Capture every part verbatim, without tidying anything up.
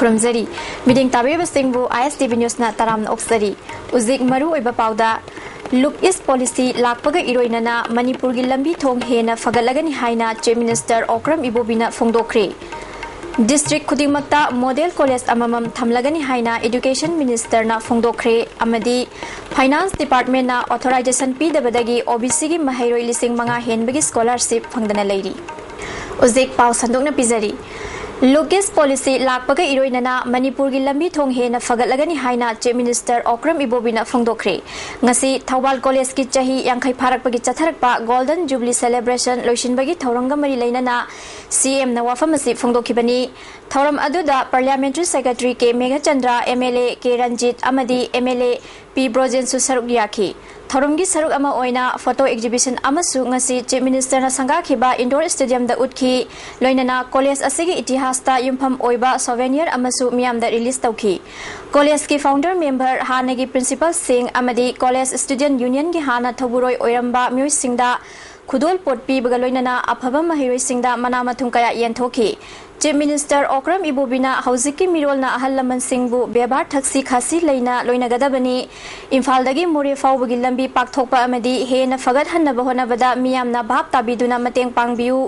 ꯈꯨꯔꯨꯝꯖꯔꯤ꯫ ꯃꯤꯠꯌꯦꯡ ꯇꯥꯕꯤꯔꯤꯕꯁꯤꯡꯕꯨ ISTV Newsꯅ ꯇꯔꯥꯝꯅ ꯑꯣꯛꯆꯔꯤ꯫ ꯍꯧꯖꯤꯛ ꯃꯔꯨ ꯑꯣꯏꯕ ꯄꯥꯎꯗ, Look East Policy ꯂꯥꯛꯄꯒ ꯏꯔꯣꯏꯅꯅ ꯃꯅꯤꯄꯨꯔꯒꯤ ꯂꯝꯕꯤ ꯊꯣꯡ ꯍꯦꯟꯅ ꯐꯒꯠꯂꯒꯅꯤ ꯍꯥꯏꯅ Chief Minister ꯑꯣꯀ꯭ꯔꯝ ꯏꯕꯣꯕꯤꯅ ꯐꯣꯡꯗꯣꯛꯈ꯭ꯔꯦ꯫ District ꯈꯨꯗꯤꯡꯃꯛꯇ model college ꯑꯃꯃꯝ ꯊꯝꯂꯒꯅꯤ ꯍꯥꯏꯅ Education Ministerꯅ ꯐꯣꯡꯗꯣꯛꯈ꯭ꯔꯦ ꯑꯃꯗꯤ Finance Departmentꯅ authorization ꯄꯤꯗꯕꯗꯒꯤ OBCꯒꯤ ꯃꯍꯩꯔꯣꯏ ꯂꯤꯁꯤꯡ ꯃꯉꯥ ꯍꯦꯟꯕꯒꯤ scholarship ꯐꯪꯗꯅ ꯂꯩꯔꯤ꯫ ꯍꯧꯖꯤꯛ ꯄꯥꯎ ꯁꯟꯗꯣꯛꯅ ꯄꯤꯖꯔꯤ꯫ Look East Policy ꯂꯥꯛꯄꯒ ꯏꯔꯣꯏꯅꯅ ꯃꯅꯤꯄꯨꯔꯒꯤ ꯂꯝꯕꯤ ꯊꯣꯡ ꯍꯦꯟꯅ ꯐꯒꯠꯂꯒꯅꯤ ꯍꯥꯏꯅ Chief Minister ꯑꯣꯀ꯭ꯔꯝ ꯏꯕꯣꯕꯤꯅ ꯐꯣꯡꯗꯣꯛꯈ꯭ꯔꯦ꯫ ꯉꯁꯤ ꯊꯧꯕꯥꯜ Collegeꯀꯤ ꯆꯍꯤ ꯌꯥꯡꯈꯩ ꯐꯥꯔꯛꯄꯒꯤ ꯆꯠꯊꯔꯛꯄ Golden Jubilee Celebration ꯂꯣꯏꯁꯤꯟꯕꯒꯤ ꯊꯧꯔꯝꯒ ꯃꯔꯤ ꯂꯩꯅꯅ CMꯅ ꯋꯥꯐꯝ ꯑꯁꯤ ꯐꯣꯡꯗꯣꯛꯈꯤꯕꯅꯤ꯫ ꯊꯧꯔꯝ ꯑꯗꯨꯗ Parliamentary Secretary ꯀꯦ ꯃꯦꯘꯆꯟꯗ꯭ꯔ, MLA ꯀꯦ ꯔꯟꯖꯤꯠ ꯑꯃꯗꯤ MLA ꯄꯤ ꯕ꯭ꯔꯣꯖꯦꯟꯁꯨ ꯁꯔꯨꯛ ꯌꯥꯈꯤ꯫ ꯊꯧꯔꯝꯒꯤ ꯁꯔꯨꯛ ꯑꯃ ꯑꯣꯏꯅ photo exhibition ꯑꯃꯁꯨ ꯉꯁꯤ Chief Ministerꯅ ꯁꯪꯒꯥꯈꯤꯕ indoor stadiumꯗ ꯎꯠꯈꯤ꯫ ꯂꯣꯏꯅꯅ college ꯑꯁꯤꯒꯤ ꯏꯇꯤꯍꯥꯁꯇ ꯌꯨꯝꯐꯝ ꯑꯣꯏꯕ souvenir ꯑꯃꯁꯨ ꯃꯤꯌꯥꯝꯗ release ꯇꯧꯈꯤ꯫ Collegeꯀꯤ founder member, ꯍꯥꯟꯅꯒꯤ principalꯁꯤꯡ ꯑꯃꯗꯤ College Student Unionꯒꯤ ꯍꯥꯟꯅ ꯊꯧꯕꯨꯔꯣꯏ ꯑꯣꯏꯔꯝꯕ ꯃꯤꯑꯣꯏꯁꯤꯡꯗ ꯈꯨꯗꯣꯜꯄꯣꯠ ꯄꯤꯕꯒ ꯂꯣꯏꯅꯅ ꯑꯐꯕ ꯃꯍꯩꯔꯣꯏꯁꯤꯡꯗ ꯃꯅꯥ ꯃꯊꯨꯝ ꯀꯌꯥ ꯌꯦꯟꯊꯣꯛꯈꯤ꯫ Chief Minister ꯑꯣꯀ꯭ꯔꯝ ꯏꯕꯣꯕꯤꯅ ꯍꯧꯖꯤꯛꯀꯤ ꯃꯤꯔꯣꯜꯅ ꯑꯍꯜ ꯂꯃꯟꯁꯤꯡꯕꯨ ꯕꯦꯕꯥꯔ ꯊꯛꯁꯤ ꯈꯥꯁꯤ ꯂꯩꯅ ꯂꯣꯏꯅꯒꯗꯕꯅꯤ, ꯏꯝꯐꯥꯜꯗꯒꯤ ꯃꯣꯔꯦ ꯐꯥꯎꯕꯒꯤ ꯂꯝꯕꯤ ꯄꯥꯛꯊꯣꯛꯄ ꯑꯃꯗꯤ ꯍꯦꯟꯅ ꯐꯒꯠꯍꯟꯅꯕ ꯍꯣꯠꯅꯕꯗ ꯃꯤꯌꯥꯝꯅ ꯚꯥꯞ ꯇꯥꯕꯤꯗꯨꯅ ꯃꯇꯦꯡ ꯄꯥꯡꯕꯤꯌꯨ,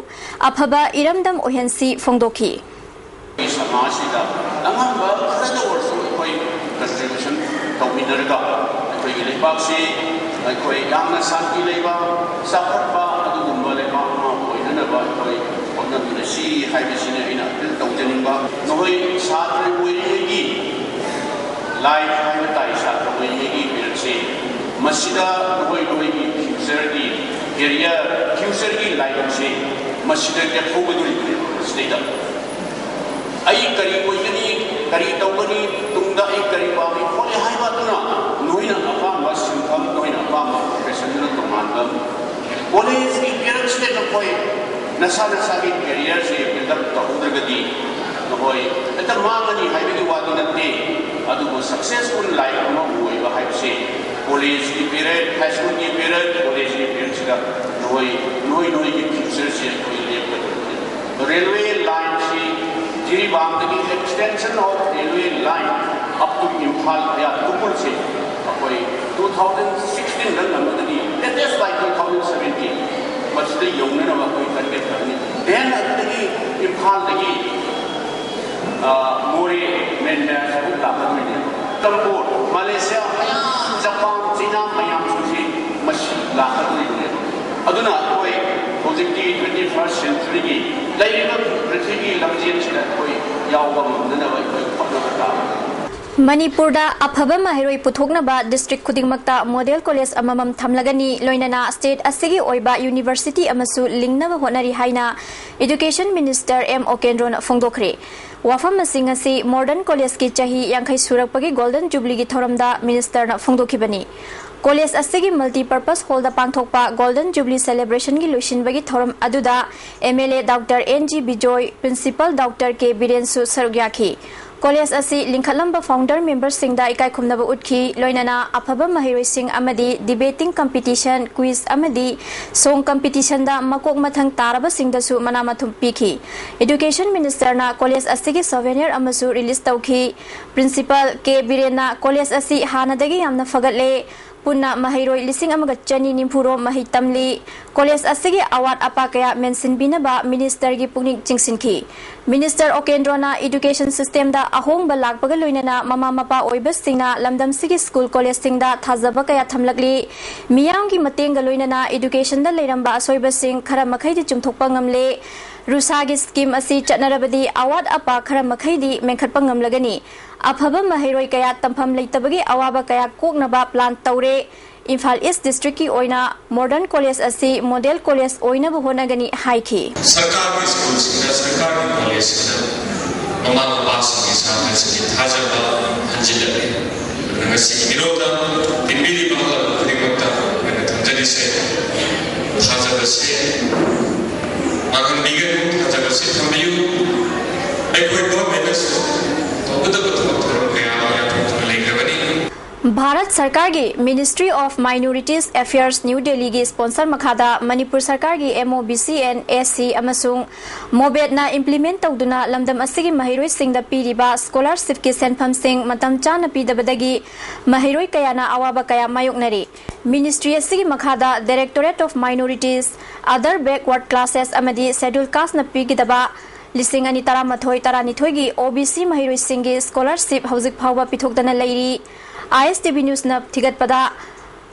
ꯑꯐꯕ ꯏꯔꯝꯗꯝ ꯑꯣꯏꯍꯟꯁꯤ ꯐꯣꯡꯗꯣꯛꯈꯤ꯫ ꯑꯩꯈꯣꯏ ꯁꯃꯥꯖꯁꯤꯗ ꯑꯉꯝꯕ ꯈꯔꯗ ꯑꯣꯏꯔꯁꯨ ꯑꯩꯈꯣꯏ contribution ꯇꯧꯃꯤꯟꯅꯔꯒ ꯑꯩꯈꯣꯏꯒꯤ ꯂꯩꯕꯥꯛꯁꯤ ꯑꯩꯈꯣꯏ ꯌꯥꯝꯅ ꯁꯥꯟꯇꯤ ꯂꯩꯕ, ꯆꯥꯎꯈꯠꯄ ꯑꯗꯨꯒꯨꯝꯕ ꯂꯩꯕꯥꯛ ꯑꯃ ꯑꯣꯏꯅꯅꯕ ꯑꯩꯈꯣꯏ ꯍꯣꯠꯅꯃꯤꯟꯅꯁꯤ ꯍꯥꯏꯕꯁꯤꯅꯤ ꯑꯩꯅ appeal ꯇꯧꯖꯅꯤꯡꯕ꯫ ꯅꯈꯣꯏ ꯁꯥꯇ꯭ꯔ ꯑꯣꯏꯔꯤꯉꯩꯒꯤ life ꯍꯥꯏꯕ ꯇꯥꯏ, ꯁꯥꯇ꯭ꯔ ꯑꯣꯏꯔꯤꯉꯩꯒꯤ ꯄꯤꯔꯛꯁꯤ꯫ ꯃꯁꯤꯗ ꯅꯈꯣꯏ ꯅꯈꯣꯏꯒꯤ futureꯒꯤ career, futureꯒꯤ life ꯑꯁꯤ ꯃꯁꯤꯗ ꯂꯦꯞꯍꯧꯒꯗꯧꯔꯤꯕꯅꯤ꯫ ꯃꯁꯤꯗꯩꯗ ꯑꯩ ꯀꯔꯤ ꯑꯣꯏꯒꯅꯤ, ꯀꯔꯤ ꯇꯧꯒꯅꯤ, ꯇꯨꯡꯗ ꯑꯩ ꯀꯔꯤ ꯄꯥꯝꯃꯤ ꯈꯣꯠꯂꯤ ꯍꯥꯏꯕ ꯑꯗꯨꯅ ꯅꯣꯏꯅ ꯑꯄꯥꯝꯕ ꯁꯤꯟꯐꯝ, ꯅꯣꯏꯅ ꯑꯄꯥꯝꯕ professionꯗꯨꯅ ꯇꯣꯉꯥꯟꯕ꯫ Collegeꯀꯤ periodꯁꯤꯗ ꯅꯈꯣꯏ ꯅꯁꯥ ꯅꯁꯥꯒꯤ careerꯁꯦ build up ꯇꯧꯍꯧꯗ꯭ꯔꯒꯗꯤ ꯅꯈꯣꯏ ꯍꯦꯛꯇ ꯃꯥꯡꯉꯅꯤ ꯍꯥꯏꯕꯒꯤ ꯋꯥꯗꯤ ꯅꯠꯇꯦ꯫ ꯑꯗꯨꯕꯨ successful life ꯑꯃ ꯑꯣꯏꯕ ꯍꯥꯏꯕꯁꯦ collegeꯀꯤ period, high schoolꯒꯤ period, collegeꯀꯤ periodꯁꯤꯗ ꯅꯈꯣꯏ, ꯅꯈꯣꯏ, ꯅꯈꯣꯏꯒꯤ futureꯁꯦ ꯑꯩꯈꯣꯏ ꯂꯦꯞꯀꯗꯕꯅꯤ꯫ Railway lineꯁꯤ ꯖꯤꯔꯤꯕꯥꯝꯗꯒꯤ extension of railway line up to Imphal via ꯇꯨꯄꯨꯜꯁꯦ ꯑꯩꯈꯣꯏ two thousand sixteen the ꯉꯝꯃꯒꯗꯤ latest by two thousand seventeen ꯃꯁꯤꯗ ꯌꯧꯅꯅꯕ ꯑꯩꯈꯣꯏ target ꯇꯧꯅꯤ꯫ Then ꯑꯗꯨꯗꯒꯤ ꯏꯝꯐꯥꯜꯗꯒꯤ ꯃꯣꯔꯦ ꯃꯦꯟ ꯃꯌꯥꯏ ꯍꯥꯏꯕ ꯂꯥꯛꯀꯗꯣꯏꯅꯦꯕ꯫ ꯀꯝꯕꯣꯔ, ꯃꯥꯂꯦꯁꯤꯌꯥ ꯃꯌꯥꯝ, ꯖꯄꯥꯟ, ꯆꯤꯅꯥ ꯃꯌꯥꯝꯁꯤꯡꯁꯤ ꯃꯁꯤ ꯂꯥꯛꯀꯗꯣꯏꯅꯦꯕ꯫ ꯑꯗꯨꯅ ꯑꯩꯈꯣꯏ ꯍꯧꯖꯤꯛꯇꯤ twenty first century ꯒꯤ ꯂꯩꯔꯤꯕ ꯄ꯭ꯔꯤꯊꯤꯕꯤꯒꯤ ꯂꯝꯖꯦꯟꯁꯤꯗ ꯑꯩꯈꯣꯏ ꯌꯥꯎꯕ ꯉꯝꯅꯅꯕ ꯑꯩꯈꯣꯏ ꯍꯣꯠꯅꯕ ꯇꯥꯕꯅꯤ꯫ ꯃꯅꯤꯄꯨꯔꯗ ꯑꯐꯕ ꯃꯍꯩꯔꯣꯏ ꯄꯨꯊꯣꯛꯅꯕ district ꯈꯨꯗꯤꯡꯃꯛꯇ model college ꯑꯃꯃꯝ ꯊꯝꯂꯒꯅꯤ, ꯂꯣꯏꯅꯅ state ꯑꯁꯤꯒꯤ ꯑꯣꯏꯕ university ꯑꯃꯁꯨ ꯂꯤꯡꯅꯕ ꯍꯣꯠꯅꯔꯤ ꯍꯥꯏꯅ Education Minister ꯑꯦꯝ ꯑꯣꯀꯦꯟꯗ꯭ꯔꯣꯅ ꯐꯣꯡꯗꯣꯛꯈ꯭ꯔꯦ꯫ ꯋꯥꯐꯝ ꯑꯁꯤꯡ ꯑꯁꯤ Modern College ꯀꯤ ꯆꯍꯤ ꯌꯥꯡꯈꯩ ꯁꯨꯔꯛꯄꯒꯤ Golden Jubilee ꯒꯤ ꯊꯧꯔꯝꯗ minister ꯅ ꯐꯣꯡꯗꯣꯛꯈꯤꯕꯅꯤ꯫ College ꯑꯁꯤꯒꯤ multi purpose hall ꯗ ꯄꯥꯡꯊꯣꯛꯄ Golden Jubilee celebration ꯒꯤ ꯂꯣꯏꯁꯤꯟꯕꯒꯤ ꯊꯧꯔꯝ ꯑꯗꯨꯗ MLA Doctor N G Bijoy, Principal Doctor K ꯕꯤꯔꯦꯟꯁꯨ ꯁꯔꯨꯛ ꯌꯥꯈꯤ꯫ College ꯑꯁꯤ ꯂꯤꯡꯈꯠꯂꯝꯕ founder member ꯁꯤꯡꯗ ꯏꯀꯥꯏꯈꯨꯝꯅꯕ ꯎꯠꯈꯤ, ꯂꯣꯏꯅꯅ ꯑꯐꯕ ꯃꯍꯩꯔꯣꯏꯁꯤꯡ ꯑꯃꯗꯤ debating competition, quiz ꯑꯃꯗꯤ song competition ꯗ ꯃꯀꯣꯛ ꯃꯊꯪ ꯇꯥꯔꯕꯁꯤꯡꯗꯁꯨ ꯃꯅꯥ ꯃꯊꯨꯝ ꯄꯤꯈꯤ꯫ Education Minister ꯅ college ꯑꯁꯤꯒꯤ souvenir ꯑꯃꯁꯨ release ꯇꯧꯈꯤ꯫ Principal ꯀꯦ ꯕꯤꯔꯦꯟꯅ college ꯑꯁꯤ ꯍꯥꯟꯅꯗꯒꯤ ꯌꯥꯝꯅ ꯐꯒꯠꯂꯦ, ꯄꯨꯟꯅ ꯃꯍꯩꯔꯣꯏ ꯂꯤꯁꯤꯡ ꯑꯃꯒ ꯆꯅꯤ ꯅꯤꯐꯨ ꯔꯣꯝ ꯃꯍꯩ ꯇꯝꯂꯤ꯫ College ꯑꯁꯤꯒꯤ ꯑꯋꯥꯠ ꯑꯄꯥ ꯀꯌꯥ ꯃꯦꯟꯁꯤꯟꯕꯤꯅꯕ minister ꯒꯤ ꯄꯨꯛꯅꯤꯡ ꯆꯤꯡꯁꯤꯟꯈꯤ꯫ Minister ꯑꯣꯀꯦꯟꯗ꯭ꯔꯣꯅ education system ꯗ ꯑꯍꯣꯡꯕ ꯂꯥꯛꯄꯒ ꯂꯣꯏꯅꯅ ꯃꯃꯥ ꯃꯄꯥ ꯑꯣꯏꯕꯁꯤꯡꯅ ꯂꯝꯗꯝꯁꯤꯒꯤ school college ꯁꯤꯡꯗ ꯊꯥꯖꯕ ꯀꯌꯥ ꯊꯝꯂꯛꯂꯤ꯫ ꯃꯤꯌꯥꯝꯒꯤ ꯃꯇꯦꯡꯒ ꯂꯣꯏꯅꯅ education ꯗ ꯂꯩꯔꯝꯕ ꯑꯁꯣꯏꯕꯁꯤꯡ ꯈꯔ ꯃꯈꯩꯗꯤ ꯆꯨꯝꯊꯣꯛꯄ ꯉꯝꯂꯦ꯫ ꯔꯨꯁꯥꯒꯤ scheme ꯑꯁꯤ ꯆꯠꯅꯔꯕꯗꯤ ꯑꯋꯥꯠ ꯑꯄꯥ ꯈꯔ ꯃꯈꯩꯗꯤ ꯃꯦꯟꯈꯠꯄ ꯉꯝꯂꯒꯅꯤ꯫ ꯑꯐꯕ ꯃꯍꯩꯔꯣꯏ ꯀꯌꯥ ꯇꯝꯐꯝ ꯂꯩꯇꯕꯒꯤ ꯑꯋꯥꯕ ꯀꯌꯥ ꯀꯣꯛꯅꯕ plan ꯇꯧꯔꯦ꯫ ꯏꯝꯐꯥꯜ East district ꯀꯤ ꯑꯣꯏꯅ Modern College ꯑꯁꯤ model college ꯑꯣꯏꯅꯕ ꯍꯣꯠꯅꯒꯅꯤ ꯍꯥꯏꯈꯤ꯫ ꯁꯔꯀꯥꯔꯒꯤ ꯁ꯭ꯀꯨꯜꯁꯤꯡꯗ, ꯁꯔꯀꯥꯔꯒꯤ ꯀꯣꯂꯦꯖꯁꯤꯡꯗ ꯃꯃꯥ ꯃꯄꯥꯁꯤꯡꯒꯤ, ꯁꯥꯇ꯭ꯔꯁꯤꯡꯒꯤ ꯊꯥꯖꯕ ꯍꯟꯖꯤꯜꯂꯛꯂꯤ꯫ ꯑꯗꯨꯅ ꯉꯁꯤꯒꯤ ꯃꯤꯔꯣꯜꯗ ꯇꯤꯟꯕꯤꯔꯤꯕ ꯑꯍꯜ ꯈꯨꯗꯤꯡꯃꯛꯇ ꯑꯩꯈꯣꯏꯅ ꯊꯝꯖꯔꯤꯁꯦ, ꯊꯥꯖꯕꯁꯦ ꯃꯥꯡꯍꯟꯕꯤꯒꯅꯨ, ꯊꯥꯖꯕꯁꯦ ꯊꯝꯕꯤꯌꯨ꯫ ꯑꯩꯈꯣꯏ government ꯅꯁꯨ ꯇꯧꯒꯗꯕ ꯊꯕꯛ ꯊꯧꯔꯝ ꯀꯌꯥ ꯑꯃ ꯌꯥꯊꯣꯛꯇꯨꯅ ꯂꯩꯈ꯭ꯔꯕꯅꯤ꯫ ꯚꯥꯔꯠ ꯁꯔꯀꯥꯔꯒꯤ Ministry of Minorities Affairs, New Delhi ꯒꯤ sponsor ꯃꯈꯥꯗ ꯃꯅꯤꯄꯨꯔ ꯁꯔꯀꯥꯔꯒꯤ MOBC and SC ꯑꯃꯁꯨꯡ MOBED ꯅ implement ꯇꯧꯗꯨꯅ ꯂꯝꯗꯝ ꯑꯁꯤꯒꯤ ꯃꯍꯩꯔꯣꯏꯁꯤꯡꯗ ꯄꯤꯔꯤꯕ scholarship ꯀꯤ ꯁꯦꯟꯐꯝꯁꯤꯡ ꯃꯇꯝ ꯆꯥꯅ ꯄꯤꯗꯕꯗꯒꯤ ꯃꯍꯩꯔꯣꯏ ꯀꯌꯥꯅ ꯑꯋꯥꯕ ꯀꯌꯥ ꯃꯥꯌꯣꯛꯅꯔꯤ꯫ Ministry ꯑꯁꯤꯒꯤ ꯃꯈꯥꯗ Directorate of Minorities, Other Backward Classes ꯑꯃꯗꯤ Scheduled Caste ꯅ ꯄꯤꯒꯗꯕ ꯂꯤꯁꯤꯡ ꯑꯅꯤ ꯇꯔꯥꯃꯥꯊꯣꯏ ꯇꯔꯥꯅꯤꯊꯣꯏꯒꯤ OBC ꯃꯍꯩꯔꯣꯏꯁꯤꯡꯒꯤ scholarship ꯍꯧꯖꯤꯛ ꯐꯥꯎꯕ ꯄꯤꯊꯣꯛꯇꯅ ꯂꯩꯔꯤ꯫ ISTV News ꯅ ꯊꯤꯒꯠꯄꯗ,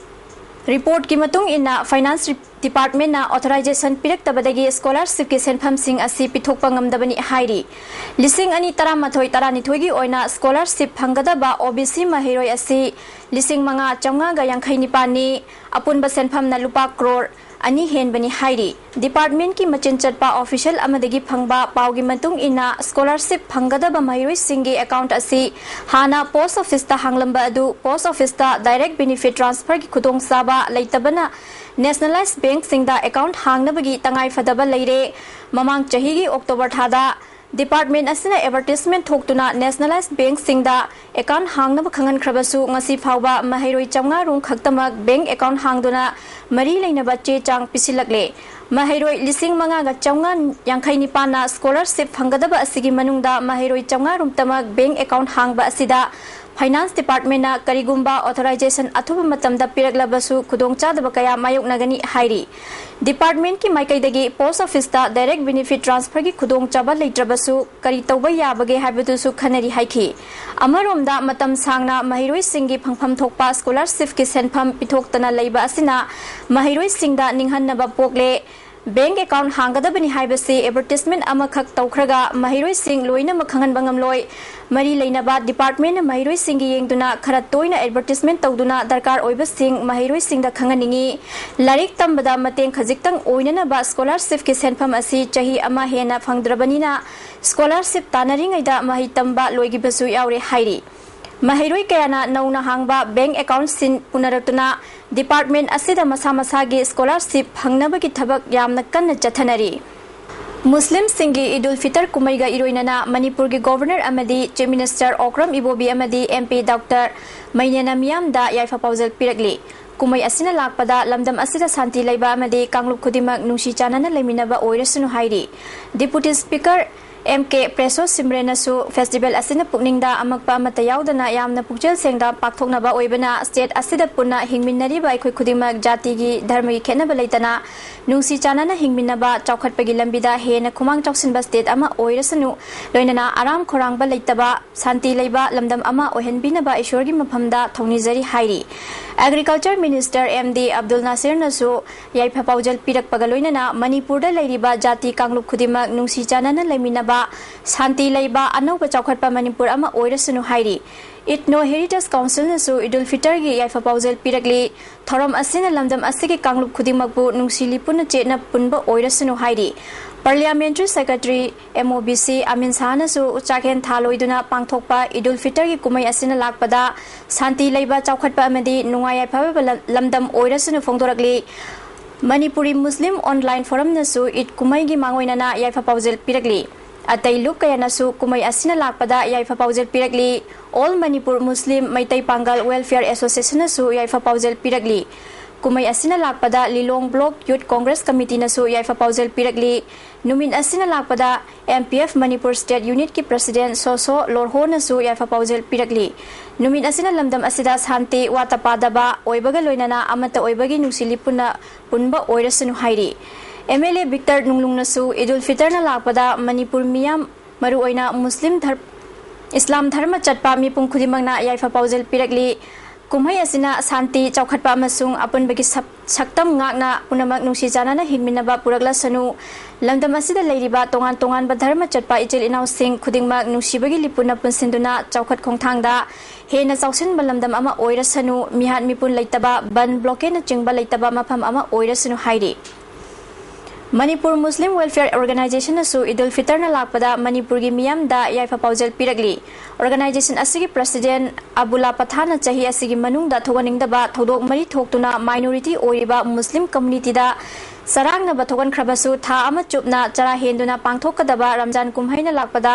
report ꯀꯤ ꯃꯇꯨꯡ ꯏꯟꯅ, Finance Department ꯅ authorization ꯄꯤꯔꯛꯇꯕꯗꯒꯤ scholarship ꯀꯤ ꯁꯦꯟꯐꯝꯁꯤꯡ ꯑꯁꯤ ꯄꯤꯊꯣꯛꯄ ꯉꯝꯗꯕꯅꯤ ꯍꯥꯏꯔꯤ꯫ ꯂꯤꯁꯤꯡ ꯑꯅꯤ ꯇꯔꯥꯃꯥꯊꯣꯏ ꯇꯔꯥꯅꯤꯊꯣꯏꯒꯤ ꯑꯣꯏꯅ scholarship ꯐꯪꯒꯗꯕ OBC ꯃꯍꯩꯔꯣꯏ ꯑꯁꯤ ꯂꯤꯁꯤꯡ ꯃꯉꯥ ꯆꯥꯝꯃꯉꯥꯒ ꯌꯥꯡꯈꯩ ꯅꯤꯄꯥꯟꯅꯤ꯫ ꯑꯄꯨꯟꯕ ꯁꯦꯟꯐꯝꯅ ꯂꯨꯄꯥ ꯀ꯭ꯔꯣꯔ ꯑꯅꯤ ꯍꯦꯟꯕꯅꯤ ꯍꯥꯏꯔꯤ꯫ Department ꯀꯤ ꯃꯆꯤꯟ ꯆꯠꯄ official ꯑꯃꯗꯒꯤ ꯐꯪꯕ ꯄꯥꯎꯒꯤ ꯃꯇꯨꯡ ꯏꯟꯅ, scholarship ꯐꯪꯒꯗꯕ ꯃꯍꯩꯔꯣꯏꯁꯤꯡꯒꯤ account ꯑꯁꯤ ꯍꯥꯟꯅ post office ꯇ ꯍꯥꯡꯂꯝꯕ ꯑꯗꯨ post office ꯇ direct benefit transfer ꯒꯤ ꯈꯨꯗꯣꯡꯆꯥꯕ ꯂꯩꯇꯕꯅ nationalized bank ꯁꯤꯡꯗ account ꯍꯥꯡꯅꯕꯒꯤ ꯇꯉꯥꯏ ꯐꯗꯕ ꯂꯩꯔꯦ꯫ ꯃꯃꯥꯡ ꯆꯍꯤꯒꯤ October ꯊꯥꯗ department ꯑꯁꯤꯅ advertisement ꯊꯣꯛꯇꯨꯅ nationalized bank ꯁꯤꯡꯗ account ꯍꯥꯡꯅꯕ ꯈꯪꯍꯟꯈ꯭ꯔꯕꯁꯨ, ꯉꯁꯤ ꯐꯥꯎꯕ ꯃꯍꯩꯔꯣꯏ ꯆꯥꯝꯃꯉꯥ ꯔꯣꯝ ꯈꯛꯇꯃꯛ bank account ꯍꯥꯡꯗꯨꯅ ꯃꯔꯤ ꯂꯩꯅꯕ ꯆꯦ ꯆꯥꯡ ꯄꯤꯁꯤꯜꯂꯛꯂꯦ꯫ ꯃꯍꯩꯔꯣꯏ ꯂꯤꯁꯤꯡ ꯃꯉꯥꯒ ꯆꯥꯝꯃꯉꯥ ꯌꯥꯡꯈꯩ ꯅꯤꯄꯥꯟꯅ scholarship ꯐꯪꯒꯗꯕ ꯑꯁꯤꯒꯤ ꯃꯅꯨꯡꯗ ꯃꯍꯩꯔꯣꯏ ꯆꯥꯝꯃꯉꯥ ꯔꯣꯝꯇꯃꯛ bank account ꯍꯥꯡꯕ ꯑꯁꯤꯗ Finance Department ꯅ ꯀꯔꯤꯒꯨꯝꯕ authorization ꯑꯊꯨꯕ ꯃꯇꯝꯗ ꯄꯤꯔꯛꯂꯕꯁꯨ ꯈꯨꯗꯣꯡꯆꯥꯗꯕ ꯀꯌꯥ ꯃꯥꯌꯣꯛꯅꯒꯅꯤ ꯍꯥꯏꯔꯤ꯫ Department ꯀꯤ ꯃꯥꯏꯀꯩꯗꯒꯤ post office ꯇ direct benefit transfer ꯒꯤ ꯈꯨꯗꯣꯡꯆꯥꯕ ꯂꯩꯇ꯭ꯔꯕꯁꯨ, ꯀꯔꯤ ꯇꯧꯕ ꯌꯥꯕꯒꯦ ꯍꯥꯏꯕꯗꯨꯁꯨ ꯈꯟꯅꯔꯤ ꯍꯥꯏꯈꯤ꯫ ꯑꯃꯔꯣꯝꯗ, ꯃꯇꯝ ꯁꯥꯡꯅ ꯃꯍꯩꯔꯣꯏꯁꯤꯡꯒꯤ ꯐꯪꯐꯝ ꯊꯣꯛꯄ scholarship ꯀꯤ ꯁꯦꯟꯐꯝ ꯄꯤꯊꯣꯛꯇꯅ ꯂꯩꯕ ꯑꯁꯤꯅ ꯃꯍꯩꯔꯣꯏꯁꯤꯡꯗ ꯅꯤꯡꯍꯟꯅꯕ ꯄꯣꯛꯂꯦ꯫ Bank account ꯍꯥꯡꯒꯗꯕꯅꯤ ꯍꯥꯏꯕꯁꯤ advertisement ꯑꯃꯈꯛ ꯇꯧꯈ꯭ꯔꯒ ꯃꯍꯩꯔꯣꯏꯁꯤꯡ ꯂꯣꯏꯅꯃꯛ ꯈꯪꯍꯟꯕ ꯉꯝꯂꯣꯏ꯫ ꯃꯔꯤ ꯂꯩꯅꯕ department ꯅ ꯃꯍꯩꯔꯣꯏꯁꯤꯡꯒꯤ ꯌꯦꯡꯗꯨꯅ ꯈꯔ ꯇꯣꯏꯅ advertisement ꯇꯧꯗꯨꯅ ꯗꯔꯀꯥꯔ ꯑꯣꯏꯕꯁꯤꯡ ꯃꯍꯩꯔꯣꯏꯁꯤꯡꯗ ꯈꯪꯍꯟꯅꯤꯡꯏ꯫ ꯂꯥꯏꯔꯤꯛ ꯇꯝꯕꯗ ꯃꯇꯦꯡ ꯈꯖꯤꯛꯇꯪ ꯑꯣꯏꯅꯅꯕ scholarship ꯀꯤ ꯁꯦꯟꯐꯝ ꯑꯁꯤ ꯆꯍꯤ ꯑꯃ ꯍꯦꯟꯅ ꯐꯪꯗ꯭ꯔꯕꯅꯤꯅ, scholarship ꯇꯥꯟꯅꯔꯤꯉꯩꯗ ꯃꯍꯩ ꯇꯝꯕ ꯂꯣꯏꯈꯤꯕꯁꯨ ꯌꯥꯎꯔꯦ ꯍꯥꯏꯔꯤ꯫ ꯃꯍꯩꯔꯣꯏ ꯀꯌꯥꯅ ꯅꯧꯅ ꯍꯥꯡꯕ bank account ꯁꯤꯡ ꯄꯨꯅꯔꯛꯇꯨꯅ department ꯑꯁꯤꯗ ꯃꯁꯥ ꯃꯁꯥꯒꯤ scholarship ꯐꯪꯅꯕꯒꯤ ꯊꯕꯛ ꯌꯥꯝꯅ ꯀꯟꯅ ꯆꯠꯊꯅꯔꯤ꯫ ꯃꯨꯁꯂꯤꯝꯁꯤꯡꯒꯤ ꯏꯗꯨꯜ ꯐꯤꯇꯔ ꯀꯨꯝꯍꯩꯒ ꯏꯔꯣꯏꯅꯅ ꯃꯅꯤꯄꯨꯔꯒꯤ ꯒꯣꯚꯔꯅꯔ ꯑꯃꯗꯤ ꯆꯤꯐ ꯃꯤꯅꯤꯁꯇꯔ ꯑꯣꯀ꯭ꯔꯝ ꯏꯕꯣꯕꯤ ꯑꯃꯗꯤ ꯑꯦꯝ ꯄꯤ ꯗꯣꯛꯇꯔ ꯃꯩꯅꯦꯅ ꯃꯤꯌꯥꯝꯗ ꯌꯥꯏꯐ ꯄꯥꯎꯖꯦꯜ ꯄꯤꯔꯛꯂꯤ꯫ ꯀꯨꯝꯍꯩ ꯑꯁꯤꯅ ꯂꯥꯛꯄꯗ ꯂꯝꯗꯝ ꯑꯁꯤꯗ ꯁꯥꯟꯇꯤ ꯂꯩꯕ ꯑꯃꯗꯤ ꯀꯥꯡꯂꯨꯞ ꯈꯨꯗꯤꯡꯃꯛ ꯅꯨꯡꯁꯤ ꯆꯥꯟꯅꯅ ꯂꯩꯃꯤꯟꯅꯕ ꯑꯣꯏꯔꯁꯅꯨ ꯍꯥꯏꯔꯤ꯫ ꯗꯤꯄꯨꯇꯤ ꯁ꯭ꯄꯤꯀꯔ ꯑꯦꯝ ꯀꯦ ꯄ꯭ꯔꯦꯁꯣ ꯁꯤꯝꯔꯦꯟꯅꯁꯨ ꯐꯦꯁꯇꯤꯚꯦꯜ ꯑꯁꯤꯅ ꯄꯨꯛꯅꯤꯡꯗ ꯑꯃꯛꯄ ꯑꯃꯠꯇ ꯌꯥꯎꯗꯅ ꯌꯥꯝꯅ ꯄꯨꯛꯆꯦꯜ ꯁꯦꯡꯅ ꯄꯥꯡꯊꯣꯛꯅꯕ ꯑꯣꯏꯕꯅ ꯁ꯭ꯇꯦꯠ ꯑꯁꯤꯗ ꯄꯨꯟꯅ ꯍꯤꯡꯃꯤꯟꯅꯔꯤꯕ ꯑꯩꯈꯣꯏ ꯈꯨꯗꯤꯡꯃꯛ ꯖꯥꯇꯤꯒꯤ ꯙꯔꯃꯒꯤ ꯈꯦꯠꯅꯕ ꯂꯩꯇꯅ ꯅꯨꯡꯁꯤ ꯆꯥꯟꯅꯅ ꯍꯤꯡꯃꯤꯟꯅꯕ, ꯆꯥꯎꯈꯠꯄꯒꯤ ꯂꯝꯕꯤꯗ ꯍꯦꯟꯅ ꯈꯨꯃꯥꯡ ꯆꯥꯎꯁꯤꯟꯕ ꯁ꯭ꯇꯦꯠ ꯑꯃ ꯑꯣꯏꯔꯁꯅꯨ, ꯂꯣꯏꯅꯅ ꯑꯔꯥꯝ ꯈꯧꯔꯥꯡꯕ ꯂꯩꯇꯕ, ꯁꯥꯟꯇꯤ ꯂꯩꯕ ꯂꯝꯗꯝ ꯑꯃ ꯑꯣꯏꯍꯟꯕꯤꯅꯕ ꯏꯁꯣꯔꯒꯤ ꯃꯐꯝꯗ ꯊꯧꯅꯤꯖꯔꯤ ꯍꯥꯏꯔꯤ꯫ Agriculture minister M D Abdul ꯅꯥꯁꯤꯔꯅꯁꯨ ꯌꯥꯏꯐ ꯄꯥꯎꯖꯦꯜ ꯄꯤꯔꯛꯄꯒ ꯂꯣꯏꯅꯅ ꯃꯅꯤꯄꯨꯔꯗ ꯂꯩꯔꯤꯕ ꯖꯥꯇꯤ ꯀꯥꯡꯂꯨꯞ ꯈꯨꯗꯤꯡꯃꯛ ꯅꯨꯡꯁꯤ ꯆꯥꯟꯅꯅ ꯂꯩꯃꯤꯟꯅꯕ, ꯁꯥꯟꯇꯤ ꯂꯩꯕ ꯑꯅꯧꯕ ꯆꯥꯎꯈꯠꯄ ꯃꯅꯤꯄꯨꯔ ꯑꯃ ꯑꯣꯏꯔꯁꯅꯨ ꯍꯥꯏꯔꯤ꯫ ꯏꯊꯅꯣ ꯍꯦꯔꯤꯇꯦꯖ ꯀꯥꯎꯟꯁꯤꯜꯅꯁꯨ ꯏꯗꯨꯜ ꯐꯤꯇꯔꯒꯤ ꯌꯥꯏꯐ ꯄꯥꯎꯖꯦꯜ ꯄꯤꯔꯛꯂꯤ꯫ ꯊꯧꯔꯝ ꯑꯁꯤꯅ ꯂꯝꯗꯝ ꯑꯁꯤꯒꯤ ꯀꯥꯡꯂꯨꯞ ꯈꯨꯗꯤꯡꯃꯛꯄꯨ ꯅꯨꯡꯁꯤ ꯂꯤꯄꯨꯟꯅ ꯆꯦꯠꯅ ꯄꯨꯟꯕ ꯑꯣꯏꯔꯁꯅꯨ ꯍꯥꯏꯔꯤ꯫ Parliamentary secretary M O B C ꯑꯃꯤꯟ ꯁꯥꯍꯅꯁꯨ ꯆꯥꯛꯍꯦꯟ ꯊꯥ ꯂꯣꯏꯗꯨꯅ ꯄꯥꯡꯊꯣꯛꯄ ꯏꯗꯨꯜ ꯐꯤꯇꯔꯒꯤ ꯀꯨꯝꯍꯩ ꯑꯁꯤꯅ ꯂꯥꯛꯄꯗ ꯁꯥꯟꯇꯤ ꯂꯩꯕ, ꯆꯥꯎꯈꯠꯄ ꯑꯃꯗꯤ ꯅꯨꯡꯉꯥꯏ ꯌꯥꯏꯐꯕ ꯂ-, ꯂꯝꯗꯝ ꯑꯣꯏꯔꯁꯅꯨ ꯐꯣꯡꯗꯣꯔꯛꯂꯤ꯫ ꯃꯅꯤꯄꯨꯔꯤ ꯃꯨꯁꯂꯤꯝ ꯑꯣꯟꯂꯥꯏꯟ ꯐꯣꯔꯝꯅꯁꯨ ꯏꯗ ꯀꯨꯝꯍꯩꯒꯤ ꯃꯥꯡꯑꯣꯏꯅꯅ ꯌꯥꯏꯐ ꯄꯥꯎꯖꯦꯜ ꯄꯤꯔꯛꯂꯤ꯫ ꯑꯇꯩ ꯂꯨꯞ ꯀꯌꯥꯅꯁꯨ ꯀꯨꯝꯍꯩ ꯑꯁꯤꯅ ꯂꯥꯛꯄꯗ ꯌꯥꯏꯐ ꯄꯥꯎꯖꯦꯜ ꯄꯤꯔꯛꯂꯤ꯫ ꯑꯣꯜ ꯃꯅꯤꯄꯨꯔ ꯃꯨꯁꯂꯤꯝ ꯃꯩꯇꯩ ꯄꯥꯡꯒꯜ ꯋꯦꯜꯐꯤꯌꯔ ꯑꯦꯁꯣꯁꯤꯌꯦꯁꯟꯅꯁꯨ ꯌꯥꯏꯐ ꯄꯥꯎꯖꯦꯜ ꯄꯤꯔꯛꯂꯤ꯫ ꯀꯨꯝꯍꯩ ꯑꯁꯤꯅ ꯂꯥꯛꯄꯗ ꯂꯤꯂꯣꯡ ꯕ꯭ꯂꯣꯛ ꯌꯨꯠ ꯀꯣꯡꯒ꯭ꯔꯦꯁ ꯀꯃꯤꯇꯤꯅꯁꯨ ꯌꯥꯏꯐ ꯄꯥꯎꯖꯦꯜ ꯄꯤꯔꯛꯂꯤ꯫ ꯅꯨꯃꯤꯠ ꯑꯁꯤꯅ ꯂꯥꯛꯄꯗ M P F Manipur state ꯌꯨꯅꯤꯠꯀꯤ ꯄ꯭ꯔꯁꯤꯗꯦꯟꯠ ꯁꯣꯁꯣ ꯂꯣꯔꯍꯣꯅꯁꯨ ꯌꯥꯏꯐ ꯄꯥꯎꯖꯦꯜ ꯄꯤꯔꯛꯂꯤ꯫ ꯅꯨꯃꯤꯠ ꯑꯁꯤꯅ ꯂꯝꯗꯝ ꯑꯁꯤꯗ ꯁꯥꯟꯇꯤ, ꯋꯥꯠꯇ ꯄꯥꯗꯕ ꯑꯣꯏꯕꯒ ꯂꯣꯏꯅꯅ ꯑꯃꯠꯇ ꯑꯣꯏꯕꯒꯤ ꯅꯨꯡꯁꯤ ꯂꯤꯄꯨꯟꯅ ꯄꯨꯟꯕ ꯑꯣꯏꯔꯁꯅꯨ ꯍꯥꯏꯔꯤ꯫ ꯑꯦꯝ ꯑꯦꯜ ꯑꯦ ꯕꯤꯛꯇꯔ ꯅꯨꯡꯂꯨꯡꯅꯁꯨ ꯏꯗꯨꯜ ꯐꯤꯇꯔꯅ ꯂꯥꯛꯄꯗ ꯃꯅꯤꯄꯨꯔ ꯃꯤꯌꯥꯝ, ꯃꯔꯨꯑꯣꯏꯅ ꯃꯨꯁꯂꯤꯝ ꯙꯔ-, ꯏꯁꯂꯥꯝ ꯙꯔꯃ ꯆꯠꯄ ꯃꯤꯄꯨꯝ ꯈꯨꯗꯤꯡꯃꯛꯅ ꯌꯥꯏꯐ ꯄꯥꯎꯖꯦꯜ ꯄꯤꯔꯛꯂꯤ꯫ ꯀꯨꯝꯍꯩ ꯑꯁꯤꯅ ꯁꯥꯟꯇꯤ, ꯆꯥꯎꯈꯠꯄ ꯑꯃꯁꯨꯡ ꯑꯄꯨꯟꯕꯒꯤ ꯁꯛ-, ꯁꯛꯇꯝ ꯉꯥꯛꯅ ꯄꯨꯝꯅꯃꯛ ꯅꯨꯡꯁꯤ ꯆꯥꯟꯅꯅ ꯍꯤꯡꯃꯤꯟꯅꯕ ꯄꯨꯔꯛꯂꯁꯅꯨ꯫ ꯂꯝꯗꯝ ꯑꯁꯤꯗ ꯂꯩꯔꯤꯕ ꯇꯣꯉꯥꯟ ꯇꯣꯉꯥꯟꯕ ꯙꯔꯃ ꯆꯠꯄ ꯏꯆꯤꯜ ꯏꯅꯥꯎꯁꯤꯡ ꯈꯨꯗꯤꯡꯃꯛ ꯅꯨꯡꯁꯤꯕꯒꯤ ꯂꯤꯄꯨꯟꯅ ꯄꯨꯟꯁꯤꯟꯗꯨꯅ ꯆꯥꯎꯈꯠ ꯈꯣꯡꯊꯥꯡꯗ ꯍꯦꯟꯅ ꯆꯥꯎꯁꯤꯟꯕ ꯂꯝꯗꯝ ꯑꯃ ꯑꯣꯏꯔꯁꯅꯨ꯫ ꯃꯤꯍꯥꯠ ꯃꯤꯄꯨꯟ ꯂꯩꯇꯕ, ꯕꯟ ꯕ꯭ꯂꯣꯀꯦꯠꯅꯆꯤꯡꯕ ꯂꯩꯇꯕ ꯃꯐꯝ ꯑꯃ ꯑꯣꯏꯔꯁꯅꯨ ꯍꯥꯏꯔꯤ꯫ ꯃꯅꯤꯄꯨꯔ ꯃꯨꯁꯂꯤꯝ ꯋꯦꯜꯐꯤꯌꯔ ꯑꯣꯔꯒꯅꯥꯏꯖꯦꯁꯟꯅꯁꯨ ꯏꯗꯨꯜ ꯐꯤꯇꯔꯅ ꯂꯥꯛꯄꯗ ꯃꯅꯤꯄꯨꯔꯒꯤ ꯃꯤꯌꯥꯝꯗ ꯌꯥꯏꯐ ꯄꯥꯎꯖꯦꯜ ꯄꯤꯔꯛꯂꯤ꯫ ꯑꯣꯔꯒꯅꯥꯏꯖꯦꯁꯟ ꯑꯁꯤꯒꯤ ꯄ꯭ꯔꯁꯤꯗꯦꯟ ꯑꯕꯨꯂꯥ ꯄꯊꯥꯟꯅ ꯆꯍꯤ ꯑꯁꯤꯒꯤ ꯃꯅꯨꯡꯗ ꯊꯣꯛꯍꯟꯅꯤꯡꯗꯕ ꯊꯧꯗꯣꯛ ꯃꯔꯤ ꯊꯣꯛꯇꯨꯅ ꯃꯥꯏꯅꯣꯔꯤꯇꯤ ꯑꯣꯏꯔꯤꯕ ꯃꯨꯁꯂꯤꯝ ꯀꯝꯃꯨꯅꯤꯇꯤꯗ ꯆꯔꯥꯡꯅꯕ ꯊꯣꯛꯍꯟꯈ꯭ꯔꯕꯁꯨ, ꯊꯥ ꯑꯃ ꯆꯨꯞꯅ ꯆꯔꯥ ꯍꯦꯟꯗꯨꯅ ꯄꯥꯡꯊꯣꯛꯀꯗꯕ ꯔꯝꯖꯥꯟ ꯀꯨꯝꯍꯩꯅ ꯂꯥꯛꯄꯗ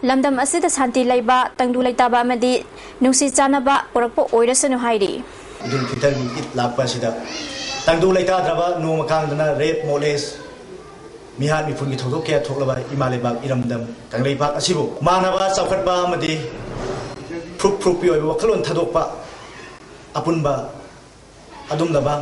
ꯂꯝꯗꯝ ꯑꯁꯤꯗ ꯁꯥꯟꯇꯤ ꯂꯩꯕ, ꯇꯪꯗꯨ ꯂꯩꯇꯥꯕ ꯑꯃꯗꯤ ꯅꯨꯡꯁꯤ ꯆꯥꯟꯅꯕ ꯄꯨꯔꯛꯄ ꯑꯣꯏꯔꯁꯅꯨ ꯍꯥꯏꯔꯤ꯫ ꯏꯗꯨꯜ ꯐꯤꯇꯔꯒꯤ ꯏꯗ ꯂꯥꯛꯄ ꯑꯁꯤꯗ ꯇꯪꯗꯨ ꯂꯩꯇꯥꯗ꯭ꯔꯕ ꯅꯣꯡꯃ ꯀꯥꯡꯗꯅ ꯔꯦꯞ, ꯃꯣꯂꯦꯁ, ꯃꯤꯍꯥꯠ ꯃꯤꯄꯨꯟꯒꯤ ꯊꯧꯗꯣꯛ ꯀꯌꯥ ꯊꯣꯛꯂꯕ ꯏꯃꯥ ꯂꯩꯕꯥꯛ ꯏꯔꯝꯗꯝ ꯀꯪꯂꯩꯄꯥꯛ ꯑꯁꯤꯕꯨ ꯃꯥꯟꯅꯕ ꯆꯥꯎꯈꯠꯄ ꯑꯃꯗꯤ ꯐꯨꯔꯨꯞ ꯐꯨꯔꯨꯞꯀꯤ ꯑꯣꯏꯕ ꯋꯥꯈꯜꯂꯣꯟ ꯊꯥꯗꯣꯛꯄ, ꯑꯄꯨꯟꯕ ꯑꯗꯨꯝꯂꯕ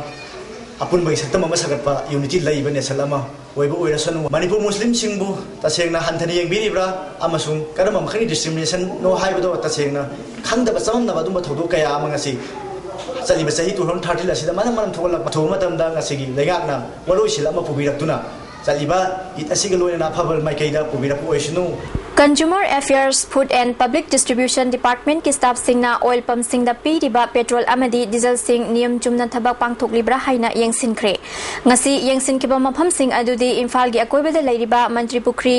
ꯑꯄꯨꯟꯕꯒꯤ ꯁꯛꯇꯝ ꯑꯃ ꯁꯥꯒꯠꯄ, ꯌꯨꯅꯤꯇꯤ ꯂꯩꯕ ꯅꯦꯁꯟ ꯑꯃ ꯑꯣꯏꯕ ꯑꯣꯏꯔꯁꯅꯨ꯫ ꯃꯅꯤꯄꯨꯔ ꯃꯨꯁꯂꯤꯝꯁꯤꯡꯕꯨ ꯇꯁꯦꯡꯅ ꯍꯟꯊꯅ ꯌꯦꯡꯕꯤꯔꯤꯕ꯭ꯔꯥ ꯑꯃꯁꯨꯡ ꯀꯔꯝꯕ ꯃꯈꯜꯒꯤ ꯗꯤꯁꯀ꯭ꯔꯤꯃꯤꯅꯦꯁꯟꯅꯣ ꯍꯥꯏꯕꯗꯣ ꯇꯁꯦꯡꯅ ꯈꯪꯗꯕ ꯆꯃꯝꯅꯕ ꯑꯗꯨꯝꯕ ꯊꯧꯗꯣꯛ ꯀꯌꯥ ꯑꯃ ꯉꯁꯤ ꯆꯠꯂꯤꯕ ꯆꯍꯤ two thousand thirteen ꯑꯁꯤꯗ ꯃꯔꯝ ꯃꯔꯝ ꯊꯣꯛꯍꯜꯂꯛꯄ, ꯑꯊꯨꯕ ꯃꯇꯝꯗ ꯉꯁꯤꯒꯤ ꯂꯩꯉꯥꯛꯅ ꯋꯥꯔꯣꯏꯁꯤꯜ ꯑꯃ ꯄꯨꯕꯤꯔꯛꯇꯨꯅ ꯆꯠꯂꯤꯕ ꯏꯗ ꯑꯁꯤꯒ ꯂꯣꯏꯅꯅ ꯑꯐꯕ ꯃꯥꯏꯀꯩꯗ ꯄꯨꯕꯤꯔꯛꯄ ꯑꯣꯏꯁꯅꯨ꯫ Consumer Affairs, Food and Public Distribution Departmentꯀꯤ staffꯁꯤꯡꯅ ꯑꯣꯏꯜ ꯄꯝꯁꯤꯡꯗ ꯄꯤꯔꯤꯕ ꯄꯦꯇ꯭ꯔꯣꯜ ꯑꯃꯗꯤ ꯗꯤꯖꯜꯁꯤꯡ ꯅꯤꯌꯝ ꯆꯨꯝꯅ ꯊꯕꯛ ꯄꯥꯡꯊꯣꯛꯂꯤꯕ꯭ꯔꯥ ꯍꯥꯏꯅ ꯌꯦꯡꯁꯤꯟꯈ꯭ꯔꯦ꯫ ꯉꯁꯤ ꯌꯦꯡꯁꯤꯟꯈꯤꯕ ꯃꯐꯝꯁꯤꯡ ꯑꯗꯨꯗꯤ ꯏꯝꯐꯥꯜꯒꯤ ꯑꯀꯣꯏꯕꯗ ꯂꯩꯔꯤꯕ ꯃꯟꯇ꯭ꯔꯤ ꯄꯨꯈ꯭ꯔꯤ,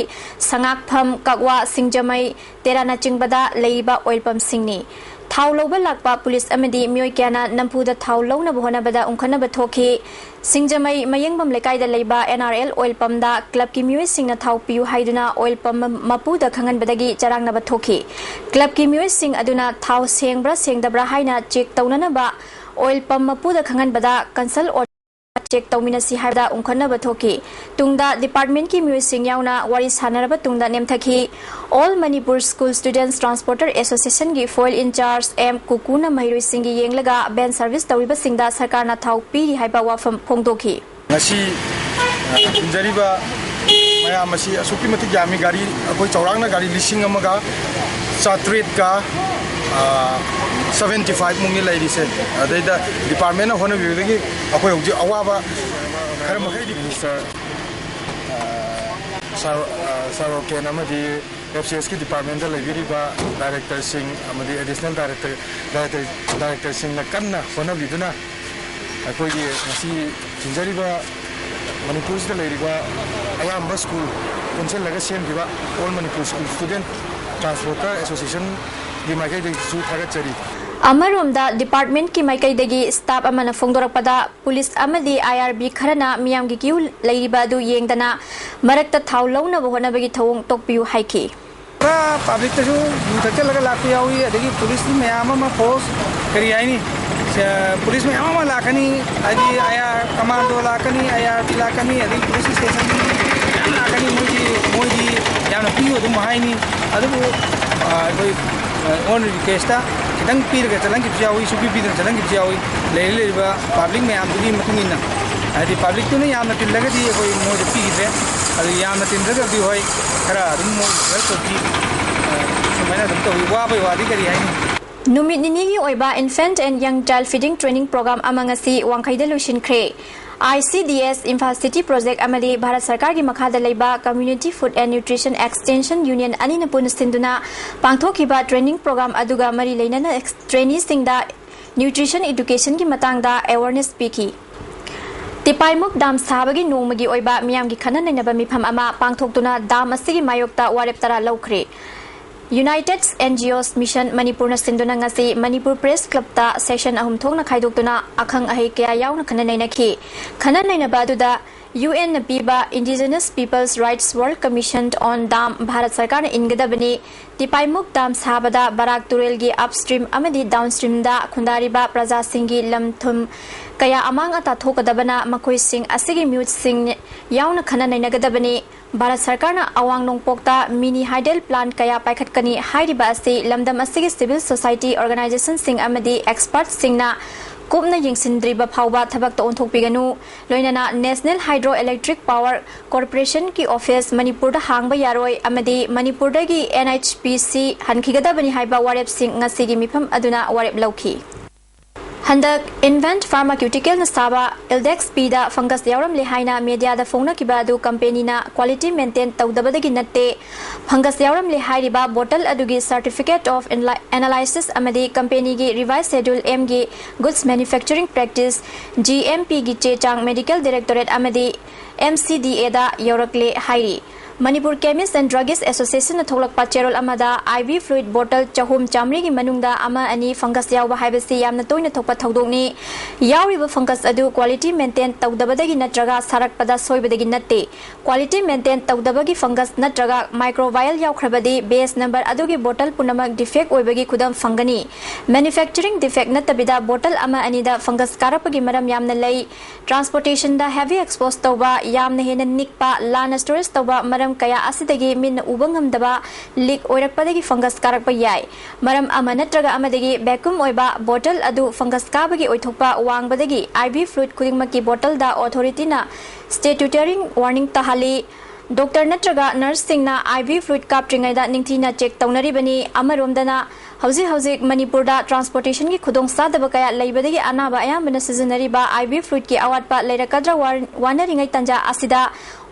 ꯁꯉꯥꯛꯐꯝ, ꯀꯛꯋꯥ, ꯁꯤꯡꯖꯃꯩ, ꯇꯦꯔꯥꯅꯆꯤꯡꯕꯗ ꯂꯩꯔꯤꯕ ꯑꯣꯏꯜ ꯄꯝꯁꯤꯡꯅꯤ꯫ ꯊꯥꯎ ꯂꯧꯕ ꯂꯥꯛꯄ ꯄꯨꯂꯤꯁ ꯑꯃꯗꯤ ꯃꯤꯑꯣꯏ ꯀꯌꯥꯅ ꯅꯝꯐꯨꯗ ꯊꯥꯎ ꯂꯧꯅꯕ ꯍꯣꯠꯅꯕꯗ ꯎꯪꯈꯠꯅꯕ ꯊꯣꯛꯈꯤ꯫ ꯁꯤꯡꯖꯃꯩ ꯃꯌꯦꯡꯕꯝ ꯂꯩꯀꯥꯏꯗ ꯂꯩꯕ ꯑꯦꯟ ꯑꯥꯔ ꯑꯦꯜ ꯑꯣꯏꯜ ꯄꯝꯗ ꯀ꯭ꯂꯕꯀꯤ ꯃꯤꯑꯣꯏꯁꯤꯡꯅ ꯊꯥꯎ ꯄꯤꯌꯨ ꯍꯥꯏꯗꯨꯅ ꯑꯣꯏꯜ ꯄꯝ ꯃꯄꯨꯗ ꯈꯪꯍꯟꯕꯗꯒꯤ ꯆꯔꯥꯡꯅꯕ ꯊꯣꯛꯈꯤ꯫ ꯀ꯭ꯂꯕꯀꯤ ꯃꯤꯑꯣꯏꯁꯤꯡ ꯑꯗꯨꯅ ꯊꯥꯎ ꯁꯦꯡꯕ꯭ꯔꯥ ꯁꯦꯡꯗꯕ꯭ꯔꯥ ꯍꯥꯏꯅ ꯆꯦꯛ ꯇꯧꯅꯅꯕ ꯑꯣꯏꯜ ꯄꯝ ꯃꯄꯨꯗ ꯈꯪꯍꯟꯕꯗ ꯀꯟꯁꯜ ꯆꯦꯛ ꯇꯧꯃꯤꯟꯅꯁꯤ ꯍꯥꯏꯕꯗ ꯎꯪꯈꯠꯅꯕ ꯊꯣꯛꯈꯤ꯫ ꯇꯨꯡꯗ ꯗꯤꯄꯥꯔꯠꯃꯦꯟꯠꯀꯤ ꯃꯤꯑꯣꯏꯁꯤꯡ ꯌꯥꯎꯅ ꯋꯥꯔꯤ ꯁꯥꯟꯅꯔꯕ ꯇꯨꯡꯗ ꯅꯦꯝꯊꯈꯤ꯫ All Manipur School Students Transporter Associationꯒꯤ foil in charge ꯑꯦꯝ ꯀꯨꯀꯨꯅ ꯃꯍꯩꯔꯣꯏꯁꯤꯡꯒꯤ ꯌꯦꯡꯂꯒ ꯚꯦꯟ ꯁꯔꯚꯤꯁ ꯇꯧꯔꯤꯕꯁꯤꯡꯗ ꯁꯔꯀꯥꯔꯅ ꯊꯥꯎ ꯄꯤꯔꯤ ꯍꯥꯏꯕ ꯋꯥꯐꯝ ꯐꯣꯡꯗꯣꯛꯈꯤ꯫ ꯉꯁꯤ, ꯑ, ꯊꯤꯟꯖꯔꯤꯕ ꯃꯌꯥꯝ ꯑꯁꯤ ꯑꯁꯨꯛꯀꯤ ꯃꯇꯤꯛ ꯌꯥꯝꯃꯤ꯫ ꯒꯥꯔꯤ, ꯑꯩꯈꯣꯏ ꯆꯥꯎꯔꯥꯛꯅ ꯒꯥꯔꯤ ꯂꯤꯁꯤꯡ ꯑꯃꯒ ꯆꯥꯇ꯭ꯔꯦꯠꯀ, ꯑ, seventy five ꯃꯨꯛꯅꯤ ꯂꯩꯔꯤꯁꯦ꯫ ꯑꯗꯩꯗ ꯗꯤꯄꯥꯔꯠꯃꯦꯟꯅ ꯍꯣꯠꯅꯕꯤꯕꯗꯒꯤ ꯑꯩꯈꯣꯏ ꯍꯧꯖꯤꯛ ꯑꯋꯥꯕ ꯈꯔ ꯃꯈꯩꯗꯤ ꯃꯤꯅꯤꯁꯇꯔ, ꯑ, ꯁꯥꯔ, ꯑ, ꯁꯥꯔ ꯔꯣꯀꯦꯟ ꯑꯃꯗꯤ ꯑꯦꯐ ꯁꯤ ꯑꯦꯁꯀꯤ ꯗꯤꯄꯥꯔꯠꯃꯦꯟꯗ ꯂꯩꯕꯤꯔꯤꯕ ꯗꯥꯏꯔꯦꯛꯇꯔꯁꯤꯡ ꯑꯃꯗꯤ ꯑꯦꯗꯤꯁꯅꯦꯜ ꯗꯥꯏꯔꯦꯛꯇꯔ, ꯗꯥꯏꯔꯦꯛꯇꯔ, ꯗꯥꯏꯔꯦꯛꯇꯔꯁꯤꯡꯅ ꯀꯟꯅ ꯍꯣꯠꯅꯕꯤꯗꯨꯅ ꯑꯩꯈꯣꯏꯒꯤ ꯉꯁꯤ ꯊꯤꯟꯖꯔꯤꯕ ꯃꯅꯤꯄꯨꯔꯁꯤꯗ ꯂꯩꯔꯤꯕ ꯑꯌꯥꯝꯕ ꯁ꯭ꯀꯨꯜ ꯄꯨꯟꯁꯤꯜꯂꯒ ꯁꯦꯝꯈꯤꯕ All Manipur School Student Transporter Associationꯒꯤ ꯃꯥꯏꯀꯩꯗꯒꯤꯁꯨ ꯊꯥꯒꯠꯆꯔꯤ꯫ ꯑꯃꯔꯣꯝꯗ, ꯗꯤꯄꯥꯔꯠꯃꯦꯟꯠꯀꯤ ꯃꯥꯏꯀꯩꯗꯒꯤ ꯁ꯭ꯇꯥꯐ ꯑꯃꯅ ꯐꯣꯡꯗꯣꯔꯛꯄꯗ, ꯄꯨꯂꯤꯁ ꯑꯃꯗꯤ ꯑꯥꯏ ꯑꯥꯔ ꯕꯤ ꯈꯔꯅ ꯃꯤꯌꯥꯝꯒꯤ ꯀ꯭ꯌꯨ ꯂꯩꯔꯤꯕ ꯑꯗꯨ ꯌꯦꯡꯗꯅ ꯃꯔꯛꯇ ꯊꯥꯎ ꯂꯧꯅꯕ ꯍꯣꯠꯅꯕꯒꯤ ꯊꯧꯑꯣꯡ ꯇꯣꯛꯄꯤꯌꯨ ꯍꯥꯏꯈꯤ꯫ ꯄꯨꯔꯥ ꯄꯕ꯭ꯂꯤꯛꯇꯁꯨ ꯌꯨ ꯊꯛꯆꯜꯂꯒ ꯂꯥꯛꯄ ꯌꯥꯎꯏ, ꯑꯗꯒꯤ ꯄꯨꯂꯤꯁ ꯃꯌꯥꯝ ꯑꯃ, ꯐꯣꯔꯁ, ꯀꯔꯤ ꯍꯥꯏꯅꯤ, ꯁ-, ꯄꯨꯂꯤꯁ ꯃꯌꯥꯝ ꯑꯃ ꯂꯥꯛꯀꯅꯤ, ꯍꯥꯏꯗꯤ ꯑꯥꯏ ꯑꯥꯔ ꯀꯃꯥꯟꯗꯣ ꯂꯥꯛꯀꯅꯤ, ꯑꯥꯏ ꯑꯥꯔ ꯕꯤ ꯂꯥꯛꯀꯅꯤ, ꯑꯗꯒꯤ ꯄꯨꯂꯤꯁ ꯏꯁꯇꯦꯁꯟꯒꯤ ꯃꯌꯥꯝ ꯂꯥꯛꯀꯅꯤ꯫ ꯃꯣꯏꯗꯤ, ꯃꯣꯏꯗꯤ ꯌꯥꯝꯅ ꯄꯤꯌꯨ ꯑꯗꯨꯝ ꯍꯥꯏꯅꯤ꯫ ꯑꯗꯨꯕꯨ, ꯑ, ꯑꯩꯈꯣꯏ, ꯑ, ꯑꯣꯟ ꯔꯤꯀ꯭ꯋꯦꯁꯇ ꯈꯤꯇꯪ ꯄꯤꯔꯒ ꯆꯠꯍꯟꯈꯤꯕꯁꯨ ꯌꯥꯎꯏ, ꯁꯨꯡꯄꯤ ꯄꯤꯗꯅ ꯆꯠꯍꯟꯈꯤꯕꯁꯨ ꯌꯥꯎꯏ꯫ ꯂꯩꯔ ꯂꯩꯔꯤꯕ ꯄꯕ꯭ꯂꯤꯛ ꯃꯌꯥꯝꯗꯨꯒꯤ ꯃꯇꯨꯡ ꯏꯟꯅ, ꯍꯥꯏꯗꯤ ꯄꯕ꯭ꯂꯤꯛꯇꯨꯅ ꯌꯥꯝꯅ ꯇꯤꯜꯂꯒꯗꯤ ꯑꯩꯈꯣꯏ ꯃꯣꯏꯗ ꯄꯤꯈꯤꯗ꯭ꯔꯦ, ꯑꯗꯨ ꯌꯥꯝꯅ ꯇꯤꯟꯗ꯭ꯔꯒꯗꯤ ꯍꯣꯏ, ꯈꯔ ꯑꯗꯨꯝ ꯃꯣꯏ ꯈꯔ ꯇꯧꯈꯤ꯫ ꯑ, ꯁꯨꯃꯥꯏꯅ ꯑꯗꯨꯝ ꯇꯧꯏ꯫ ꯋꯥꯕꯩ ꯋꯥꯗꯤ ꯀꯔꯤ ꯍꯥꯏꯅꯤ? ꯅꯨꯃꯤꯠ ꯅꯤꯅꯤꯒꯤ ꯑꯣꯏꯕ Infant and Young Child Feeding Training Program ꯑꯃ ꯉꯁꯤ ꯋꯥꯡꯈꯩꯗ ꯂꯣꯏꯁꯤꯟꯈ꯭ꯔꯦ꯫ I C D S Imphal city project ꯑꯃꯗꯤ ꯚꯥꯔꯠ ꯁꯔꯀꯥꯔꯒꯤ ꯃꯈꯥꯗ ꯂꯩꯕ Community Food and Nutrition Extension Union ꯑꯅꯤꯅ ꯄꯨꯟꯅ ꯁꯤꯟꯗꯨꯅ ꯄꯥꯡꯊꯣꯛꯈꯤꯕ training program ꯑꯗꯨꯒ ꯃꯔꯤ ꯂꯩꯅꯅ traineeꯁꯤꯡꯗ nutrition educationꯒꯤ ꯃꯇꯥꯡꯗ awareness ꯄꯤꯈꯤ꯫ ꯇꯤꯄꯥꯏꯃꯨꯛ ꯗꯥꯝ ꯁꯥꯕꯒꯤ ꯅꯣꯡꯃꯒꯤ ꯑꯣꯏꯕ ꯃꯤꯌꯥꯝꯒꯤ ꯈꯟꯅ ꯅꯩꯅꯕ ꯃꯤꯐꯝ ꯑꯃ ꯄꯥꯡꯊꯣꯛꯇꯨꯅ ꯗꯥꯝ ꯑꯁꯤꯒꯤ ꯃꯥꯌꯣꯛꯇ ꯋꯥꯔꯦꯞ ꯇꯔꯥ ꯂꯧꯈ꯭ꯔꯦ꯫ United N G Os Mission ꯃꯅꯤꯄꯨꯔꯅ ꯁꯤꯟꯗꯨꯅ ꯉꯁꯤ ꯃꯅꯤꯄꯨꯔ ꯄ꯭ꯔꯦꯁ ꯀ꯭ꯂꯕꯇ session ꯑꯍꯨꯝ ꯊꯣꯛꯅ ꯈꯥꯏꯗꯣꯛꯇꯨꯅ ꯑꯈꯪ ꯑꯍꯩ ꯀꯌꯥ ꯌꯥꯎꯅ ꯈꯟꯅ ꯅꯩꯅꯈꯤ꯫ ꯈꯟꯅ ꯅꯩꯅꯕ ꯑꯗꯨꯗ ꯌꯨ ꯑꯦꯟꯅ ꯄꯤꯕ Indigenous Peoples Rights World Commission on Dam Bharat ꯁꯔꯀꯥꯔꯅ ꯏꯟꯒꯗꯕꯅꯤ, ꯇꯤꯄꯥꯏꯃꯨꯛ ꯗꯥꯝ ꯁꯥꯕꯗ ꯕꯔꯥꯛ ꯇꯨꯔꯦꯜꯒꯤ upstream ꯑꯃꯗꯤ downstreamꯗ ꯈꯨꯟꯗꯥꯔꯤꯕ ꯄ꯭ꯔꯖꯥꯁꯤꯡꯒꯤ ꯂꯝ ꯊꯨꯝ ꯀꯌꯥ ꯑꯃꯥꯡ ꯑꯇꯥ ꯊꯣꯛꯀꯗꯕꯅ ꯃꯈꯣꯏꯁꯤꯡ ꯑꯁꯤꯒꯤ ꯃꯤꯍꯨꯠꯁꯤꯡ ꯌꯥꯎꯅ ꯈꯟꯅ ꯅꯩꯅꯒꯗꯕꯅꯤ꯫ ꯚꯥꯔꯠ ꯁꯔꯀꯥꯔꯅ ꯑꯋꯥꯡ ꯅꯣꯡꯄꯣꯛꯇ mini hydel plant ꯀꯌꯥ ꯄꯥꯏꯈꯠꯀꯅꯤ ꯍꯥꯏꯔꯤꯕ ꯑꯁꯤ ꯂꯝꯗꯝ ꯑꯁꯤꯒꯤ civil society organizationꯁꯤꯡ ꯑꯃꯗꯤ expertꯁꯤꯡꯅ ꯀꯨꯞꯅ ꯌꯦꯡꯁꯤꯟꯗ꯭ꯔꯤꯕ ꯐꯥꯎꯕ ꯊꯕꯛꯇ ꯑꯣꯟꯊꯣꯛꯄꯤꯒꯅꯨ꯫ ꯂꯣꯏꯅꯅ National Hydro Electric Power Corporationꯒꯤ office ꯃꯅꯤꯄꯨꯔꯗ ꯍꯥꯡꯕ ꯌꯥꯔꯣꯏ ꯑꯃꯗꯤ ꯃꯅꯤꯄꯨꯔꯗꯒꯤ N H P C ꯍꯟꯈꯤꯒꯗꯕꯅꯤ ꯍꯥꯏꯕ ꯋꯥꯔꯦꯞꯁꯤꯡ ꯉꯁꯤꯒꯤ ꯃꯤꯐꯝ ꯑꯗꯨꯅ ꯋꯥꯔꯦꯞ ꯂꯧꯈꯤ꯫ ꯍꯟꯗꯛ Invent Pharmaceutical ꯅ ꯁꯥꯕ Ildex P ꯗ fungus ꯌꯥꯎꯔꯝꯂꯦ ꯍꯥꯏꯅ media ꯗ ꯐꯣꯡꯅꯈꯤꯕ ꯑꯗꯨ company ꯅ quality maintain ꯇꯧꯗꯕꯗꯒꯤ ꯅꯠꯇꯦ꯫ Fungus ꯌꯥꯎꯔꯝꯂꯦ ꯍꯥꯏꯔꯤꯕ bottle ꯑꯗꯨꯒꯤ Certificate of Analy- Analysis ꯑꯃꯗꯤ company ꯒꯤ Revised Schedule M ꯒꯤ Goods Manufacturing Practice, G M P ꯒꯤ ꯆꯦ ꯆꯥꯡ Medical Directorate ꯑꯃꯗꯤ M C D A ꯗ ꯌꯧꯔꯛꯂꯦ ꯍꯥꯏꯔꯤ꯫ Manipur Chemist and Druggist Association ꯅ ꯊꯣꯛꯂꯛꯄ ꯆꯦꯔꯣꯜ ꯑꯃꯗ I V fluid bottle ꯆꯍꯨꯝ ꯆꯥꯃꯔꯤꯒꯤ ꯃꯅꯨꯡꯗ ꯑꯃ ꯑꯅꯤ fungus ꯌꯥꯎꯕ ꯍꯥꯏꯕꯁꯤ ꯌꯥꯝꯅ ꯇꯣꯏꯅ ꯊꯣꯛꯄ ꯊꯧꯗꯣꯛꯅꯤ꯫ ꯌꯥꯎꯔꯤꯕ fungus ꯑꯗꯨ quality maintain ꯇꯧꯗꯕꯗꯒꯤ ꯅꯠꯇ꯭ꯔꯒ ꯁꯥꯔꯛꯄꯗ ꯁꯣꯏꯕꯗꯒꯤ ꯅꯠꯇꯦ꯫ Quality maintain ꯇꯧꯗꯕꯒꯤ fungus ꯅꯠꯇ꯭ꯔꯒ microbial ꯌꯥꯎꯈ꯭ꯔꯕꯗꯤ batch number ꯑꯗꯨꯒꯤ bottle ꯄꯨꯝꯅꯃꯛ defect ꯑꯣꯏꯕꯒꯤ ꯈꯨꯗꯝ ꯐꯪꯒꯅꯤ꯫ Manufacturing defect ꯅꯠꯇꯕꯤꯗ bottle ꯑꯃ ꯑꯅꯤꯗ fungus ꯀꯥꯔꯛꯄꯒꯤ ꯃꯔꯝ ꯌꯥꯝꯅ ꯂꯩ꯫ Transportation ꯗ heavy expose ꯇꯧꯕ, ꯌꯥꯝꯅ ꯍꯦꯟꯅ ꯅꯤꯛꯄ, ꯂꯥꯟꯅ storage ꯇꯧꯕ, ꯃꯔꯝ ꯀꯌꯥ ꯑꯁꯤꯗꯒꯤ ꯃꯤꯠꯅ ꯎꯕ ꯉꯝꯗꯕ leak ꯑꯣꯏꯔꯛꯄꯗꯒꯤ fungus ꯀꯥꯔꯛꯄ ꯌꯥꯏ꯫ ꯃꯔꯝ ꯑꯃ ꯅꯠꯇ꯭ꯔꯒ ꯑꯃꯗꯒꯤ vacuum ꯑꯣꯏꯕ bottle ꯑꯗꯨ fungus ꯀꯥꯕꯒꯤ ꯑꯣꯏꯊꯣꯛꯄ ꯋꯥꯡꯕꯗꯒꯤ I V fluid ꯈꯨꯗꯤꯡꯃꯛꯀꯤ bottle ꯗ authority ꯅ statutory warning ꯇꯥꯍꯜꯂꯤ꯫ Doctor ꯅꯠꯇ꯭ꯔꯒ nurse ꯁꯤꯡꯅ I V fluid ꯀꯥꯞꯇ꯭ꯔꯤꯉꯩꯗ ꯅꯤꯡꯊꯤꯅ check ꯇꯧꯅꯔꯤꯕꯅꯤ꯫ ꯑꯃꯔꯣꯝꯗꯅ, ꯍꯧꯖꯤꯛ ꯍꯧꯖꯤꯛ ꯃꯅꯤꯄꯨꯔꯗ transportation ꯒꯤ ꯈꯨꯗꯣꯡꯆꯥꯗꯕ ꯀꯌꯥ ꯂꯩꯕꯗꯒꯤ ꯑꯅꯥꯕ ꯑꯌꯥꯝꯕꯅ ꯁꯤꯖꯤꯟꯅꯔꯤꯕ I V fluid ꯀꯤ ꯑꯋꯥꯠꯄ ꯂꯩꯔꯛꯀꯗ꯭ꯔꯥ ꯋꯥ- ꯋꯥꯅꯔꯤꯉꯩ ꯇꯥꯟꯖꯥ ꯑꯁꯤꯗ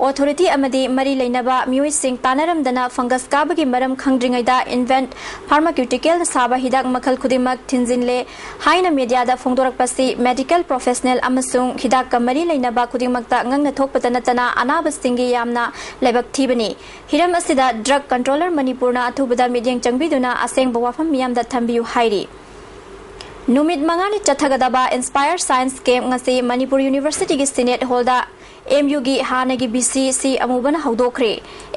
authority ꯑꯃꯗꯤ ꯃꯔꯤ ꯂꯩꯅꯕ ꯃꯤꯑꯣꯏꯁꯤꯡ ꯇꯥꯟꯅꯔꯝꯗꯅ fungus ꯀꯥꯕꯒꯤ ꯃꯔꯝ ꯈꯪꯗ꯭ꯔꯤꯉꯩꯗ Invent Pharmaceutical ꯅ ꯁꯥꯕ ꯍꯤꯗꯥꯛ ꯃꯈꯜ ꯈꯨꯗꯤꯡꯃꯛ ꯊꯤꯡꯖꯤꯜꯂꯦ ꯍꯥꯏꯅ media ꯗ ꯐꯣꯡꯗꯣꯔꯛꯄꯁꯤ medical professional ꯑꯃꯁꯨꯡ ꯍꯤꯗꯥꯛꯀ ꯃꯔꯤ ꯂꯩꯅꯕ ꯈꯨꯗꯤꯡꯃꯛꯇ ꯉꯛꯅ ꯊꯣꯛꯄꯇ ꯅꯠꯇꯅ ꯑꯅꯥꯕꯁꯤꯡꯒꯤ ꯌꯥꯝꯅ ꯂꯥꯏꯕꯛ ꯊꯤꯕꯅꯤ꯫ ꯍꯤꯔꯝ ꯑꯁꯤꯗ Drug Controller Manipur ꯅ ꯑꯊꯨꯕꯗ ꯃꯤꯠꯌꯦꯡ ꯆꯪꯕꯤꯗꯨꯅ ꯑꯁꯦꯡꯕ ꯋꯥꯐꯝ ꯃꯤꯌꯥꯝꯗ ꯊꯝꯕꯤꯌꯨ ꯍꯥꯏꯔꯤ꯫ ꯅꯨꯃꯤꯠ ꯃꯉꯥꯅꯤ ꯆꯠꯊꯒꯗꯕ Inspire Science Camp ꯉꯁꯤ ꯃꯅꯤꯄꯨꯔ University ꯒꯤ Senate Hall ꯗ M U ꯒꯤ ꯍꯥꯟꯅꯒꯤ V C C ꯑꯃꯨꯕꯅ ꯍꯧꯗꯣꯛꯈ꯭ꯔꯦ꯫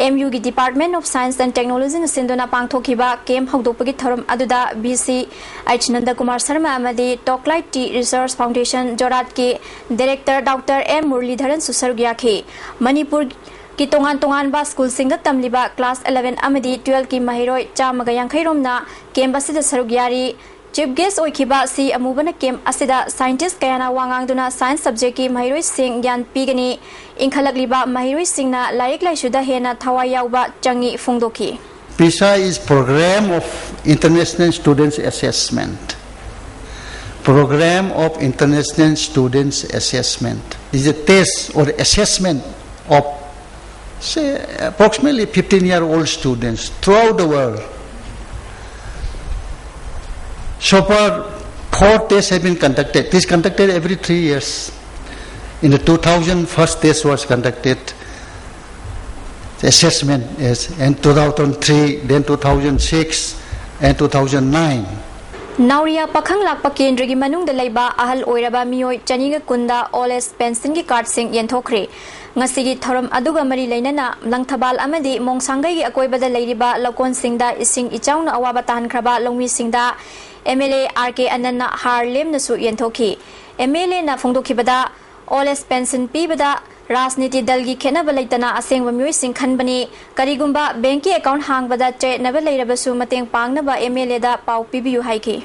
M U ꯒꯤ Department of Science and Technology ꯅ ꯁꯤꯟꯗꯨꯅ ꯄꯥꯡꯊꯣꯛꯈꯤꯕ camp ꯍꯧꯗꯣꯛꯄꯒꯤ ꯊꯧꯔꯝ ꯑꯗꯨꯗ V C H Nandakumar Sharma ꯑꯃꯗꯤ Toklight Tea Research Foundation ꯖꯣꯔꯥꯠꯀꯤ Director Doctor M Muralidharan ꯁꯨ ꯁꯔꯨꯛ ꯌꯥꯈꯤ꯫ ꯃꯅꯤꯄꯨꯔꯒꯤ ꯇꯣꯉꯥꯟ ꯇꯣꯉꯥꯟꯕ school ꯁꯤꯡꯗ ꯇꯝꯂꯤꯕ class eleven ꯑꯃꯗꯤ twelve ꯀꯤ ꯃꯍꯩꯔꯣꯏ ꯆꯥꯝꯃꯒ ꯌꯥꯡꯈꯩ ꯔꯣꯝꯅ camp ꯑꯁꯤꯗ ꯁꯔꯨꯛ ꯌꯥꯔꯤ꯫ Chief guest ꯑꯣꯏꯈꯤꯕ C ꯑꯃꯨꯕꯅ camp ꯑꯁꯤꯗ scientist ꯀꯌꯥꯅ ꯋꯥ ꯉꯥꯡꯗꯨꯅ science subject ꯀꯤ ꯃꯍꯩꯔꯣꯏꯁꯤꯡ ꯒ꯭ꯌꯥꯟ ꯄꯤꯒꯅꯤ꯫ ꯏꯟꯈꯠꯂꯛꯂꯤꯕ ꯃꯍꯩꯔꯣꯏꯁꯤꯡꯅ ꯂꯥꯏꯔꯤꯛ ꯂꯥꯏꯁꯨꯗ ꯍꯦꯟꯅ ꯊꯋꯥꯏ ꯌꯥꯎꯕ ꯆꯪꯏ ꯐꯣꯡꯗꯣꯛꯈꯤ꯫ PISA is Program of International Students Assessment. Program of International Students Assessment is a test or assessment of, say, approximately fifteen year old students throughout the world. So far, four tests have been conducted. This is conducted every three years. In the two thousand, first test was conducted, the assessment is in two thousand three, then two thousand six, and two thousand nine. ꯅꯥꯎꯔꯤꯌꯥ ꯄꯥꯈꯪ ꯂꯥꯛꯄ ꯀꯦꯟꯗ꯭ꯔꯒꯤ ꯃꯅꯨꯡꯗ ꯂꯩꯕ ꯑꯍꯜ ꯑꯣꯏꯔꯕ ꯃꯤꯑꯣꯏ ꯆꯅꯤꯒ ꯀꯨꯟꯗ ꯑꯣꯜ ꯑꯦꯖ ꯄꯦꯟꯁꯟꯒꯤ ꯀꯥꯔꯗꯁꯤꯡ ꯌꯦꯟꯊꯣꯛꯈ꯭ꯔꯦ꯫ ꯉꯁꯤꯒꯤ ꯊꯧꯔꯝ ꯑꯗꯨꯒ ꯃꯔꯤ ꯂꯩꯅꯅ ꯂꯪꯊꯕꯥꯜ ꯑꯃꯗꯤ ꯃꯣꯡꯁꯥꯡꯒꯩꯒꯤ ꯑꯀꯣꯏꯕꯗ ꯂꯩꯔꯤꯕ ꯂꯧꯀꯣꯟꯁꯤꯡꯗ ꯏꯁꯤꯡ ꯏꯆꯥꯎꯅ ꯑꯋꯥꯕ ꯇꯥꯍꯟꯈ꯭ꯔꯕ ꯂꯧꯃꯤꯁꯤꯡꯗ ꯑꯦꯝ ꯑꯦꯜ ꯑꯦ ꯑꯥꯔ ꯀꯦ ꯑꯅꯟꯅ ꯍꯥꯔ ꯂꯦꯝꯅꯁꯨ ꯌꯦꯟꯊꯣꯛꯈꯤ꯫ ꯑꯦꯝ ꯑꯦꯜ ꯑꯦꯅ ꯐꯣꯡꯗꯣꯛꯈꯤꯕꯗ, ꯑꯣꯜ ꯑꯦꯖ ꯄꯦꯟꯁꯟ ꯄꯤꯕꯗ ꯔꯥꯖꯅꯤꯇꯤ ꯗꯜꯒꯤ ꯈꯦꯠꯅꯕ ꯂꯩꯇꯅ ꯑꯁꯦꯡꯕ ꯃꯤꯑꯣꯏꯁꯤꯡ ꯈꯟꯕꯅꯤ꯫ ꯀꯔꯤꯒꯨꯝꯕ ꯕꯦꯡꯀꯤ ꯑꯦꯀꯥꯎꯟ ꯍꯥꯡꯕꯗ ꯆꯌꯦꯠꯅꯕ ꯂꯩꯔꯕꯁꯨ ꯃꯇꯦꯡ ꯄꯥꯡꯅꯕ ꯑꯦꯝ ꯑꯦꯜ ꯑꯦꯗ ꯄꯥꯎ ꯄꯤꯕꯤꯌꯨ ꯍꯥꯏꯈꯤ꯫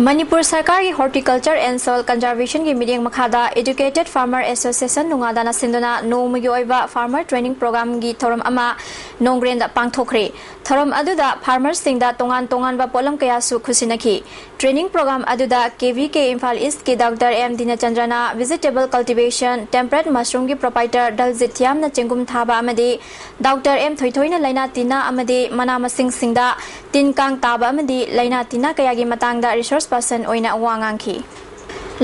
ꯃꯅꯤꯄꯨꯔ ꯁꯔꯀꯥꯔꯒꯤ Horticulture and Soil Conservationꯒꯤ ꯃꯤꯠꯌꯦꯡ ꯃꯈꯥꯗ Educated Farmer Association ꯅꯨꯡꯉꯥꯗꯥꯅ ꯁꯤꯟꯗꯨꯅ ꯅꯣꯡꯃꯒꯤ ꯑꯣꯏꯕ farmer training programꯒꯤ ꯊꯧꯔꯝ ꯑꯃ ꯅꯣꯡꯒ꯭ꯔꯦꯟꯗ ꯄꯥꯡꯊꯣꯛꯈ꯭ꯔꯦ꯫ ꯊꯧꯔꯝ ꯑꯗꯨꯗ farmerꯁꯤꯡꯗ ꯇꯣꯉꯥꯟ ꯇꯣꯉꯥꯟꯕ ꯄꯣꯠꯂꯝ ꯀꯌꯥꯁꯨ ꯈꯨꯠꯁꯤꯟꯅꯈꯤ꯫ Training program ꯑꯗꯨꯗ ꯀꯦ ꯚꯤ ꯀꯦ ꯏꯝꯐꯥꯜ ꯏꯁꯀꯤ ꯗꯥꯛꯇꯔ ꯑꯦꯝ ꯗꯤꯅꯆꯟꯗ꯭ꯔꯅ vegetable cultivation, temperate mushroomꯒꯤ proprietor ꯗꯜꯖꯤꯠ ꯊꯤꯌꯥꯝꯅ ꯆꯦꯡꯒꯨꯝ ꯊꯥꯕ ꯑꯃꯗꯤ ꯗꯥꯛꯇꯔ ꯑꯦꯝ ꯊꯣꯏꯊꯣꯏꯅ ꯂꯥꯏꯅꯥ ꯇꯤꯟꯅꯥ ꯑꯃꯗꯤ ꯃꯅꯥ ꯃꯁꯤꯡꯁꯤꯡꯗ ꯇꯤꯟ ꯀꯥꯡ ꯇꯥꯕ ꯑꯃꯗꯤ ꯂꯥꯏꯅꯥ ꯇꯤꯟꯅꯥ ꯀꯌꯥꯒꯤ ꯃꯇꯥꯡꯗ resource person ꯑꯣꯏꯅ ꯋꯥ ꯉꯥꯡꯈꯤ꯫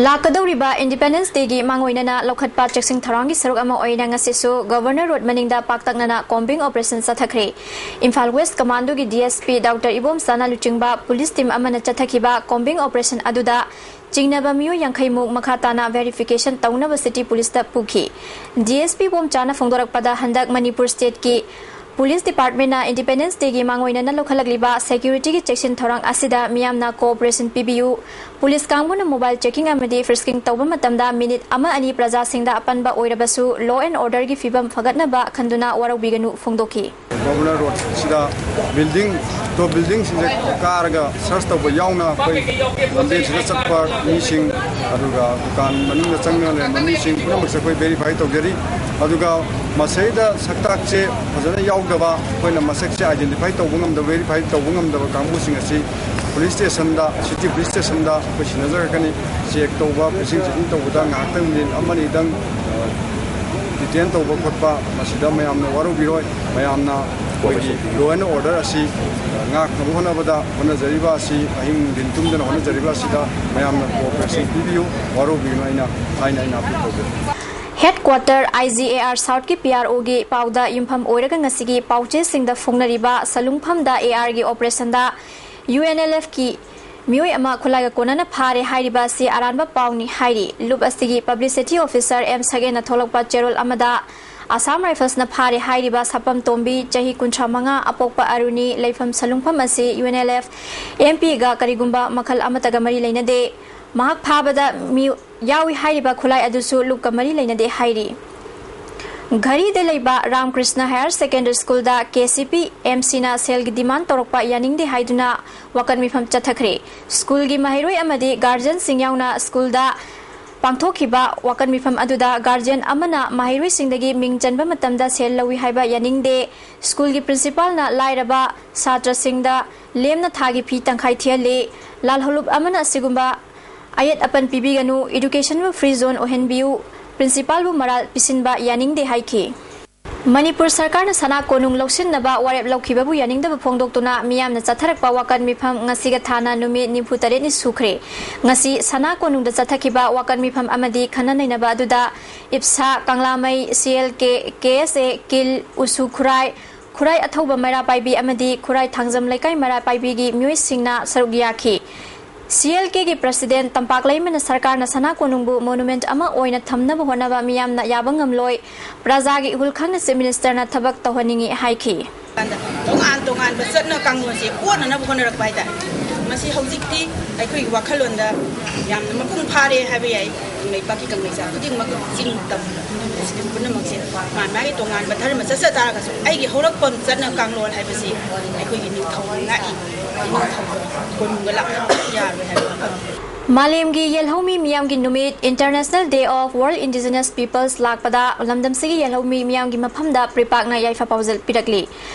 ꯂꯥꯛꯀꯗꯧꯔꯤꯕ Independence Dayꯒꯤ ꯃꯥꯡꯑꯣꯏꯅꯅ ꯂꯧꯈꯠꯄ ꯆꯦꯛꯁꯤꯟ ꯊꯧꯔꯥꯡꯒꯤ ꯁꯔꯨꯛ ꯑꯃ ꯑꯣꯏꯅ ꯉꯁꯤꯁꯨ Governor Road ꯃꯅꯤꯡꯗ ꯄꯥꯛꯇꯛꯅꯅ combing operation ꯆꯠꯊꯈ꯭ꯔꯦ꯫ ꯏꯝꯐꯥꯜ West Commandꯒꯤ D S P ꯗꯥꯛꯇꯔ ꯏꯕꯣꯝꯆꯥꯅ ꯂꯨꯆꯤꯡꯕ police team ꯑꯃꯅ ꯆꯠꯊꯈꯤꯕ combing operation ꯑꯗꯨꯗ ꯆꯤꯡꯅꯕ ꯃꯤꯑꯣꯏ ꯌꯥꯡꯈꯩ ꯃꯨꯛ ꯃꯈꯥ ꯇꯥꯅ verification ꯇꯧꯅꯕ city policeꯇ ꯄꯨꯈꯤ꯫ D S P ꯏꯕꯣꯝꯆꯥꯅ ꯐꯣꯡꯗꯣꯔꯛꯄꯗ, ꯍꯟꯗꯛ ꯃꯅꯤꯄꯨꯔ stateꯀꯤ police departmentꯅ Independence Dayꯒꯤ ꯃꯥꯡꯑꯣꯏꯅꯅ ꯂꯧꯈꯠꯂꯛꯂꯤꯕ securityꯒꯤ ꯆꯦꯛꯁꯤꯟ ꯊꯧꯔꯥꯡ ꯑꯁꯤꯗ ꯃꯤꯌꯥꯝꯅ cooperation ꯄꯤꯕꯤꯌꯨ꯫ Police ꯀꯥꯡꯕꯨꯅ mobile checking ꯑꯃꯗꯤ frisking ꯇꯧꯕ ꯃꯇꯝꯗ minute ꯑꯃ ꯑꯅꯤ ꯄ꯭ꯔꯖꯥꯁꯤꯡꯗ ꯑꯄꯟꯕ ꯑꯣꯏꯔꯕꯁꯨ law and orderꯒꯤ ꯐꯤꯕꯝ ꯐꯒꯠꯅꯕ ꯈꯟꯗꯨꯅ ꯋꯥꯔꯧꯕꯤꯒꯅꯨ ꯐꯣꯡꯗꯣꯛꯈꯤ꯫ Governor Roadꯁꯤꯗ building, top buildingꯁꯤꯡꯁꯦ ꯀꯥꯔꯒ search ꯇꯧꯕ ꯌꯥꯎꯅ ꯑꯩꯈꯣꯏ ꯂꯝꯕꯦꯟꯁꯤꯗ ꯆꯠꯄ ꯃꯤꯁꯤꯡ, ꯑꯗꯨꯒ ꯗꯨꯀꯥꯟ ꯃꯅꯨꯡꯗ ꯆꯪꯗꯨꯅ ꯂꯩꯔꯝꯕ ꯃꯤꯁꯤꯡ ꯄꯨꯝꯅꯃꯛꯁꯦ ꯑꯩꯈꯣꯏ verify ꯇꯧꯖꯔꯤ꯫ ꯑꯗꯨꯒ ꯃꯁꯤꯗ ꯁꯛꯇꯥꯛꯁꯦ ꯐꯖꯅ ꯌꯥꯎꯗꯕ, ꯑꯩꯈꯣꯏꯅ ꯃꯁꯛꯁꯦ identify ꯇꯧꯕ ꯉꯝꯗꯕ, verify ꯇꯧꯕ ꯉꯝꯗꯕ ꯀꯥꯡꯕꯨꯁꯤꯡ ꯑꯁꯤ ꯄꯨꯂꯤꯁ ꯁ꯭ꯇꯦꯁꯟꯗ, ꯁꯤꯇꯤ ꯄꯨꯂꯤꯁ ꯁ꯭ꯇꯦꯁꯟꯗ ꯑꯩꯈꯣꯏ ꯁꯤꯟꯅꯖꯔꯛꯀꯅꯤ꯫ ꯆꯦꯛ ꯇꯧꯕ, ꯄꯨꯁꯤꯟ ꯁꯤꯁꯤꯟ ꯇꯧꯕꯗ ꯉꯥꯏꯍꯥꯛꯇꯪ, ꯃꯤꯅꯤꯠ ꯑꯃ ꯑꯅꯤꯗꯪ, ꯑ, ꯗꯤꯇꯦꯟ ꯇꯧꯕ ꯈꯣꯠꯄ, ꯃꯁꯤꯗ ꯃꯌꯥꯝꯅ ꯋꯥꯔꯧꯕꯤꯔꯣꯏ꯫ ꯃꯌꯥꯝꯅ ꯑꯩꯈꯣꯏꯒꯤ law and order ꯑꯁꯤ, ꯑ, ꯉꯥꯛꯅꯕ ꯍꯣꯠꯅꯕꯗ ꯍꯣꯠꯅꯖꯔꯤꯕ ꯑꯁꯤ, ꯑꯍꯤꯡ ꯅꯨꯡꯊꯤꯟ ꯇꯨꯝꯗꯅ ꯍꯣꯠꯅꯖꯔꯤꯕ ꯑꯁꯤꯗ ꯃꯌꯥꯝꯅ cooperation ꯄꯤꯕꯤꯌꯨ, ꯋꯥꯔꯧꯕꯤꯒꯅꯨ ꯍꯥꯏꯅ, ꯍꯥꯏꯅ ꯑꯩꯅ ꯑꯄꯤꯜ ꯇꯧꯖꯔꯤ꯫ Headquarter I G A R South ꯀꯤ P R O ꯒꯤ ꯄꯥꯎꯗ ꯌꯨꯝꯐꯝ ꯑꯣꯏꯔꯒ ꯉꯁꯤꯒꯤ ꯄꯥꯎꯆꯦꯁꯤꯡꯗ ꯐꯣꯡꯅꯔꯤꯕ ꯁꯂꯨꯡꯐꯝꯗ A R ꯒꯤ operation ꯗ U N L F ꯀꯤ ꯃꯤꯑꯣꯏ ꯑꯃ ꯈꯨꯠꯂꯥꯏꯒ ꯀꯣꯟꯅꯅ ꯐꯥꯔꯦ ꯍꯥꯏꯔꯤꯕ ꯑꯁꯤ ꯑꯔꯥꯟꯕ ꯄꯥꯎꯅꯤ ꯍꯥꯏꯔꯤ꯫ ꯂꯨꯞ ꯑꯁꯤꯒꯤ publicity officer M ꯁꯒꯦꯟꯅ ꯊꯣꯛꯂꯛꯄ ꯆꯦꯔꯣꯜ ꯑꯃꯗ Assam Rifles ꯅ ꯐꯥꯔꯦ ꯍꯥꯏꯔꯤꯕ ꯁꯥꯄꯝ ꯇꯣꯝꯕꯤ, ꯆꯍꯤ ꯀꯨꯟꯊ꯭ꯔꯥ ꯃꯉꯥ, ꯑꯄꯣꯛꯄ ꯑꯔꯨꯅꯤ, ꯂꯩꯐꯝ ꯁꯂꯨꯡꯐꯝ ꯑꯁꯤ U N L F M P ꯒ ꯀꯔꯤꯒꯨꯝꯕ ꯃꯈꯜ ꯑꯃꯠꯇꯒ ꯃꯔꯤ ꯂꯩꯅꯗꯦ꯫ ꯃꯍꯥꯛ ꯐꯥꯕꯗ ꯃꯤ ꯌꯥꯎꯏ ꯍꯥꯏꯔꯤꯕ ꯈꯨꯠꯂꯥꯏ ꯑꯗꯨꯁꯨ ꯂꯨꯞꯀ ꯃꯔꯤ ꯂꯩꯅꯗꯦ ꯍꯥꯏꯔꯤ꯫ ꯘꯔꯤꯗ ꯂꯩꯕ ꯔꯥꯝꯀ꯭ꯔꯤꯁꯅ Higher Secondary School ꯗ K C P M C ꯅ ꯁꯦꯜꯒꯤ demand ꯇꯧꯔꯛꯄ ꯌꯥꯅꯤꯡꯗꯦ ꯍꯥꯏꯗꯨꯅ ꯋꯥꯀꯠ ꯃꯤꯐꯝ ꯆꯠꯊꯈ꯭ꯔꯦ꯫ ꯁ꯭ꯀꯨꯜꯒꯤ ꯃꯍꯩꯔꯣꯏ ꯑꯃꯗꯤ guardian ꯁꯤꯡ ꯌꯥꯎꯅ ꯁ꯭ꯀꯨꯜꯗ ꯄꯥꯡꯊꯣꯛꯈꯤꯕ ꯋꯥꯀꯠ ꯃꯤꯐꯝ ꯑꯗꯨꯗ guardian ꯑꯃꯅ ꯃꯍꯩꯔꯣꯏꯁꯤꯡꯗꯒꯤ ꯃꯤꯡ ꯆꯟꯕ ꯃꯇꯝꯗ ꯁꯦꯜ ꯂꯧꯏ ꯍꯥꯏꯕ ꯌꯥꯅꯤꯡꯗꯦ꯫ ꯁ꯭ꯀꯨꯜꯒꯤ principal ꯅ ꯂꯥꯏꯔꯕ ꯁꯥꯇ꯭ꯔꯁꯤꯡꯗ ꯂꯦꯝꯅ ꯊꯥꯒꯤ ꯐꯤ ꯇꯪꯈꯥꯏ ꯊꯤꯍꯜꯂꯤ꯫ ꯂꯥꯜꯍꯧꯂꯨꯞ ꯑꯃꯅ ꯑꯁꯤꯒꯨꯝꯕ ꯑꯌꯦꯠ ꯑꯄꯟ ꯄꯤꯕꯤꯒꯅꯨ, education ꯕꯨ free zone ꯑꯣꯏꯍꯟꯕꯤꯌꯨ, principal ꯕꯨ ꯃꯔꯥꯜ ꯄꯤꯁꯤꯟꯕ ꯌꯥꯅꯤꯡꯗꯦ ꯍꯥꯏꯈꯤ꯫ ꯃꯅꯤꯄꯨꯔ ꯁꯔꯀꯥꯔꯅ ꯁꯅꯥ ꯀꯣꯅꯨꯡ ꯂꯧꯁꯤꯟꯅꯕ ꯋꯥꯔꯦꯞ ꯂꯧꯈꯤꯕꯕꯨ ꯌꯥꯅꯤꯡꯗꯕ ꯐꯣꯡꯗꯣꯛꯇꯨꯅ ꯃꯤꯌꯥꯝꯅ ꯆꯠꯊꯔꯛꯄ ꯋꯥꯀꯠ ꯃꯤꯐꯝ ꯉꯁꯤꯒ ꯊꯥꯅ ꯅꯨꯃꯤꯠ ꯅꯤꯐꯨ ꯇꯔꯦꯠꯅꯤ ꯁꯨꯈ꯭ꯔꯦ꯫ ꯉꯁꯤ ꯁꯅꯥ ꯀꯣꯅꯨꯡꯗ ꯆꯠꯊꯈꯤꯕ ꯋꯥꯀꯠ ꯃꯤꯐꯝ ꯑꯃꯗꯤ ꯈꯟꯅ ꯅꯩꯅꯕ ꯑꯗꯨꯗ ꯏꯞꯁꯥ, ꯀꯪꯂꯥꯃꯩ, C L K, K S A, ꯀꯤꯜ, ꯎꯁꯨ ꯈꯨꯔꯥꯏ, ꯈꯨꯔꯥꯏ ꯑꯊꯧꯕ ꯃꯩꯔꯥ ꯄꯥꯏꯕꯤ ꯑꯃꯗꯤ ꯈꯨꯔꯥꯏ ꯊꯥꯡꯖꯝ ꯂꯩꯀꯥꯏ ꯃꯩꯔꯥ ꯄꯥꯏꯕꯤꯒꯤ ꯃꯤꯑꯣꯏꯁꯤꯡꯅ ꯁꯔꯨꯛ ꯌꯥꯈꯤ꯫ C L K ꯒꯤ president ꯇꯝꯄꯥꯛꯂꯩꯃꯅ ꯁꯔꯀꯥꯔꯅ ꯁꯅꯥ ꯀꯣꯅꯨꯡꯕꯨ monument ꯑꯃ ꯑꯣꯏꯅ ꯊꯝꯅꯕ ꯍꯣꯠꯅꯕ ꯃꯤꯌꯥꯝꯅ ꯌꯥꯕ ꯉꯝꯂꯣꯏ, ꯄ꯭ꯔꯖꯥꯒꯤ ꯏꯍꯨꯜ ꯈꯪꯅ Chief Minister ꯅ ꯊꯕꯛ ꯇꯧꯍꯟꯅꯤꯡꯏ ꯍꯥꯏꯈꯤ꯫ ꯇꯣꯉꯥꯟ ꯇꯣꯉꯥꯟꯕ ꯆꯠꯅ ꯀꯥꯡꯂꯣꯟꯁꯦ ꯑꯣꯟꯅꯅꯕ ꯍꯣꯠꯅꯔꯛꯄ ꯍꯥꯏꯇꯥꯔꯦ꯫ ꯃꯁꯤ ꯍꯧꯖꯤꯛꯇꯤ ꯑꯩꯈꯣꯏꯒꯤ ꯋꯥꯈꯜꯂꯣꯟꯗ ꯌꯥꯝꯅ ꯃꯄꯨꯡ ꯐꯥꯔꯦ ꯍꯥꯏꯕ ꯌꯥꯏ꯫ ꯀꯪꯂꯩꯄꯥꯛꯀꯤ ꯀꯪꯂꯩꯆꯥ ꯈꯨꯗꯤꯡꯃꯛ, ꯆꯤꯡ ꯇꯝ ꯄꯨꯝꯅꯃꯛꯁꯦ ꯃꯥ ꯃꯥꯒꯤ ꯇꯣꯉꯥꯟꯕ ꯙꯔꯃ ꯆꯠꯆ ꯇꯥꯔꯒꯁꯨ ꯑꯩꯒꯤ ꯍꯧꯔꯛꯐꯝ ꯆꯠꯅ ꯀꯥꯡꯂꯣꯟ ꯍꯥꯏꯕꯁꯤ ꯑꯩꯈꯣꯏꯒꯤ ꯅꯤꯡꯊꯧ ꯉꯥꯛꯏ, ꯅꯤꯡꯊꯧ ꯀꯣꯅꯨꯡꯒ ꯂꯥꯞꯅꯕ ꯌꯥꯔꯣꯏ ꯍꯥꯏꯕ ꯋꯥꯐꯝ꯫ ꯃꯥꯂꯦꯝꯒꯤ ꯌꯦꯜꯍꯧꯃꯤ ꯃꯤꯌꯥꯝꯒꯤ ꯅꯨꯃꯤꯠ, International Day of World Indigenous Peoples, ꯂꯥꯛꯄꯗ ꯂꯝꯗꯝꯁꯤꯒꯤ ꯌꯦꯜꯍꯧꯃꯤ ꯃꯤꯌꯥꯝꯒꯤ ꯃꯐꯝꯗ ꯄ꯭ꯔꯤꯄꯥꯛꯅ ꯌꯥꯏꯐ ꯄꯥꯎꯖꯦꯜ ꯄꯤꯔꯛꯂꯤ꯫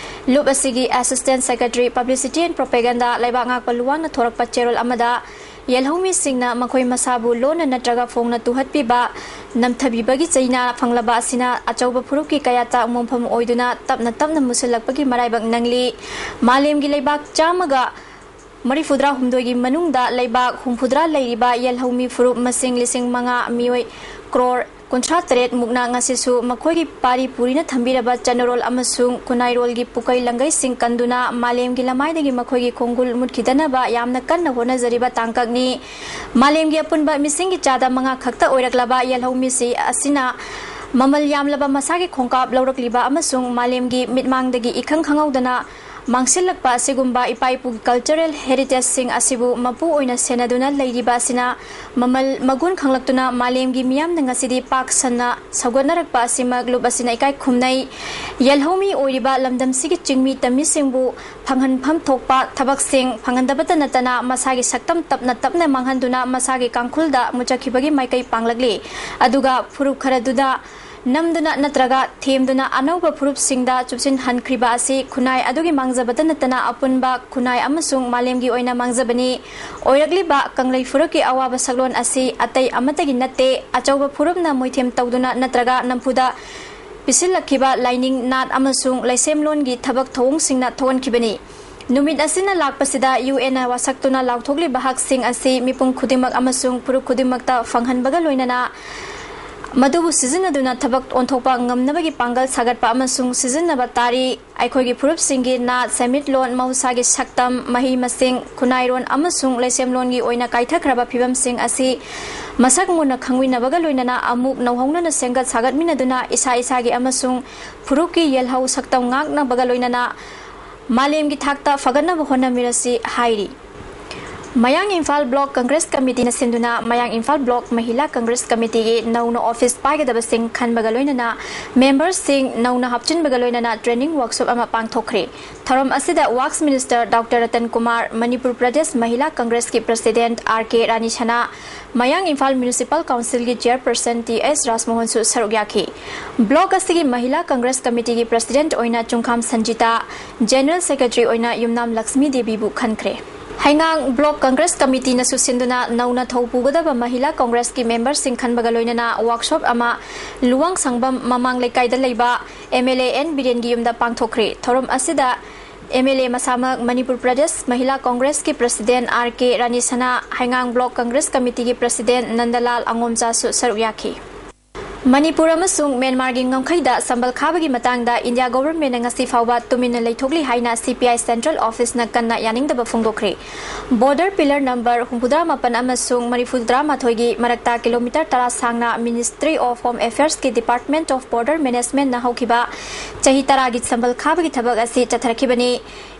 ꯂꯨꯞ ꯑꯁꯤꯒꯤ Assistant Secretary, Publicity and Propaganda, ꯂꯩꯕꯥꯛ ꯉꯥꯛꯄ ꯂꯨꯋꯥꯡꯅ ꯊꯣꯔꯛꯄ ꯆꯦꯔꯣꯜ ꯑꯃꯗ, ꯌꯦꯜꯍꯧꯃꯤꯁꯤꯡꯅ ꯃꯈꯣꯏ ꯃꯁꯥꯕꯨ ꯂꯣꯟꯅ ꯅꯠꯇ꯭ꯔꯒ ꯐꯣꯡꯅ ꯇꯨꯍꯠꯄꯤꯕ, ꯅꯝꯊꯕꯤꯕꯒꯤ ꯆꯩꯅꯥ ꯐꯪꯂꯕ ꯑꯁꯤꯅ ꯑꯆꯧꯕ ꯐꯨꯔꯨꯞꯀꯤ ꯀꯌꯥꯠꯇ ꯃꯣꯡꯐꯝ ꯑꯣꯏꯗꯨꯅ ꯇꯞꯅ ꯇꯞꯅ ꯃꯨꯁꯤꯜꯂꯛꯄꯒꯤ ꯃꯔꯥꯏꯕꯛ ꯅꯪꯂꯤ꯫ ꯃꯥꯂꯦꯝꯒꯤ ꯂꯩꯕꯥꯛ ꯆꯥꯝꯃꯒ ꯃꯔꯤꯐꯨꯇꯔꯥ ꯍꯨꯝꯗꯣꯏꯒꯤ ꯃꯅꯨꯡꯗ ꯂꯩꯕꯥꯛ ꯍꯨꯝꯐꯨꯇꯔꯥ ꯂꯩꯔꯤꯕ ꯌꯦꯜꯍꯧꯃꯤ ꯐꯨꯔꯨꯞ ꯃꯁꯤꯡ ꯂꯤꯁꯤꯡ ꯃꯉꯥ, ꯃꯤꯑꯣꯏ ꯀ꯭ꯔꯣꯔ ꯀꯨꯟꯊ꯭ꯔꯥ ꯇꯔꯦꯠ ꯃꯨꯛꯅ ꯉꯁꯤꯁꯨ ꯃꯈꯣꯏꯒꯤ ꯄꯥꯔꯤ ꯄꯨꯔꯤꯅ ꯊꯝꯕꯤꯔꯕ ꯆꯠꯅꯔꯣꯜ ꯑꯃꯁꯨꯡ ꯈꯨꯟꯅꯥꯏꯔꯣꯜꯒꯤ ꯄꯨꯀꯩ ꯂꯪꯒꯩꯁꯤꯡ ꯀꯟꯗꯨꯅ ꯃꯥꯂꯦꯝꯒꯤ ꯂꯃꯥꯏꯗꯒꯤ ꯃꯈꯣꯏꯒꯤ ꯈꯣꯡꯒꯨꯜ ꯃꯨꯠꯈꯤꯗꯅꯕ ꯌꯥꯝꯅ ꯀꯟꯅ ꯍꯣꯠꯅꯖꯔꯤꯕ ꯇꯥꯡꯀꯛꯅꯤ꯫ ꯃꯥꯂꯦꯝꯒꯤ ꯑꯄꯨꯟꯕ ꯃꯤꯁꯤꯡꯒꯤ ꯆꯥꯗ ꯃꯉꯥ ꯈꯛꯇ ꯑꯣꯏꯔꯛꯂꯕ ꯌꯦꯜꯍꯧꯃꯤꯁꯤ ꯑꯁꯤꯅ ꯃꯃꯜ ꯌꯥꯝꯂꯕ ꯃꯁꯥꯒꯤ ꯈꯣꯡꯀꯥꯞ ꯂꯧꯔꯛꯂꯤꯕ ꯑꯃꯁꯨꯡ ꯃꯥꯂꯦꯝꯒꯤ ꯃꯤꯠꯃꯥꯡꯗꯒꯤ ꯏꯈꯪ ꯈꯪꯍꯧꯗꯅ ꯃꯥꯡꯁꯤꯜꯂꯛꯄ ꯑꯁꯤꯒꯨꯝꯕ ꯏꯄꯥ ꯏꯄꯨꯒꯤ cultural heritageꯁꯤꯡ ꯑꯁꯤꯕꯨ ꯃꯄꯨ ꯑꯣꯏꯅ ꯁꯦꯟꯅꯗꯨꯅ ꯂꯩꯔꯤꯕ ꯑꯁꯤꯅ ꯃꯃꯜ ꯃꯒꯨꯟ ꯈꯪꯂꯛꯇꯨꯅ ꯃꯥꯂꯦꯝꯒꯤ ꯃꯤꯌꯥꯝꯅ ꯉꯁꯤꯗꯤ ꯄꯥꯛ ꯁꯟꯅ ꯁꯧꯒꯠꯅꯔꯛꯄ ꯑꯁꯤꯃꯛ ꯂꯨꯞ ꯑꯁꯤꯅ ꯏꯀꯥꯏ ꯈꯨꯝꯅꯩ꯫ ꯌꯦꯜꯍꯧꯃꯤ ꯑꯣꯏꯔꯤꯕ ꯂꯝꯗꯝꯁꯤꯒꯤ ꯆꯤꯡꯃꯤ ꯇꯝꯃꯤꯁꯤꯡꯕꯨ ꯐꯪꯍꯟꯐꯝ ꯊꯣꯛꯄ ꯊꯕꯛꯁꯤꯡ ꯐꯪꯍꯟꯗꯕꯇ ꯅꯠꯇꯅ ꯃꯁꯥꯒꯤ ꯁꯛꯇꯝ ꯇꯞꯅ ꯇꯞꯅ ꯃꯥꯡꯍꯟꯗꯨꯅ ꯃꯁꯥꯒꯤ ꯀꯥꯡꯈꯨꯜꯗ ꯃꯨꯠꯆꯈꯤꯕꯒꯤ ꯃꯥꯏꯀꯩ ꯄꯥꯡꯂꯛꯂꯤ꯫ ꯑꯗꯨꯒ ꯐꯨꯔꯨꯞ ꯈꯔꯗꯨꯗ ꯅꯝꯗꯨꯅ ꯅꯠꯇ꯭ꯔꯒ ꯊꯦꯝꯗꯨꯅ ꯑꯅꯧꯕ ꯐꯨꯔꯨꯞꯁꯤꯡꯗ ꯆꯨꯞꯁꯤꯟꯍꯟꯈ꯭ꯔꯤꯕ ꯑꯁꯤ ꯈꯨꯟꯅꯥꯏ ꯑꯗꯨꯒꯤ ꯃꯥꯡꯖꯕꯇ ꯅꯠꯇꯅ ꯑꯄꯨꯟꯕ ꯈꯨꯟꯅꯥꯏ ꯑꯃꯁꯨꯡ ꯃꯥꯂꯦꯝꯒꯤ ꯑꯣꯏꯅ ꯃꯥꯡꯖꯕꯅꯤ꯫ ꯑꯣꯏꯔꯛꯂꯤꯕ ꯀꯪꯂꯩ ꯐꯨꯔꯨꯞꯀꯤ ꯑꯋꯥꯕ ꯁꯛꯂꯣꯟ ꯑꯁꯤ ꯑꯇꯩ ꯑꯃꯠꯇꯒꯤ ꯅꯠꯇꯦ, ꯑꯆꯧꯕ ꯐꯨꯔꯨꯞꯅ ꯃꯣꯏꯊꯦꯝ ꯇꯧꯗꯨꯅ ꯅꯠꯇ꯭ꯔꯒ ꯅꯝꯐꯨꯗ ꯄꯤꯁꯤꯜꯂꯛꯈꯤꯕ ꯂꯥꯏꯅꯤꯡ, ꯅꯥꯠ ꯑꯃꯁꯨꯡ ꯂꯩꯁꯦꯝꯂꯣꯟꯒꯤ ꯊꯕꯛ ꯊꯧꯑꯣꯡꯁꯤꯡꯅ ꯊꯣꯛꯍꯟꯈꯤꯕꯅꯤ꯫ ꯅꯨꯃꯤꯠ ꯑꯁꯤꯅ ꯂꯥꯛꯄꯁꯤꯗ ꯌꯨ ꯑꯦꯟꯅ ꯋꯥꯁꯛꯇꯨꯅ ꯂꯥꯎꯊꯣꯛꯂꯤꯕ ꯍꯛꯁꯤꯡ ꯑꯁꯤ ꯃꯤꯄꯨꯝ ꯈꯨꯗꯤꯡꯃꯛ ꯑꯃꯁꯨꯡ ꯐꯨꯔꯨꯞ ꯈꯨꯗꯤꯡꯃꯛꯇ ꯐꯪꯍꯟꯕꯒ ꯂꯣꯏꯅꯅ ꯃꯗꯨꯕꯨ ꯁꯤꯖꯤꯟꯅꯗꯨꯅ ꯊꯕꯛ ꯑꯣꯟꯊꯣꯛꯄ ꯉꯝꯅꯕꯒꯤ ꯄꯥꯡꯒꯜ ꯁꯥꯒꯠꯄ ꯑꯃꯁꯨꯡ ꯁꯤꯖꯤꯟꯅꯕ ꯇꯥꯔꯤ꯫ ꯑꯩꯈꯣꯏꯒꯤ ꯐꯨꯔꯨꯞꯁꯤꯡꯒꯤ ꯅꯥꯠ, ꯁꯦꯟꯃꯤꯠꯂꯣꯟ, ꯃꯍꯧꯁꯥꯒꯤ ꯁꯛꯇꯝ, ꯃꯍꯩ ꯃꯁꯤꯡ, ꯈꯨꯟꯅꯥꯏꯔꯣꯟ ꯑꯃꯁꯨꯡ ꯂꯩꯁꯦꯝꯂꯣꯟꯒꯤ ꯑꯣꯏꯅ ꯀꯥꯏꯊꯈ꯭ꯔꯕ ꯐꯤꯕꯝꯁꯤꯡ ꯑꯁꯤ ꯃꯁꯛ ꯃꯨꯟꯅ ꯈꯪꯃꯤꯟꯅꯕꯒ ꯂꯣꯏꯅꯅ ꯑꯃꯨꯛ ꯅꯧꯍꯧꯅꯅ ꯁꯦꯝꯒꯠ ꯁꯥꯒꯠꯃꯤꯟꯅꯗꯨꯅ ꯏꯁꯥ ꯏꯁꯥꯒꯤ ꯑꯃꯁꯨꯡ ꯐꯨꯔꯨꯞꯀꯤ ꯌꯦꯜꯍꯧ ꯁꯛꯇꯝ ꯉꯥꯛꯅꯕꯒ ꯂꯣꯏꯅꯅ ꯃꯥꯂꯦꯝꯒꯤ ꯊꯥꯛꯇ ꯐꯒꯠꯅꯕ ꯍꯣꯠꯅꯃꯤꯟꯅꯁꯤ ꯍꯥꯏꯔꯤ꯫ ꯃꯌꯥꯡ ꯏꯝꯐꯥꯜ ꯕ꯭ꯂꯣꯛ ꯀꯪꯒ꯭ꯔꯦꯁ ꯀꯃꯤꯇꯤꯅ ꯁꯤꯟꯗꯨꯅ ꯃꯌꯥꯡ ꯏꯝꯐꯥꯜ ꯕ꯭ꯂꯣꯛ ꯃꯍꯤꯂꯥ ꯀꯪꯒ꯭ꯔꯦꯁ ꯀꯃꯤꯇꯤꯒꯤ ꯅꯧꯅ ꯑꯣꯐꯤꯁ ꯄꯥꯏꯒꯗꯕꯁꯤꯡ ꯈꯟꯕꯒ ꯂꯣꯏꯅꯅ ꯃꯦꯝꯕꯔꯁꯤꯡ ꯅꯧꯅ ꯍꯥꯞꯆꯤꯟꯕꯒ ꯂꯣꯏꯅꯅ ꯇ꯭ꯔꯦꯅꯤꯡ ꯋꯥꯔꯛꯁꯣꯞ ꯑꯃ ꯄꯥꯡꯊꯣꯛꯈ꯭ꯔꯦ꯫ ꯊꯧꯔꯝ ꯑꯁꯤꯗ works minister doctor Ratan Kumar, Manipur Pradesh Mahila ꯀꯪꯒ꯭ꯔꯦꯁꯀꯤ president R K Rani Sana, Mayang Imphal municipal ꯀꯥꯎꯟꯁꯤꯜꯒꯤ ꯆꯤꯌꯔꯄꯔꯁꯟ ꯇꯤ ꯑꯦꯁ ꯔꯥꯖꯃꯣꯍꯟꯁꯨ ꯁꯔꯨꯛ ꯌꯥꯈꯤ꯫ ꯕ꯭ꯂꯣꯛ ꯑꯁꯤꯒꯤ ꯃꯍꯤꯂꯥ ꯀꯪꯒ꯭ꯔꯦꯁ ꯀꯃꯤꯇꯤꯒꯤ ꯄ꯭ꯔꯁꯤꯗꯦꯟꯠ ꯑꯣꯏꯅ ꯆꯨꯡꯈꯥꯝ ꯁꯟꯖꯤꯇꯥ, ꯖꯦꯅꯔꯦꯜ ꯁꯦꯀ꯭ꯔꯦꯇꯔꯤ ꯑꯣꯏꯅ ꯌꯨꯝꯅꯥꯝ ꯂꯛꯁꯃꯤ ꯗꯦꯕꯤꯕꯨ ꯈꯟꯈ꯭ꯔꯦ꯫ ꯍꯩꯉꯥꯡ ꯕ꯭ꯂꯣꯛ ꯀꯪꯒ꯭ꯔꯦꯁ ꯀꯃꯤꯇꯤꯅꯁꯨ ꯁꯤꯟꯗꯨꯅ ꯅꯧꯅ ꯊꯧ ꯄꯨꯒꯗꯕ ꯃꯍꯤꯂꯥ ꯀꯪꯒ꯭ꯔꯦꯁꯀꯤ ꯃꯦꯝꯕꯔꯁꯤꯡ ꯈꯟꯕꯒ ꯂꯣꯏꯅꯅ ꯋꯥꯔꯛꯁꯣꯞ ꯑꯃ ꯂꯨꯋꯥꯡꯁꯪꯕꯝ ꯃꯃꯥꯡ ꯂꯩꯀꯥꯏꯗ ꯂꯩꯕ ꯑꯦꯝ ꯑꯦꯜ ꯑꯦ ꯑꯦꯟ ꯕꯤꯔꯦꯟꯒꯤ ꯌꯨꯝꯗ ꯄꯥꯡꯊꯣꯛꯈ꯭ꯔꯦ꯫ ꯊꯧꯔꯝ ꯑꯁꯤꯗ ꯑꯦꯝ ꯑꯦꯜ ꯑꯦ ꯃꯁꯥꯃꯛ, ꯃꯅꯤꯄꯨꯔ ꯄ꯭ꯔꯗꯦꯁ ꯃꯍꯤꯂꯥ ꯀꯪꯒ꯭ꯔꯦꯁꯀꯤ president R K Rani Sana, ꯍꯩꯉꯥꯡ ꯕ꯭ꯂꯣꯛ ꯀꯪꯒ꯭ꯔꯦꯁ ꯀꯃꯤꯇꯤꯒꯤ ꯄ꯭ꯔꯁꯤꯗꯦꯟꯠ ꯅꯟꯗꯂꯥꯜ ꯑꯉꯣꯝꯆꯥꯁꯨ ꯁꯔꯨꯛ ꯌꯥꯈꯤ꯫ ꯃꯅꯤꯄꯨꯔ ꯑꯃꯁꯨꯡ ꯃ꯭ꯌꯥꯟꯃꯥꯔꯒꯤ ꯉꯝꯈꯩꯗ ꯁꯝꯕꯜ ꯈꯥꯕꯒꯤ ꯃꯇꯥꯡꯗ ꯏꯟꯗꯤꯌꯥ ꯒꯣꯚꯔꯟꯃꯦꯟꯠꯅ ꯉꯁꯤ ꯐꯥꯎꯕ ꯇꯨꯃꯤꯟꯅ ꯂꯩꯊꯣꯛꯂꯤ ꯍꯥꯏꯅ ꯁꯤ ꯄꯤ ꯑꯥꯏ ꯁꯦꯟꯇ꯭ꯔꯦꯜ ꯑꯣꯐꯤꯁꯅ ꯀꯟꯅ ꯌꯥꯅꯤꯡꯗꯕ ꯐꯣꯡꯗꯣꯛꯈ꯭ꯔꯦ꯫ ꯕꯣꯔꯗꯔ ꯄꯤꯂꯔ ꯅꯝꯕꯔ ꯍꯨꯝꯐꯨꯇꯔꯥ ꯃꯥꯄꯟ ꯑꯃꯁꯨꯡ ꯃꯔꯤꯐꯨꯇꯔꯥ ꯃꯥꯊꯣꯏꯒꯤ ꯃꯔꯛꯇ ꯀꯤꯂꯣꯃꯤꯇꯔ ꯇꯔꯥ ꯁꯥꯡꯅ ꯃꯤꯅꯤꯁꯇ꯭ꯔꯤ ꯑꯣꯐ ꯍꯣꯝ ꯑꯦꯐꯤꯌꯔꯁꯀꯤ ꯗꯤꯄꯥꯔꯠꯃꯦꯟꯠ ꯑꯣꯐ ꯕꯣꯔꯗꯔ ꯃꯦꯅꯦꯖꯃꯦꯟꯠꯅ ꯍꯧꯈꯤꯕ ꯆꯍꯤ ꯇꯔꯥꯒꯤ ꯁꯝꯕꯜ ꯈꯥꯕꯒꯤ ꯊꯕꯛ ꯑꯁꯤ ꯆꯠꯊꯔꯛꯈꯤꯕꯅꯤ꯫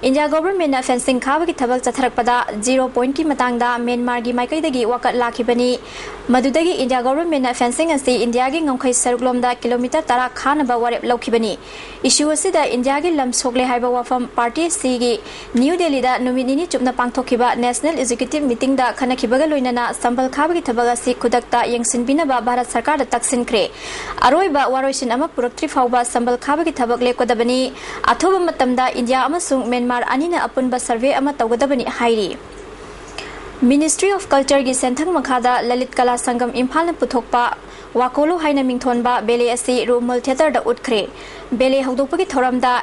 ꯏꯟꯗꯤꯌꯥ ꯒꯣꯚꯔꯟꯃꯦꯟꯠꯅ ꯐꯦꯟꯁꯤꯡ ꯈꯥꯕꯒꯤ ꯊꯕꯛ ꯆꯠꯊꯔꯛꯄꯗ ꯖꯤꯔꯣ ꯄꯣꯏꯟꯠꯀꯤ ꯃꯇꯥꯡꯗ ꯃ꯭ꯌꯥꯟꯃꯥꯔꯒꯤ ꯃꯥꯏꯀꯩꯗꯒꯤ ꯋꯥꯀꯠ ꯂꯥꯛꯈꯤꯕꯅꯤ꯫ ꯃꯗꯨꯗꯒꯤ ꯏꯟꯗꯤꯌꯥ ꯒꯣꯚꯔꯟꯃꯦꯟꯠꯅ ꯐꯦꯟꯁꯤꯡ ꯑꯁꯤ ꯏꯟꯗꯤꯌꯥꯒꯤ ꯉꯝꯈꯩ ꯁꯔꯨꯛꯂꯣꯝꯗ ꯀꯤꯂꯣꯃꯤꯇꯔ ꯇꯔꯥ ꯈꯥꯅꯕ ꯋꯥꯔꯦꯞ ꯂꯧꯈꯤꯕꯅꯤ꯫ ꯏꯁꯨ ꯑꯁꯤꯗ ꯏꯟꯗꯤꯌꯥꯒꯤ ꯂꯝ ꯁꯣꯛꯂꯦ ꯍꯥꯏꯕ ꯋꯥꯐꯝ ꯄꯥꯔꯇꯤ ꯁꯤꯒꯤ ꯅ꯭ꯌꯨ ꯗꯦꯜꯂꯤꯗ ꯅꯨꯃꯤꯠ ꯅꯤꯅꯤ ꯆꯨꯞꯅ ꯄꯥꯡꯊꯣꯛꯈꯤꯕ ꯅꯦꯁꯅꯦꯜ ꯑꯦꯛꯖꯤꯀ꯭ꯌꯨꯇꯤꯚ ꯃꯤꯇꯤꯡꯗ ꯈꯟꯅꯈꯤꯕꯒ ꯂꯣꯏꯅꯅ ꯁꯝꯕꯜ ꯈꯥꯕꯒꯤ ꯊꯕꯛ ꯑꯁꯤ ꯈꯨꯗꯛꯇ ꯌꯦꯡꯁꯤꯟꯕꯤꯅꯕ ꯚꯥꯔꯠ ꯁꯔꯀꯥꯔꯗ ꯇꯛꯁꯤꯟꯈ꯭ꯔꯦ꯫ ꯑꯔꯣꯏꯕ ꯋꯥꯔꯣꯏꯁꯤꯟ ꯑꯃ ꯄꯨꯔꯛꯇ꯭ꯔꯤ ꯐꯥꯎꯕ ꯁꯝꯕꯜ ꯈꯥꯕꯒꯤ ꯊꯕꯛ ꯂꯦꯞꯀꯗꯕꯅꯤ꯫ ꯑꯊꯨꯕ ꯃꯇꯝꯗ ꯏꯟꯗꯤꯌꯥ ꯑꯃꯁꯨꯡ ꯃ꯭ꯌꯥꯟꯃꯥꯔ ꯑꯅꯤꯅ ꯑꯄꯨꯟꯕ ꯁꯔꯚꯦ ꯑꯃ ꯇꯧꯒꯗꯕꯅꯤ ꯍꯥꯏꯔꯤ꯫ ꯃꯤꯅꯤꯁꯇ꯭ꯔꯤ ꯑꯣꯐ ꯀꯜꯆꯔꯒꯤ ꯁꯦꯟꯊꯪ ꯃꯈꯥꯗ ꯂꯂꯤꯠ ꯀꯂꯥ ꯁꯪꯒꯝ ꯏꯝꯐꯥꯜꯅ ꯄꯨꯊꯣꯛꯄ ꯋꯥꯀꯣꯂꯨ ꯍꯥꯏꯅ ꯃꯤꯡꯊꯣꯟꯕ ꯕꯦꯂꯦ ꯑꯁꯤ ꯔꯨꯃꯨꯜ ꯊꯤꯌꯦꯇꯔꯗ ꯎꯠꯈ꯭ꯔꯦ꯫ ꯕꯦꯂꯦ ꯍꯧꯗꯣꯛꯄꯒꯤ ꯊꯧꯔꯝꯗ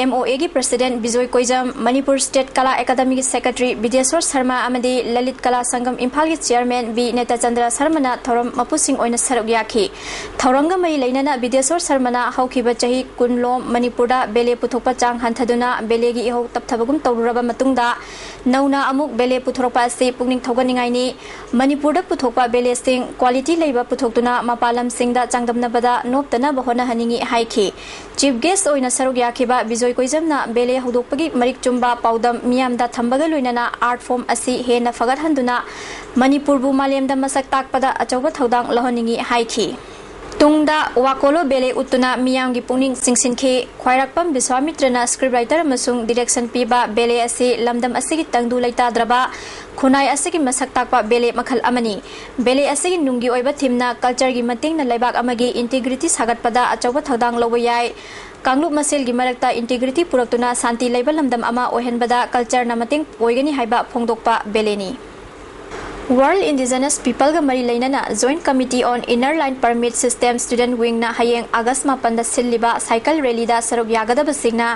ꯑꯦꯝ ꯑꯣ ꯑꯦꯒꯤ ꯄ꯭ꯔꯁꯤꯗꯦꯟꯠ ꯕꯤꯖꯣꯏ ꯀꯣꯏꯖꯝ, ꯃꯅꯤꯄꯨꯔ ꯁ꯭ꯇꯦꯠ ꯀꯂꯥ ꯑꯦꯀꯥꯗꯃꯤꯒꯤ ꯁꯦꯀ꯭ꯔꯦꯇꯔꯤ ꯕꯤꯗ꯭ꯌꯦꯁꯣꯔ ꯁꯔꯃ ꯑꯃꯗꯤ ꯂꯂꯤꯠ ꯀꯂꯥ ꯁꯪꯒꯝ ꯏꯝꯐꯥꯜꯒꯤ ꯆꯤꯌꯔꯃꯦꯟ ꯕꯤ ꯅꯦꯇꯆꯟꯗ꯭ꯔ ꯁꯔꯃꯅ ꯊꯧꯔꯝ ꯃꯄꯨꯁꯤꯡ ꯑꯣꯏꯅ ꯁꯔꯨꯛ ꯌꯥꯈꯤ꯫ ꯊꯧꯔꯝꯒ ꯃꯔꯤ ꯂꯩꯅꯅ ꯕꯤꯗ꯭ꯌꯦꯁꯣꯔ ꯁꯔꯃꯅ ꯍꯧꯈꯤꯕ ꯆꯍꯤ ꯀꯨꯟꯂꯣꯝ ꯃꯅꯤꯄꯨꯔꯗ ꯕꯦꯂꯦ ꯄꯨꯊꯣꯛꯄ ꯆꯥꯡ ꯍꯟꯊꯗꯨꯅ ꯕꯦꯂꯦꯒꯤ ꯏꯍꯧ ꯇꯞꯊꯕꯒꯨꯝ ꯇꯧꯔꯨꯔꯕ ꯃꯇꯨꯡꯗ ꯅꯧꯅ ꯑꯃꯨꯛ ꯕꯦꯂꯦ ꯄꯨꯊꯣꯔꯛꯄ ꯑꯁꯤ ꯄꯨꯛꯅꯤꯡ ꯊꯧꯒꯠꯅꯤꯡꯉꯥꯏꯅꯤ꯫ ꯃꯅꯤꯄꯨꯔꯗ ꯄꯨꯊꯣꯛꯄ ꯕꯦꯂꯦꯁꯤꯡ ꯀ꯭ꯋꯥꯂꯤꯇꯤ ꯂꯩꯕ ꯄꯨꯊꯣꯛꯇꯨꯅ ꯃꯄꯥꯟ ꯂꯝꯁꯤꯡꯗ ꯆꯥꯡꯗꯝꯅꯕꯗ ꯅꯣꯞꯇꯅꯕ ꯍꯣꯠꯅꯍꯟꯅꯤꯡꯏ ꯍꯥꯏꯈꯤ꯫ ꯆꯤꯐ ꯒꯦꯁ꯭ꯠ ꯑꯣꯏꯅ ꯁꯔꯨꯛ ꯌꯥꯈꯤꯕ ꯕꯤꯖꯣꯏ ꯏꯀꯣꯏꯖꯝꯅ ꯕꯦꯂꯦ ꯍꯧꯗꯣꯛꯄꯒꯤ ꯃꯔꯤꯛ ꯆꯨꯝꯕ ꯄꯥꯎꯗꯝ ꯃꯤꯌꯥꯝꯗ ꯊꯝꯕꯒ ꯂꯣꯏꯅꯅ art form ꯑꯁꯤ ꯍꯦꯟꯅ ꯐꯒꯠꯍꯟꯗꯨꯅ ꯃꯅꯤꯄꯨꯔꯕꯨ ꯃꯥꯂꯦꯝꯗ ꯃꯁꯛ ꯇꯥꯛꯄꯗ ꯑꯆꯧꯕ ꯊꯧꯗꯥꯡ ꯂꯧꯍꯟꯅꯤꯡꯏ ꯍꯥꯏꯈꯤ꯫ ꯇꯨꯡꯗ ꯋꯥꯀꯣꯂꯣ ꯕꯦꯂꯦ ꯎꯠꯇꯨꯅ ꯃꯤꯌꯥꯝꯒꯤ ꯄꯨꯛꯅꯤꯡ ꯆꯤꯡꯁꯤꯟꯈꯤ꯫ ꯈ꯭ꯋꯥꯏꯔꯥꯛꯄꯝ ꯕꯤꯁ꯭ꯋꯥꯃꯤꯇ꯭ꯔꯅ script writer ꯑꯃꯁꯨꯡ direction ꯄꯤꯕ ꯕꯦꯂꯦ ꯑꯁꯤ ꯂꯝꯗꯝ ꯑꯁꯤꯒꯤ ꯇꯪꯗꯨ ꯂꯩꯇꯥꯗ꯭ꯔꯕ ꯈꯨꯟꯅꯥꯏ ꯑꯁꯤꯒꯤ ꯃꯁꯛ ꯇꯥꯛꯄ ꯕꯦꯂꯦ ꯃꯈꯜ ꯑꯃꯅꯤ꯫ ꯕꯦꯂꯦ ꯑꯁꯤꯒꯤ ꯅꯨꯡꯒꯤ ꯑꯣꯏꯕ theme ꯅ culture ꯒꯤ ꯃꯇꯦꯡꯅ ꯂꯩꯕꯥꯛ ꯑꯃꯒꯤ integrity ꯁꯥꯒꯠꯄꯗ ꯑꯆꯧꯕ ꯊꯧꯗꯥꯡ ꯂꯧꯕ ꯌꯥꯏ꯫ ꯀꯥꯡꯂꯨꯞ ꯃꯁꯦꯜꯒꯤ ꯃꯔꯛꯇ integrity ꯄꯨꯔꯛꯇꯨꯅ ꯁꯥꯟꯇꯤ ꯂꯩꯕ ꯂꯝꯗꯝ ꯑꯃ ꯑꯣꯏꯍꯟꯕꯗ culture ꯅ ꯃꯇꯦꯡ ꯑꯣꯏꯒꯅꯤ ꯍꯥꯏꯕ ꯐꯣꯡꯗꯣꯛꯄ ꯕꯦꯂꯦꯅꯤ꯫ World Indigenous People ꯒ ꯃꯔꯤ ꯂꯩꯅꯅ Joint Committee on Inner Line Permit System Student Wing ꯅ ꯍꯌꯦꯡ August ꯃꯥꯄꯟꯗ ꯁꯤꯜꯂꯤꯕ cycle rally ꯗ ꯁꯔꯨꯛ ꯌꯥꯒꯗꯕꯁꯤꯡꯅ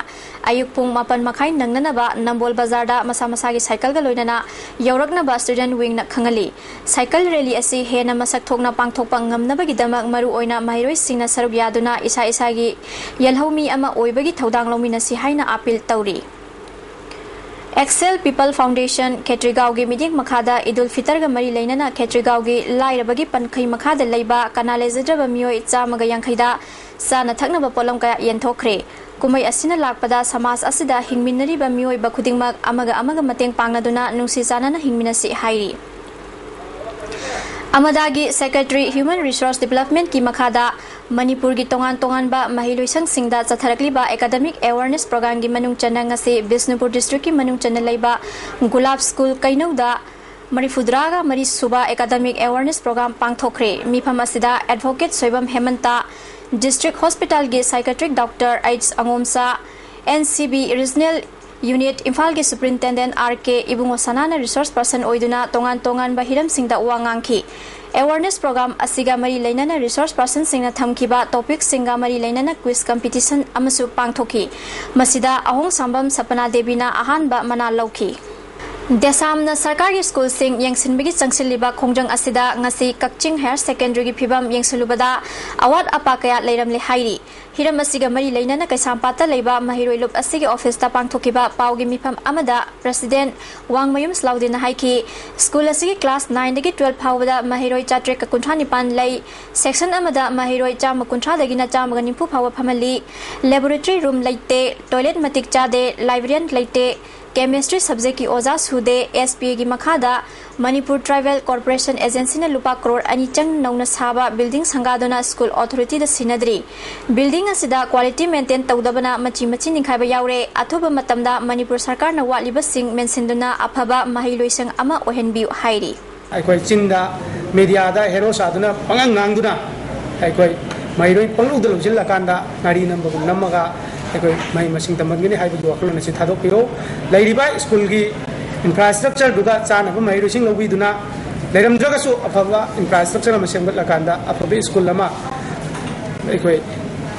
ꯑꯌꯨꯛ ꯄꯨꯡ ꯃꯥꯄꯟ ꯃꯈꯥꯏ ꯅꯪꯅꯅꯕ ꯅꯝꯕꯣꯜ ꯕꯖꯥꯔꯗ ꯃꯁꯥ ꯃꯁꯥꯒꯤ cycle ꯒ ꯂꯣꯏꯅꯅ ꯌꯧꯔꯛꯅꯕ Student Wing ꯅ ꯈꯪꯍꯜꯂꯤ꯫ Cycle rally ꯑꯁꯤ ꯍꯦꯟꯅ ꯃꯁꯛ ꯊꯣꯛꯅ ꯄꯥꯡꯊꯣꯛꯄ ꯉꯝꯅꯕꯒꯤꯗꯃꯛ ꯃꯔꯨꯑꯣꯏꯅ ꯃꯍꯩꯔꯣꯏꯁꯤꯡꯅ ꯁꯔꯨꯛ ꯌꯥꯗꯨꯅ ꯏꯁꯥ ꯏꯁꯥꯒꯤ ꯌꯦꯜꯍꯧꯃꯤ ꯑꯃ ꯑꯣꯏꯕꯒꯤ ꯊꯧꯗꯥꯡ ꯂꯧꯃꯤꯟꯅꯁꯤ ꯍꯥꯏꯅ appeal ꯇꯧꯔꯤ꯫ Excel People Foundation ꯈꯦꯇ꯭ꯔꯤꯒꯥꯎꯒꯤ ꯃꯤꯠꯌꯦꯡ ꯃꯈꯥꯗ ꯏꯗꯨꯜ ꯐꯤꯇꯔꯒ ꯃꯔꯤ ꯂꯩꯅꯅ ꯈꯦꯇ꯭ꯔꯤꯒꯥꯎꯒꯤ ꯂꯥꯏꯔꯕꯒꯤ ꯄꯟꯈꯩ ꯃꯈꯥꯗ ꯂꯩꯕ ꯀꯅꯥ ꯂꯩꯖꯗ꯭ꯔꯕ ꯃꯤꯑꯣꯏ ꯆꯥꯝꯃꯒ ꯌꯥꯡꯈꯩꯗ ꯆꯥꯅ ꯊꯛꯅꯕ ꯄꯣꯠꯂꯝ ꯀꯌꯥ ꯌꯦꯟꯊꯣꯛꯈ꯭ꯔꯦ꯫ ꯀꯨꯝꯍꯩ ꯑꯁꯤꯅ ꯂꯥꯛꯄꯗ ꯁꯃꯥꯖ ꯑꯁꯤꯗ ꯍꯤꯡꯃꯤꯟꯅꯔꯤꯕ ꯃꯤꯑꯣꯏꯕ ꯈꯨꯗꯤꯡꯃꯛ ꯑꯃꯒ ꯑꯃꯒ ꯃꯇꯦꯡ ꯄꯥꯡꯅꯗꯨꯅ ꯅꯨꯡꯁꯤ ꯆꯥꯟꯅꯅ ꯍꯤꯡꯃꯤꯟꯅꯁꯤ ꯍꯥꯏꯔꯤ꯫ ꯑꯃꯗꯥꯒꯤ Secretary Human Resource Development ꯀꯤ ꯃꯈꯥꯗ ꯃꯅꯤꯄꯨꯔꯒꯤ ꯇꯣꯉꯥꯟ ꯇꯣꯉꯥꯟꯕ ꯃꯍꯩꯂꯣꯏꯁꯪꯁꯤꯡꯗ ꯆꯠꯊꯔꯛꯂꯤꯕ academic awareness program ꯒꯤ ꯃꯅꯨꯡ ꯆꯟꯅ ꯉꯁꯤ ꯕꯤꯁꯅꯨꯄꯨꯔ district ꯀꯤ ꯃꯅꯨꯡ ꯆꯟꯅ ꯂꯩꯕ ꯒꯨꯂꯥꯞ school ꯀꯩꯅꯧꯗ ꯃꯔꯤꯐꯨꯇꯔꯥꯒ ꯃꯔꯤ ꯁꯨꯕ academic awareness program ꯄꯥꯡꯊꯣꯛꯈ꯭ꯔꯦ꯫ ꯃꯤꯐꯝ ꯑꯁꯤꯗ Advocate ꯁꯣꯏꯕꯝ ꯍꯦꯃꯟꯇ, District Hospital ꯒꯤ Psychiatric Doctor H ꯑꯉꯣꯝꯆꯥ, N C B Regional Unit ꯏꯝꯐꯥꯜꯒꯤ Superintendent R K ꯏꯕꯨꯡꯉꯣ ꯁꯅꯥꯅ resource person ꯑꯣꯏꯗꯨꯅ ꯇꯣꯉꯥꯟ ꯇꯣꯉꯥꯟꯕ ꯍꯤꯔꯝꯁꯤꯡꯗ ꯋꯥ ꯉꯥꯡꯈꯤ꯫ Awareness program ꯑꯁꯤꯒ ꯃꯔꯤ ꯂꯩꯅꯅ resource person ꯁꯤꯡꯅ ꯊꯝꯈꯤꯕ topic ꯁꯤꯡꯒ ꯃꯔꯤ ꯂꯩꯅꯅ quiz competition ꯑꯃꯁꯨ ꯄꯥꯡꯊꯣꯛꯈꯤ꯫ ꯃꯁꯤꯗ ꯑꯍꯣꯡ ꯁꯥꯝꯕꯝ ꯁꯄꯅꯥ ꯗꯦꯕꯤꯅ ꯑꯍꯥꯟꯕ ꯃꯅꯥ ꯂꯧꯈꯤ꯫ ꯗꯦꯁꯥꯝꯅ ꯁꯔꯀꯥꯔꯒꯤ ꯁ꯭ꯀꯨꯜꯁꯤꯡ ꯌꯦꯡꯁꯤꯟꯕꯒꯤ ꯆꯪꯁꯤꯜꯂꯤꯕ ꯈꯣꯡꯖꯪ ꯑꯁꯤꯗ ꯉꯁꯤ ꯀꯛꯆꯤꯡ ꯍꯥꯌꯔ ꯁꯦꯀꯦꯟꯗꯔꯤꯒꯤ ꯐꯤꯕꯝ ꯌꯦꯡꯁꯤꯜꯂꯨꯕꯗ ꯑꯋꯥꯠ ꯑꯄꯥ ꯀꯌꯥ ꯂꯩꯔꯝꯂꯦ ꯍꯥꯏꯔꯤ꯫ ꯍꯤꯔꯝ ꯑꯁꯤꯒ ꯃꯔꯤ ꯂꯩꯅꯅ ꯀꯩꯁꯥꯝꯄꯥꯠꯇ ꯂꯩꯕ ꯃꯍꯩꯔꯣꯏ ꯂꯨꯞ ꯑꯁꯤꯒꯤ ꯑꯣꯐꯤꯁꯇ ꯄꯥꯡꯊꯣꯛꯈꯤꯕ ꯄꯥꯎꯒꯤ ꯃꯤꯐꯝ ꯑꯃꯗ ꯄ꯭ꯔꯁꯤꯗꯦꯟꯠ ꯋꯥꯡꯃꯌꯨꯝ ꯁꯂꯥꯎꯗꯤꯟꯅ ꯍꯥꯏꯈꯤ, ꯁ꯭ꯀꯨꯜ ꯑꯁꯤꯒꯤ ꯀ꯭ꯂꯥꯁ ꯅꯥꯏꯟꯗꯒꯤ ꯇꯨꯋꯦꯜꯐ ꯐꯥꯎꯕꯗ ꯃꯍꯩꯔꯣꯏ ꯆꯥꯇ꯭ꯔꯦꯠꯀ ꯀꯨꯟꯊ꯭ꯔꯥ ꯅꯤꯄꯥꯟ ꯂꯩ꯫ ꯁꯦꯛꯁꯟ ꯑꯃꯗ ꯃꯍꯩꯔꯣꯏ ꯆꯥꯝꯃ ꯀꯨꯟꯊ꯭ꯔꯥꯗꯒꯤꯅ ꯆꯥꯝꯃꯒ ꯅꯤꯐꯨ ꯐꯥꯎꯕ ꯐꯝꯍꯜꯂꯤ꯫ ꯂꯦꯕꯣꯔꯦꯇꯔꯤ ꯔꯨꯝ ꯂꯩꯇꯦ, ꯇꯣꯏꯂꯦꯠ ꯃꯇꯤꯛ ꯆꯥꯗꯦ, ꯂꯥꯏꯕ꯭ꯔꯦꯔꯤꯌꯟ ꯂꯩꯇꯦ, ꯀꯦꯃꯦꯁꯇ꯭ꯔꯤ ꯁꯕꯖꯦꯛꯀꯤ ꯑꯣꯖꯥ ꯁꯨꯗꯦ꯫ ꯑꯦꯁ ꯄꯤ ꯑꯦꯒꯤ ꯃꯈꯥꯗ ꯃꯅꯤꯄꯨꯔ ꯇ꯭ꯔꯥꯏꯕꯦꯜ ꯀꯣꯔꯄꯣꯔꯦꯁꯟ ꯑꯦꯖꯦꯟꯁꯤꯅ ꯂꯨꯄꯥ ꯀ꯭ꯔꯣꯔ ꯑꯅꯤ ꯆꯪ ꯅꯧꯅ ꯁꯥꯕ ꯕꯤꯜꯗꯤꯡ ꯁꯪꯒꯥꯗꯨꯅ ꯁ꯭ꯀꯨꯜ ꯑꯣꯊꯣꯔꯤꯇꯤꯗ ꯁꯤꯟꯅꯗ꯭ꯔꯤ꯫ ꯕꯤꯜꯗꯤꯡ ꯑꯁꯤꯗ ꯀ꯭ꯋꯥꯂꯤꯇꯤ ꯃꯦꯟꯇꯦꯟ ꯇꯧꯗꯕꯅ ꯃꯆꯤ ꯃꯆꯤ ꯅꯤꯡꯈꯥꯏꯕ ꯌꯥꯎꯔꯦ꯫ ꯑꯊꯨꯕ ꯃꯇꯝꯗ ꯃꯅꯤꯄꯨꯔ ꯁꯔꯀꯥꯔꯅ ꯋꯥꯠꯂꯤꯕꯁꯤꯡ ꯃꯦꯟꯁꯤꯟꯗꯨꯅ ꯑꯐꯕ ꯃꯍꯩ ꯂꯣꯏꯁꯪ ꯑꯃ ꯑꯣꯏꯍꯟꯕꯤꯌꯨ ꯍꯥꯏꯔꯤ꯫ ꯑꯩꯈꯣꯏ ꯆꯤꯟꯗ, ꯃꯦꯗꯤꯌꯥꯗ ꯍꯦꯔꯣ ꯁꯥꯗꯨꯅ ꯄꯉꯥꯡ ꯉꯥꯡꯗꯨꯅ ꯑꯩꯈꯣꯏ ꯃꯍꯩꯔꯣꯏ ꯄꯪꯂꯧꯗ ꯂꯧꯁꯤꯜꯂꯀꯥꯟꯗ ꯉꯥꯔꯤ ꯅꯝꯕꯒꯨꯝ ꯅꯝꯃꯒ ꯑꯩꯈꯣꯏ ꯃꯍꯩ ꯃꯁꯤꯡ ꯇꯝꯍꯟꯒꯅꯤ ꯍꯥꯏꯕꯒꯤ ꯋꯥꯈꯜꯂꯣꯟ ꯑꯁꯤ ꯊꯥꯗꯣꯛꯄꯤꯔꯣ꯫ ꯂꯩꯔꯤꯕ ꯁ꯭ꯀꯨꯜꯒꯤ ꯏꯟꯐ꯭ꯔꯥꯁ꯭ꯇ꯭ꯔꯛꯆꯔꯗꯨꯒ ꯆꯥꯟꯅꯕ ꯃꯍꯩꯔꯣꯏꯁꯤꯡ ꯂꯧꯕꯤꯗꯨꯅ, ꯂꯩꯔꯝꯗ꯭ꯔꯒꯁꯨ ꯑꯐꯕ ꯏꯟꯐ꯭ꯔꯥꯁ꯭ꯇ꯭ꯔꯛꯆꯔ ꯑꯃ ꯁꯦꯝꯒꯠꯂꯀꯥꯟꯗ ꯑꯐꯕ ꯁ꯭ꯀꯨꯜ ꯑꯃ ꯑꯩꯈꯣꯏ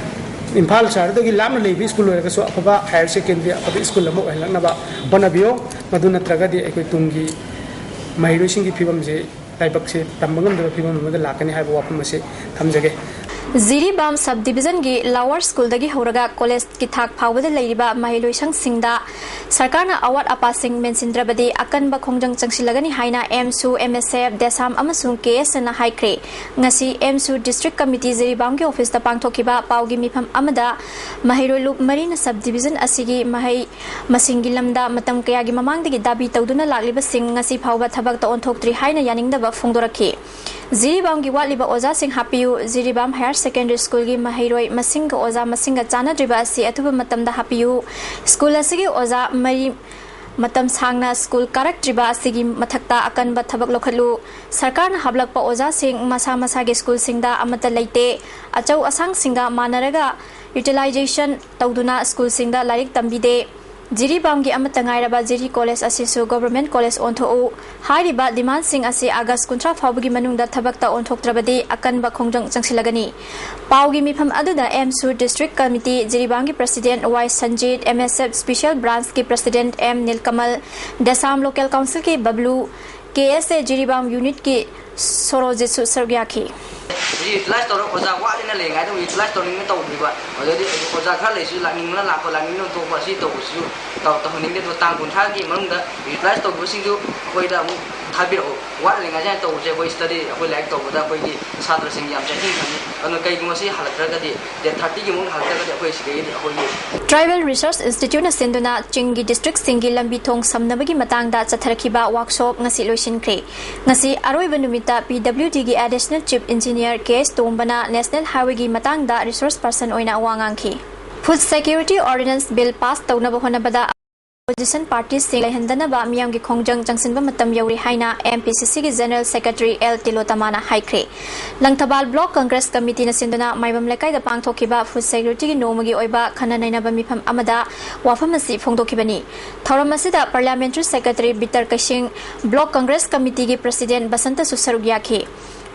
ꯏꯝꯐꯥꯜ ꯁꯍꯔꯗꯒꯤ ꯂꯥꯞꯅ ꯂꯩꯕ ꯁ꯭ꯀꯨꯜ ꯑꯣꯏꯔꯒꯁꯨ ꯑꯐꯕ ꯍꯥꯌꯔ ꯁꯦꯀꯦꯟꯗꯔꯤ, ꯑꯐꯕ ꯁ꯭ꯀꯨꯜ ꯑꯃ ꯑꯣꯏꯍꯜꯂꯛꯅꯕ ꯍꯣꯠꯅꯕꯤꯌꯨ꯫ ꯃꯗꯨ ꯅꯠꯇ꯭ꯔꯒꯗꯤ ꯑꯩꯈꯣꯏ ꯇꯨꯡꯒꯤ ꯃꯍꯩꯔꯣꯏꯁꯤꯡꯒꯤ ꯐꯤꯕꯝꯁꯦ, ꯂꯥꯏꯕꯛꯁꯦ ꯇꯝꯕ ꯉꯝꯗꯕ ꯐꯤꯕꯝ ꯑꯃꯗ ꯂꯥꯛꯀꯅꯤ ꯍꯥꯏꯕ ꯋꯥꯐꯝ ꯑꯁꯤ ꯊꯝꯖꯒꯦ꯫ ꯖꯤꯔꯤꯕꯥꯝ ꯁꯕ ꯗꯤꯕꯤꯖꯟꯒꯤ ꯂꯋꯥꯔ ꯁ꯭ꯀꯨꯜꯗꯒꯤ ꯍꯧꯔꯒ ꯀꯣꯂꯦꯖꯀꯤ ꯊꯥꯛ ꯐꯥꯎꯕꯗ ꯂꯩꯔꯤꯕ ꯃꯍꯩꯂꯣꯏꯁꯪꯁꯤꯡꯗ ꯁꯔꯀꯥꯔꯅ ꯑꯋꯥꯠ ꯑꯄꯥꯁꯤꯡ ꯃꯦꯟꯁꯤꯟꯗ꯭ꯔꯕꯗꯤ ꯑꯀꯟꯕ ꯈꯣꯡꯖꯪ ꯆꯪꯁꯤꯜꯂꯒꯅꯤ ꯍꯥꯏꯅ ꯑꯦꯝꯁꯨ, ꯑꯦꯝ ꯑꯦꯁ ꯑꯦꯐ, ꯗꯦꯁꯥꯝ ꯑꯃꯁꯨꯡ ꯀꯦ ꯑꯦꯁ ꯑꯦꯟꯅ ꯍꯥꯏꯈ꯭ꯔꯦ꯫ ꯉꯁꯤ ꯑꯦꯝꯁꯨ ꯗꯤꯁꯇ꯭ꯔꯤꯛ ꯀꯃꯤꯇꯤ ꯖꯤꯔꯤꯕꯥꯝꯒꯤ ꯑꯣꯐꯤꯁꯇ ꯄꯥꯡꯊꯣꯛꯈꯤꯕ ꯄꯥꯎꯒꯤ ꯃꯤꯐꯝ ꯑꯃꯗ ꯃꯍꯩꯔꯣꯏ ꯂꯨꯞ ꯃꯔꯤꯅ ꯁꯕ ꯗꯤꯕꯤꯖꯟ ꯑꯁꯤꯒꯤ ꯃꯍꯩ ꯃꯁꯤꯡꯒꯤ ꯂꯝꯗ ꯃꯇꯝ ꯀꯌꯥꯒꯤ ꯃꯃꯥꯡꯗꯒꯤ ꯗꯥꯕꯤ ꯇꯧꯗꯨꯅ ꯂꯥꯛꯂꯤꯕꯁꯤꯡ ꯉꯁꯤ ꯐꯥꯎꯕ ꯊꯕꯛꯇ ꯑꯣꯟꯊꯣꯛꯇ꯭ꯔꯤ ꯍꯥꯏꯅ ꯌꯥꯅꯤꯡꯗꯕ ꯐꯣꯡꯗꯣꯔꯛꯈꯤ꯫ ꯖꯤꯔꯤꯕꯥꯝꯒꯤ ꯋꯥꯠꯂꯤꯕ ꯑꯣꯖꯥꯁꯤꯡ ꯍꯥꯞꯄꯤꯌꯨ꯫ ꯖꯤꯔꯤꯕꯥꯝ ꯍꯥꯌꯔ ꯁꯦꯀꯦꯟꯗꯔꯤ ꯁ꯭ꯀꯨꯜꯒꯤ ꯃꯍꯩꯔꯣꯏ ꯃꯁꯤꯡꯒ ꯑꯣꯖꯥ ꯃꯁꯤꯡꯒ ꯆꯥꯟꯅꯗ꯭ꯔꯤꯕ ꯑꯁꯤ ꯑꯊꯨꯕ ꯃꯇꯝꯗ ꯍꯥꯞꯄꯤꯌꯨ꯫ ꯁ꯭ꯀꯨꯜ ꯑꯁꯤꯒꯤ ꯑꯣꯖꯥ ꯃꯔꯤ ꯃꯇꯝ ꯁꯥꯡꯅ ꯁ꯭ꯀꯨꯜ ꯀꯥꯔꯛꯇ꯭ꯔꯤꯕ ꯑꯁꯤꯒꯤ ꯃꯊꯛꯇ ꯑꯀꯟꯕ ꯊꯕꯛ ꯂꯧꯈꯠꯂꯨ꯫ ꯁꯔꯀꯥꯔꯅ ꯍꯥꯞꯂꯛꯄ ꯑꯣꯖꯥꯁꯤꯡ ꯃꯁꯥ ꯃꯁꯥꯒꯤ ꯁ꯭ꯀꯨꯜꯁꯤꯡꯗ ꯑꯃꯠꯇ ꯂꯩꯇꯦ꯫ ꯑꯆꯧ ꯑꯁꯥꯡꯁꯤꯡꯒ ꯃꯥꯟꯅꯔꯒ ꯌꯨꯇꯤꯂꯥꯏꯖꯦꯁꯟ ꯇꯧꯗꯨꯅ ꯁ꯭ꯀꯨꯜꯁꯤꯡꯗ ꯂꯥꯏꯔꯤꯛ ꯇꯝꯕꯤꯗꯦ꯫ ꯖꯤꯔꯤꯕꯥꯝꯒꯤ ꯑꯃꯠꯇ ꯉꯥꯏꯔꯕ ꯖꯤꯔꯤ ꯀꯣꯂꯦꯖ ꯑꯁꯤꯁꯨ ꯒꯣꯚꯔꯟꯃꯦꯟꯠ ꯀꯣꯂꯦꯖ ꯑꯣꯟꯊꯣꯛꯎ꯫ ꯍꯥꯏꯔꯤꯕ ꯗꯤꯃꯥꯟꯁꯤꯡ ꯑꯁꯤ ꯑꯥꯒꯁ ꯀꯨꯟꯊ꯭ꯔꯥ ꯐꯥꯎꯕꯒꯤ ꯃꯅꯨꯡꯗ ꯊꯕꯛꯇ ꯑꯣꯟꯊꯣꯛꯇ꯭ꯔꯕꯗꯤ ꯑꯀꯟꯕ ꯈꯣꯡꯖꯪ ꯆꯪꯁꯤꯜꯂꯒꯅꯤ꯫ ꯄꯥꯎꯒꯤ ꯃꯤꯐꯝ ꯑꯗꯨꯗ ꯑꯦꯝꯁꯨ ꯗꯤꯁꯇ꯭ꯔꯤꯛ ꯀꯃꯤꯇꯤ ꯖꯤꯔꯤꯕꯥꯝꯒꯤ president Y Sanjit, M S F special ꯕ꯭ꯔꯥꯟꯁꯀꯤ president M Nilkamal, Desam local ꯀꯥꯎꯟꯁꯤꯜꯒꯤ ꯕꯕ꯭ꯂꯨ, ꯀꯦ ꯑꯦꯁ ꯑꯦ ꯖꯤꯔꯤꯕꯥꯝ ꯌꯨꯅꯤꯠꯀꯤ ꯁꯣꯔꯣꯖꯤꯠꯁꯨ ꯁꯔꯨꯛ ꯌꯥꯈꯤ꯫ ꯍꯧꯖꯤꯛ ꯌꯨꯇꯤꯂꯥꯏꯁ ꯇꯧꯔ ꯑꯣꯖꯥ ꯋꯥꯠꯂꯦꯅ ꯂꯩꯔꯤꯉꯩꯗ ꯌꯨꯇꯤꯂꯥꯏꯁ ꯇꯧꯅꯤꯡꯅ ꯇꯧꯗ꯭ꯔꯤꯕ, ꯑꯗꯨꯗꯤ ꯑꯣꯖꯥ ꯈꯔ ꯂꯩꯁꯨ ꯂꯥꯛꯅꯤꯡꯕꯅ ꯂꯥꯛꯄ, ꯂꯥꯛꯅꯤꯡꯕꯅ ꯇꯣꯛꯄ, ꯑꯁꯤ ꯇꯧꯕꯁꯤꯁꯨ ꯇꯧ-, ꯇꯧꯍꯟꯅꯤꯡꯗꯦ꯫ ꯑꯗꯨꯒ ꯇꯥꯡ ꯀꯨꯟꯊ꯭ꯔꯥꯒꯤ ꯃꯅꯨꯡꯗ ꯌꯨꯇꯤꯂꯥꯏꯁ ꯇꯧꯈꯤꯕꯁꯤꯡꯗꯨ ꯑꯩꯈꯣꯏꯗ ꯑꯃꯨꯛ ꯊꯥꯕꯤꯔꯛꯎ꯫ ꯋꯥꯠꯂꯤꯉꯩꯁꯤꯗ ꯇꯧꯕꯁꯦ ꯑꯩꯈꯣꯏ ꯁ꯭ꯇꯗꯤ, ꯑꯩꯈꯣꯏ ꯂꯥꯏꯔꯤꯛ ꯇꯧꯕꯗ ꯑꯩꯈꯣꯏꯒꯤ ꯁꯥꯇ꯭ꯔꯁꯤꯡ ꯌꯥꯝ ꯆꯦꯛꯁꯤꯟ ꯈꯪꯉꯤ꯫ ꯑꯗꯨꯅ ꯀꯩꯒꯨꯝꯕ ꯁꯤ ꯍꯜꯂꯛꯇ꯭ꯔꯒꯗꯤ, ꯗꯦꯠ ꯊꯥꯔꯇꯤꯒꯤ ꯃꯅꯨꯡꯗ ꯍꯜꯂꯛꯇ꯭ꯔꯒꯗꯤ ꯑꯩꯈꯣꯏ ꯁꯤꯗꯒꯤꯗꯤ ꯑꯩꯈꯣꯏꯒꯤ Tribal Research Instituteꯅ ꯁꯤꯟꯗꯨꯅ ꯆꯤꯡꯒꯤ ꯗꯤꯁꯇ꯭ꯔꯤꯛꯁꯤꯡꯒꯤ ꯂꯝꯕꯤ ꯊꯣꯡ ꯁꯝꯅꯕꯒꯤ ꯃꯇꯥꯡꯗ ꯆꯠꯊꯔꯛꯈꯤꯕ ꯋꯥꯛꯁꯣꯞ ꯉꯁꯤ ꯂꯣꯏꯁꯤꯟꯈ꯭ꯔꯦ꯫ ꯉꯁꯤ ꯑꯔꯣꯏꯕ ꯅꯨꯃꯤꯠꯇ ꯄꯤ ꯗꯕ꯭ꯂꯤꯎ ꯗꯤꯒꯤ ꯑꯦꯗꯤꯁꯅꯦꯜ ꯆꯤꯐ ꯏꯟꯖꯤꯅꯤꯌꯔ ꯀꯦ ꯑꯦꯁ ꯇꯣꯝꯕꯅ ꯅꯦꯁꯅꯦꯜ ꯍꯥꯏꯋꯦꯒꯤ ꯃꯇꯥꯡꯗ ꯔꯤꯁꯣꯔꯁ ꯄꯔꯁꯟ ꯑꯣꯏꯅ ꯋꯥ ꯉꯥꯡꯈꯤ꯫ Food security ordinance bill pass ꯇꯧꯅꯕ ꯍꯣꯠꯅꯕꯗ ꯑꯣꯄꯣꯖꯤꯁꯟ ꯄꯥꯔꯇꯤꯁꯤꯡ ꯂꯩꯍꯟꯗꯅꯕ ꯃꯤꯌꯥꯝꯒꯤ ꯈꯣꯡꯖꯪ ꯆꯪꯁꯤꯟꯕ ꯃꯇꯝ ꯌꯧꯔꯦ ꯍꯥꯏꯅ ꯑꯦꯝ ꯄꯤ ꯁꯤ ꯁꯤꯒꯤ ꯖꯦꯅꯔꯦꯜ ꯁꯦꯀ꯭ꯔꯦꯇꯔꯤ ꯑꯦꯜ ꯇꯤꯂꯣꯇꯃꯥꯅ ꯍꯥꯏꯈ꯭ꯔꯦ꯫ ꯂꯪꯊꯕꯥꯜ ꯕ꯭ꯂꯣꯛ ꯀꯪꯒ꯭ꯔꯦꯁ ꯀꯃꯤꯇꯤꯅ ꯁꯤꯟꯗꯨꯅ ꯃꯥꯏꯕꯝ ꯂꯩꯀꯥꯏꯗ ꯄꯥꯡꯊꯣꯛꯈꯤꯕ ꯐꯨꯗ ꯁꯦꯀ꯭ꯌꯨꯔꯤꯇꯤꯒꯤ ꯅꯣꯡꯃꯒꯤ ꯑꯣꯏꯕ ꯈꯟꯅ ꯅꯩꯅꯕ ꯃꯤꯐꯝ ꯑꯃꯗ ꯋꯥꯐꯝ ꯑꯁꯤ ꯐꯣꯡꯗꯣꯛꯈꯤꯕꯅꯤ꯫ ꯊꯧꯔꯝ ꯑꯁꯤꯗ parliamentary secretary Victor Keishing, block Congress ꯀꯃꯤꯇꯤꯒꯤ ꯄ꯭ꯔꯁꯤꯗꯦꯟꯠ ꯕꯁꯟꯇꯁꯨ ꯁꯔꯨꯛ ꯌꯥꯈꯤ꯫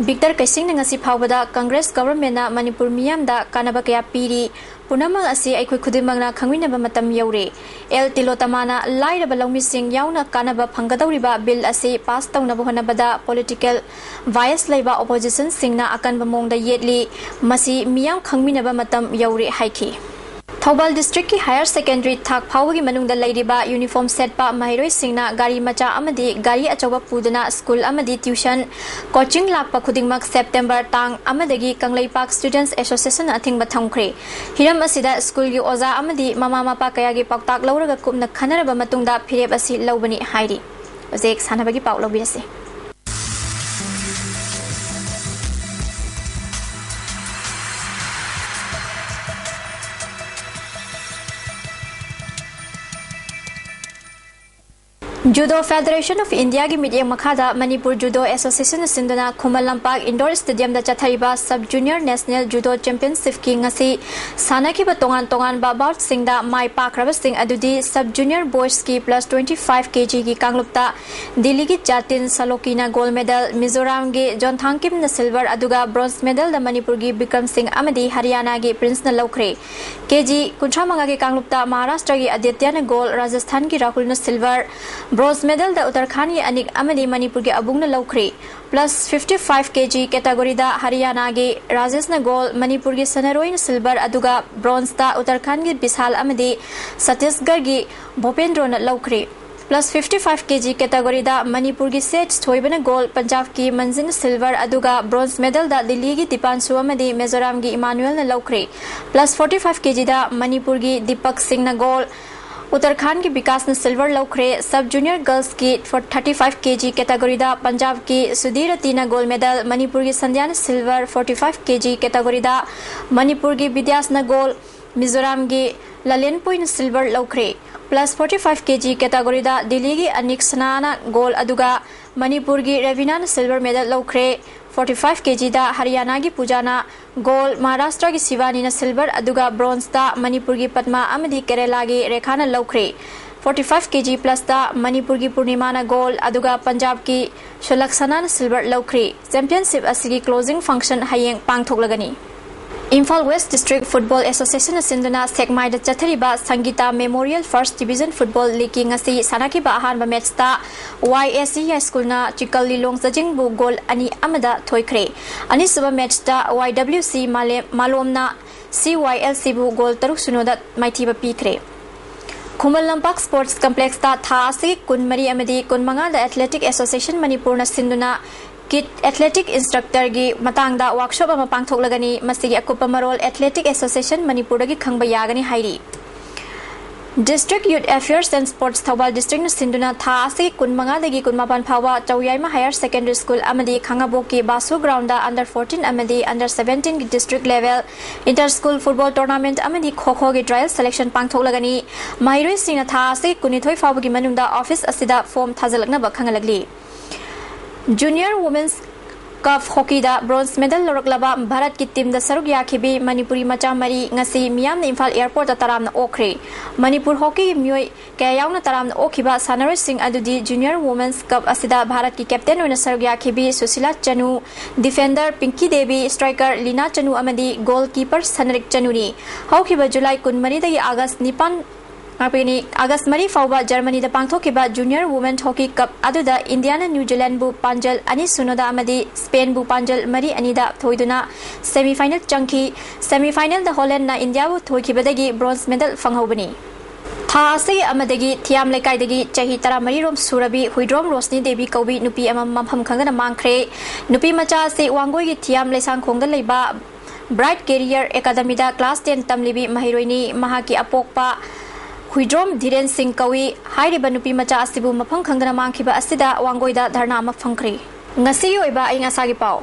ꯕꯤꯛꯇꯔ ꯀꯩꯁꯤꯡꯅ ꯉꯁꯤ ꯐꯥꯎꯕꯗ ꯀꯪꯒ꯭ꯔꯦꯁ ꯒꯚꯔꯟꯃꯦꯟꯠꯅ ꯃꯅꯤꯄꯨꯔ ꯃꯤꯌꯥꯝꯗ ꯀꯥꯟꯅꯕ ꯀꯌꯥ ꯄꯤꯔꯤ, ꯄꯨꯝꯅꯃꯛ ꯑꯁꯤ ꯑꯩꯈꯣꯏ ꯈꯨꯗꯤꯡꯃꯛꯅ ꯈꯪꯃꯤꯟꯅꯕ ꯃꯇꯝ ꯌꯧꯔꯦ꯫ ꯑꯦꯜ ꯇꯤꯂꯣꯇꯃꯥꯅ ꯂꯥꯏꯔꯕ ꯂꯧꯃꯤꯁꯤꯡ ꯌꯥꯎꯅ ꯀꯥꯟꯅꯕ ꯐꯪꯒꯗꯧꯔꯤꯕ ꯕꯤꯜ ꯑꯁꯤ ꯄꯥꯁ ꯇꯧꯅꯕ ꯍꯣꯠꯅꯕꯗ ꯄꯣꯂꯤꯇꯤꯀꯦꯜ ꯕꯥꯏꯁ ꯂꯩꯕ ꯑꯣꯄꯣꯖꯤꯁꯟꯁꯤꯡꯅ ꯑꯀꯟꯕ ꯃꯑꯣꯡꯗ ꯌꯦꯠꯂꯤ꯫ ꯃꯁꯤ ꯃꯤꯌꯥꯝ ꯈꯪꯃꯤꯟꯅꯕ ꯃꯇꯝ ꯌꯧꯔꯦ ꯍꯥꯏꯈꯤ꯫ ꯊꯧꯕꯥꯜ ꯗꯤꯁꯇ꯭ꯔꯤꯛꯀꯤ ꯍꯥꯌꯔ ꯁꯦꯀꯦꯟꯗꯔꯤ ꯊꯥꯛ ꯐꯥꯎꯕꯒꯤ ꯃꯅꯨꯡꯗ ꯂꯩꯔꯤꯕ ꯌꯨꯅꯤꯐꯣꯔꯝ ꯁꯦꯠꯄ ꯃꯍꯩꯔꯣꯏꯁꯤꯡꯅ ꯒꯥꯔꯤ ꯃꯆꯥ ꯑꯃꯗꯤ ꯒꯥꯔꯤ ꯑꯆꯧꯕ ꯄꯨꯗꯨꯅ ꯁ꯭ꯀꯨꯜ ꯑꯃꯗꯤ ꯇ꯭ꯌꯨꯁꯟ, ꯀꯣꯆꯤꯡ ꯂꯥꯛꯄ ꯈꯨꯗꯤꯡꯃꯛ ꯁꯦꯞꯇꯦꯝꯕꯔ ꯇꯥꯡ ꯑꯃꯗꯒꯤ ꯀꯪꯂꯩꯄꯥꯛ ꯁ꯭ꯇꯨꯗꯦꯟꯠꯁ ꯑꯦꯁꯣꯁꯤꯌꯦꯁꯟꯅ ꯑꯊꯤꯡꯕ ꯊꯝꯈ꯭ꯔꯦ꯫ ꯍꯤꯔꯝ ꯑꯁꯤꯗ ꯁ꯭ꯀꯨꯜꯒꯤ ꯑꯣꯖꯥ ꯑꯃꯗꯤ ꯃꯃꯥ ꯃꯄꯥ ꯀꯌꯥꯒꯤ ꯄꯥꯎꯇꯥꯛ ꯂꯧꯔꯒ ꯀꯨꯞꯅ ꯈꯟꯅꯔꯕ ꯃꯇꯨꯡꯗ ꯐꯤꯔꯦꯞ ꯑꯁꯤ ꯂꯧꯕꯅꯤ ꯍꯥꯏꯔꯤ꯫ ꯍꯧꯖꯤꯛ ꯁꯥꯟꯅꯕꯒꯤ ꯄꯥꯎ ꯂꯧꯕꯤꯔꯁꯤ꯫ Judo Federation of Indiaꯒꯤ ꯃꯤꯠꯌꯦꯡ ꯃꯈꯥꯗ ꯃꯅꯤꯄꯨꯔ Judo Associationꯅ ꯁꯤꯟꯗꯨꯅ ꯈꯨꯃꯟ ꯂꯝꯄꯥꯛ Indoor Stadiumꯗ ꯆꯠꯊꯔꯤꯕ Sub Junior National Judo Championshipꯀꯤ ꯉꯁꯤ ꯁꯥꯟꯅꯈꯤꯕ ꯇꯣꯉꯥꯟ ꯇꯣꯉꯥꯟꯕ boutꯁꯤꯡꯗ ꯃꯥꯏ ꯄꯥꯛꯈ꯭ꯔꯕꯁꯤꯡ ꯑꯗꯨꯗꯤ Sub Junior Boysꯀꯤ plus twenty five kgꯒꯤ ꯀꯥꯡꯂꯨꯞꯇ ꯗꯤꯜꯂꯤꯒꯤ ꯖꯥꯇꯤꯟ ꯁꯥꯂꯣꯀꯤꯅ gold medal, ꯃꯤꯖꯣꯔꯥꯝꯒꯤ ꯖꯣꯟꯊꯥꯡꯀꯤꯝꯅ silver, ꯑꯗꯨꯒ bronze medalꯗ ꯃꯅꯤꯄꯨꯔꯒꯤ ꯕꯤꯀ꯭ꯔꯝ ꯁꯤꯡ ꯑꯃꯗꯤ ꯍꯔꯤꯌꯥꯅꯥꯒꯤ ꯄ꯭ꯔꯤꯟꯁꯅ ꯂꯧꯈ꯭ꯔꯦ꯫ ꯀꯦꯖꯤ ꯀꯨꯟꯊ꯭ꯔꯥ ꯃꯉꯥꯒꯤ ꯀꯥꯡꯂꯨꯞꯇ ꯃꯍꯥꯔꯥꯁꯇ꯭ꯔꯒꯤ ꯑꯗꯤꯇ꯭ꯌꯅ gold, ꯔꯥꯖꯁꯊꯥꯟꯒꯤ ꯔꯥꯍꯨꯜꯅ silver, bronze medalꯗ ꯎꯠꯇꯔꯈꯥꯟꯒꯤ ꯑꯅꯤꯛ ꯑꯃꯗꯤ ꯃꯅꯤꯄꯨꯔꯒꯤ ꯑꯕꯨꯡꯅ ꯂꯧꯈ꯭ꯔꯦ꯫ Plus fifty five kg categoryꯗ ꯍꯔꯤꯌꯥꯅꯥꯒꯤ ꯔꯥꯖꯦꯁꯅ gold, ꯃꯅꯤꯄꯨꯔꯒꯤ ꯁꯅꯔꯣꯏꯅ silver, ꯑꯗꯨꯒ bronzeꯇ ꯎꯠꯇꯔꯈꯥꯟꯒꯤ ꯕꯤꯁꯥꯜ ꯑꯃꯗꯤ ꯁꯇꯤꯁꯒꯔꯒꯤ ꯚꯣꯄꯦꯟꯗ꯭ꯔꯣꯅ ꯂꯧꯈ꯭ꯔꯦ꯫ Plus fifty five kg categoryꯗ ꯃꯅꯤꯄꯨꯔꯒꯤ ꯁꯦꯠ ꯊꯣꯏꯕꯅ gold, ꯄꯟꯖꯥꯕꯀꯤ ꯃꯟꯖꯤꯟ silver, ꯑꯗꯨꯒ bronze medalꯗ ꯗꯤꯜꯂꯤꯒꯤ ꯗꯤꯄꯥꯟꯁꯨ ꯑꯃꯗꯤ ꯃꯤꯖꯣꯔꯥꯝꯒꯤ ꯏꯃꯥꯅꯨꯑꯦꯜꯅ ꯂꯧꯈ꯭ꯔꯦ꯫ Plus forty five kgꯗ ꯃꯅꯤꯄꯨꯔꯒꯤ ꯗꯤꯄꯛ ꯁꯤꯡꯅ gold, ꯎꯠꯇꯔꯈꯥꯟꯒꯤ ꯕꯤꯀꯥꯁꯅ silver ꯂꯧꯈ꯭ꯔꯦ꯫ Sub Junior Girlsꯀꯤ thirty five kg categoryꯗ ꯄꯟꯖꯥꯕꯀꯤ ꯁꯨꯙꯤꯔꯇꯤꯅ gold medal, ꯃꯅꯤꯄꯨꯔꯒꯤ ꯁꯟꯙ꯭ꯌꯥꯅ silver, forty five kg categoryꯗ ꯃꯅꯤꯄꯨꯔꯒꯤ ꯕꯤꯗ꯭ꯌꯥꯁꯅ gold, ꯃꯤꯖꯣꯔꯥꯝꯒꯤ ꯂꯂꯦꯟꯄꯣꯏꯅ silver ꯂꯧꯈ꯭ꯔꯦ꯫ Plus forty five kg categoryꯗ ꯗꯤꯜꯂꯤꯒꯤ ꯑꯅꯤꯛ ꯁꯅꯥꯅ gold, ꯑꯗꯨꯒ ꯃꯅꯤꯄꯨꯔꯒꯤ ꯔꯦꯕꯤꯅꯥꯅ silver medal ꯂꯧꯈ꯭ꯔꯦ꯫ Forty five kgꯗ ꯍꯔꯤꯌꯥꯅꯥꯒꯤ ꯄꯨꯖꯥꯅ gold, ꯃꯍꯥꯔꯥꯁꯇ꯭ꯔꯒꯤ ꯁꯤꯕꯥꯅꯤꯅ silver, ꯑꯗꯨꯒ bronzeꯇ ꯃꯅꯤꯄꯨꯔꯒꯤ ꯄꯗꯃꯥ ꯑꯃꯗꯤ ꯀꯦꯔꯦꯂꯥꯒꯤ ꯔꯦꯈꯥꯅ ꯂꯧꯈ꯭ꯔꯦ꯫ Forty five kg plusꯇ ꯃꯅꯤꯄꯨꯔꯒꯤ ꯄꯨꯔꯅꯤꯃꯥꯅ gold, ꯑꯗꯨꯒ ꯄꯟꯖꯥꯕꯀꯤ ꯁꯨꯂꯛꯁꯅꯥꯅ silver ꯂꯧꯈ꯭ꯔꯦ꯫ Championship ꯑꯁꯤꯒꯤ closing function ꯍꯌꯦꯡ ꯄꯥꯡꯊꯣꯛꯂꯒꯅꯤ꯫ Imphal West District Football Associationꯅ ꯁꯤꯟꯗꯨꯅ ꯁꯦꯛꯃꯥꯏꯗ ꯆꯠꯊꯔꯤꯕ ꯁꯪꯒꯤꯇꯥ Memorial First Division Football Leagueꯀꯤ ꯉꯁꯤ ꯁꯥꯟꯅꯈꯤꯕ ꯑꯍꯥꯟꯕ matchꯇ Y S C High Schoolꯅ ꯆꯤꯀꯜ ꯂꯤꯂꯣꯡ ꯆꯖꯤꯡꯕꯨ goal ꯑꯅꯤ ꯑꯃꯗ ꯊꯣꯏꯈ꯭ꯔꯦ꯫ ꯑꯅꯤꯁꯨꯕ matchꯇ Y W C ꯃꯥꯂꯦ-, ꯃꯥꯂꯣꯝꯅ C Y L Cꯕꯨ goal ꯇꯔꯨꯛ ꯁꯤꯅꯣꯗ ꯃꯥꯏꯊꯤꯕ ꯄꯤꯈ꯭ꯔꯦ꯫ ꯈꯨꯃꯟ ꯂꯝꯄꯥꯛ Sports Complexꯇ ꯊꯥ ꯑꯁꯤꯒꯤ ꯀꯨꯟꯃꯔꯤ ꯑꯃꯗꯤ ꯀꯨꯟꯃꯉꯥꯗ Athletic Association ꯃꯅꯤꯄꯨꯔꯅ ꯁꯤꯟꯗꯨꯅ ꯀꯤꯠ ꯑꯦꯊꯂꯦꯇꯤꯛ ꯏꯟꯁꯇ꯭ꯔꯛꯇꯔꯒꯤ ꯃꯇꯥꯡꯗ ꯋꯥꯔꯛꯁꯣꯞ ꯑꯃ ꯄꯥꯡꯊꯣꯛꯂꯒꯅꯤ꯫ ꯃꯁꯤꯒꯤ ꯑꯀꯨꯞꯄ ꯃꯔꯣꯜ Athletic Association ꯃꯅꯤꯄꯨꯔꯗꯒꯤ ꯈꯪꯕ ꯌꯥꯒꯅꯤ ꯍꯥꯏꯔꯤ꯫ District Youth Affairs and Sports Thoubal Districtꯅ ꯁꯤꯟꯗꯨꯅ ꯊꯥ ꯑꯁꯤꯒꯤ ꯀꯨꯟꯃꯉꯥꯗꯒꯤ ꯀꯨꯟꯃꯥꯄꯟ ꯐꯥꯎꯕ ꯆꯧꯌꯥꯏꯃ Higher Secondary School ꯑꯃꯗꯤ ꯈꯥꯉꯕꯣꯛꯀꯤ ꯕꯥꯁꯨ Groundꯗ Under fourteen ꯑꯃꯗꯤ Under seventeenꯒꯤ District Level Inter School Football Tournament ꯑꯃꯗꯤ ꯈꯣꯈꯣꯒꯤ Trial Selection ꯄꯥꯡꯊꯣꯛꯂꯒꯅꯤ꯫ ꯃꯍꯩꯔꯣꯏꯁꯤꯡꯅ ꯊꯥ ꯑꯁꯤꯒꯤ ꯀꯨꯟꯅꯤꯊꯣꯏ ꯐꯥꯎꯕꯒꯤ ꯃꯅꯨꯡꯗ office ꯑꯁꯤꯗ form ꯊꯥꯖꯤꯜꯂꯛꯅꯕ ꯈꯪꯍꯜꯂꯛꯂꯤ꯫ Junior Women's Cup Hockeyꯗ bronze medal ꯂꯧꯔꯛꯂꯕ ꯚꯥꯔꯠꯀꯤ teamꯗ ꯁꯔꯨꯛ ꯌꯥꯈꯤꯕꯤ ꯃꯅꯤꯄꯨꯔꯤ ꯃꯆꯥ ꯃꯔꯤ ꯉꯁꯤ ꯃꯤꯌꯥꯝꯅ ꯏꯝꯐꯥꯜ airportꯇ ꯇꯔꯥꯝꯅ ꯑꯣꯛꯈ꯭ꯔꯦ꯫ ꯃꯅꯤꯄꯨꯔ hockeyꯒꯤ ꯃꯤꯑꯣꯏ ꯀꯌꯥ ꯌꯥꯎꯅ ꯇꯔꯥꯝꯅ ꯑꯣꯛꯈꯤꯕ ꯁꯥꯟꯅꯔꯣꯏꯁꯤꯡ ꯑꯗꯨꯗꯤ Junior Women's Cup ꯑꯁꯤꯗ ꯚꯥꯔꯠꯀꯤ captain ꯑꯣꯏꯅ ꯁꯔꯨꯛ ꯌꯥꯈꯤꯕꯤ ꯁꯨꯁꯤꯂꯥ ꯆꯅꯨ, defender ꯄꯤꯡꯀꯤ ꯗꯦꯕꯤ, striker ꯂꯤꯅꯥ ꯆꯅꯨ ꯑꯃꯗꯤ goalkeeper ꯁꯅꯔꯤꯛ ꯆꯅꯨꯅꯤ꯫ ꯍꯧꯈꯤꯕ ꯖꯨꯂꯥꯏ ꯀꯨꯟꯃꯔꯤꯗꯒꯤ ꯑꯥꯒꯁ ꯅꯤꯄꯥꯟ ꯉꯥꯛꯄꯤꯒꯅꯤ꯫ ꯑꯥꯒꯁ ꯃꯔꯤ ꯐꯥꯎꯕ ꯖꯔꯃꯅꯤꯗ ꯄꯥꯡꯊꯣꯛꯈꯤꯕ Junior Women Hockey Cup ꯑꯗꯨꯗ ꯏꯟꯗꯤꯌꯥꯅ ꯅ꯭ꯌꯨ ꯖꯤꯂꯦꯟꯕꯨ ꯄꯥꯟꯖꯜ ꯑꯅꯤ ꯁꯤꯅꯣꯗ ꯑꯃꯗꯤ ꯁ꯭ꯄꯦꯟꯕꯨ ꯄꯥꯟꯖꯜ ꯃꯔꯤ ꯑꯅꯤꯗ ꯊꯣꯏꯗꯨꯅ semifinal ꯆꯪꯈꯤ꯫ Semifinalꯗ ꯍꯣꯂꯦꯟꯗꯅ ꯏꯟꯗꯤꯌꯥꯕꯨ ꯊꯣꯏꯈꯤꯕꯗꯒꯤ bronze medal ꯐꯪꯍꯧꯕꯅꯤ꯫ ꯊꯥ ꯑꯁꯤꯒꯤ ꯑꯃꯗꯒꯤ ꯊꯤꯌꯥꯝ ꯂꯩꯀꯥꯏꯗꯒꯤ ꯆꯍꯤ ꯇꯔꯥꯃꯔꯤ ꯔꯣꯝ ꯁꯨꯔꯕꯤ ꯍꯨꯏꯗ꯭ꯔꯣꯝ ꯔꯣꯁꯅꯤ ꯗꯦꯕꯤ ꯀꯧꯕꯤ ꯅꯨꯄꯤ ꯑꯃ ꯃꯐꯝ ꯈꯪꯗꯅ ꯃꯥꯡꯈ꯭ꯔꯦ꯫ ꯅꯨꯄꯤ ꯃꯆꯥ ꯑꯁꯤ ꯋꯥꯡꯒꯣꯏꯒꯤ ꯊꯤꯌꯥꯝ ꯂꯩꯁꯥꯡꯈꯣꯡꯗ ꯂꯩꯕ Bright Career Academyꯗ class ten ꯇꯝꯂꯤꯕꯤ ꯃꯍꯩꯔꯣꯏꯅꯤ꯫ ꯃꯍꯥꯛꯀꯤ ꯑꯄꯣꯛꯄ ꯍꯨꯏꯗ꯭ꯔꯣꯝ ꯙꯤꯔꯦꯟ ꯁꯤꯡ ꯀꯧꯏ꯫ ꯍꯥꯏꯔꯤꯕ ꯅꯨꯄꯤ ꯃꯆꯥ ꯑꯁꯤꯕꯨ ꯃꯐꯝ ꯈꯪꯗꯅ ꯃꯥꯡꯈꯤꯕ ꯑꯁꯤꯗ ꯋꯥꯡꯒꯣꯏꯗ ꯙꯔꯅꯥ ꯑꯃ ꯐꯝꯈ꯭ꯔꯦ꯫ ꯉꯁꯤꯒꯤ ꯑꯣꯏꯕ ꯑꯏꯪ ꯑꯁꯥꯒꯤ ꯄꯥꯎ꯫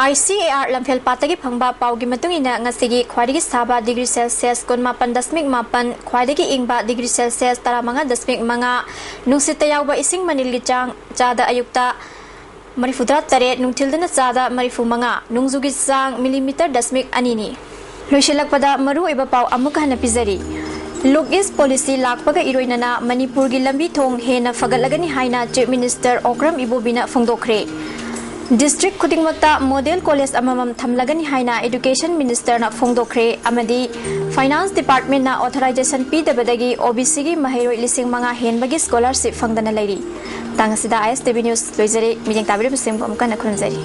ICAR ꯂꯝꯐꯦꯜ ꯄꯥꯠꯇꯒꯤ ꯐꯪꯕ ꯄꯥꯎꯒꯤ ꯃꯇꯨꯡ ꯏꯟꯅ ꯉꯁꯤꯒꯤ ꯈ꯭ꯋꯥꯏꯗꯒꯤ ꯁꯥꯕ degree Celsius ꯀꯨꯟꯃꯥꯄꯟ ꯗꯁꯃꯤꯛ ꯃꯥꯄꯟ, ꯈ꯭ꯋꯥꯏꯗꯒꯤ ꯏꯪꯕ degree Celsius ꯇꯔꯥꯃꯉꯥ ꯗꯁꯃꯤꯛ ꯃꯉꯥ, ꯅꯨꯡꯁꯤꯠꯇ ꯌꯥꯎꯕ ꯏꯁꯤꯡ ꯃꯅꯤꯜꯒꯤ ꯆꯥꯡ ꯆꯥꯗ ꯑꯌꯨꯛꯇ ꯃꯔꯤꯐꯨꯇꯔꯥ ꯇꯔꯦꯠ, ꯅꯨꯡꯊꯤꯜꯗꯅ ꯆꯥꯗ ꯃꯔꯤꯐꯨ ꯃꯉꯥ, ꯅꯣꯡꯖꯨꯒꯤ ꯆꯥꯡ millimeter ꯗꯁꯃꯤꯛ ꯑꯅꯤꯅꯤ꯫ ꯂꯣꯏꯁꯤꯜꯂꯛꯄꯗ ꯃꯔꯨꯑꯣꯏꯕ ꯄꯥꯎ ꯑꯃꯨꯛ ꯍꯟꯅ ꯄꯤꯖꯔꯤ꯫ Look East Policy ꯂꯥꯛꯄꯒ ꯏꯔꯣꯏꯅꯅ ꯃꯅꯤꯄꯨꯔꯒꯤ ꯂꯝꯕꯤ ꯊꯣꯡ ꯍꯦꯟꯅ ꯐꯒꯠꯂꯒꯅꯤ ꯍꯥꯏꯅ Chief Minister ꯑꯣꯀ꯭ꯔꯝ ꯏꯕꯣꯕꯤꯅ ꯐꯣꯡꯗꯣꯛꯈ꯭ꯔꯦ꯫ District ꯈꯨꯗꯤꯡꯃꯛꯇ model college ꯑꯃꯃꯝ ꯊꯝꯂꯒꯅꯤ ꯍꯥꯏꯅ Education Ministerꯅ ꯐꯣꯡꯗꯣꯛꯈ꯭ꯔꯦ ꯑꯃꯗꯤ Finance Departmentꯅ authorization ꯄꯤꯗꯕꯗꯒꯤ OBCꯒꯤ ꯃꯍꯩꯔꯣꯏ ꯂꯤꯁꯤꯡ ꯃꯉꯥ ꯍꯦꯟꯕꯒꯤ scholarship ꯐꯪꯗꯅ ꯂꯩꯔꯤ꯫ ꯇꯥꯡ ꯑꯁꯤꯗ ISTV News ꯂꯣꯏꯖꯔꯦ꯫ ꯃꯤꯠꯌꯦꯡ ꯇꯥꯕꯤꯔꯤꯕꯁꯤꯡꯕꯨ ꯑꯃꯨꯛ ꯍꯟꯅ ꯈꯨꯔꯨꯝꯖꯔꯤ꯫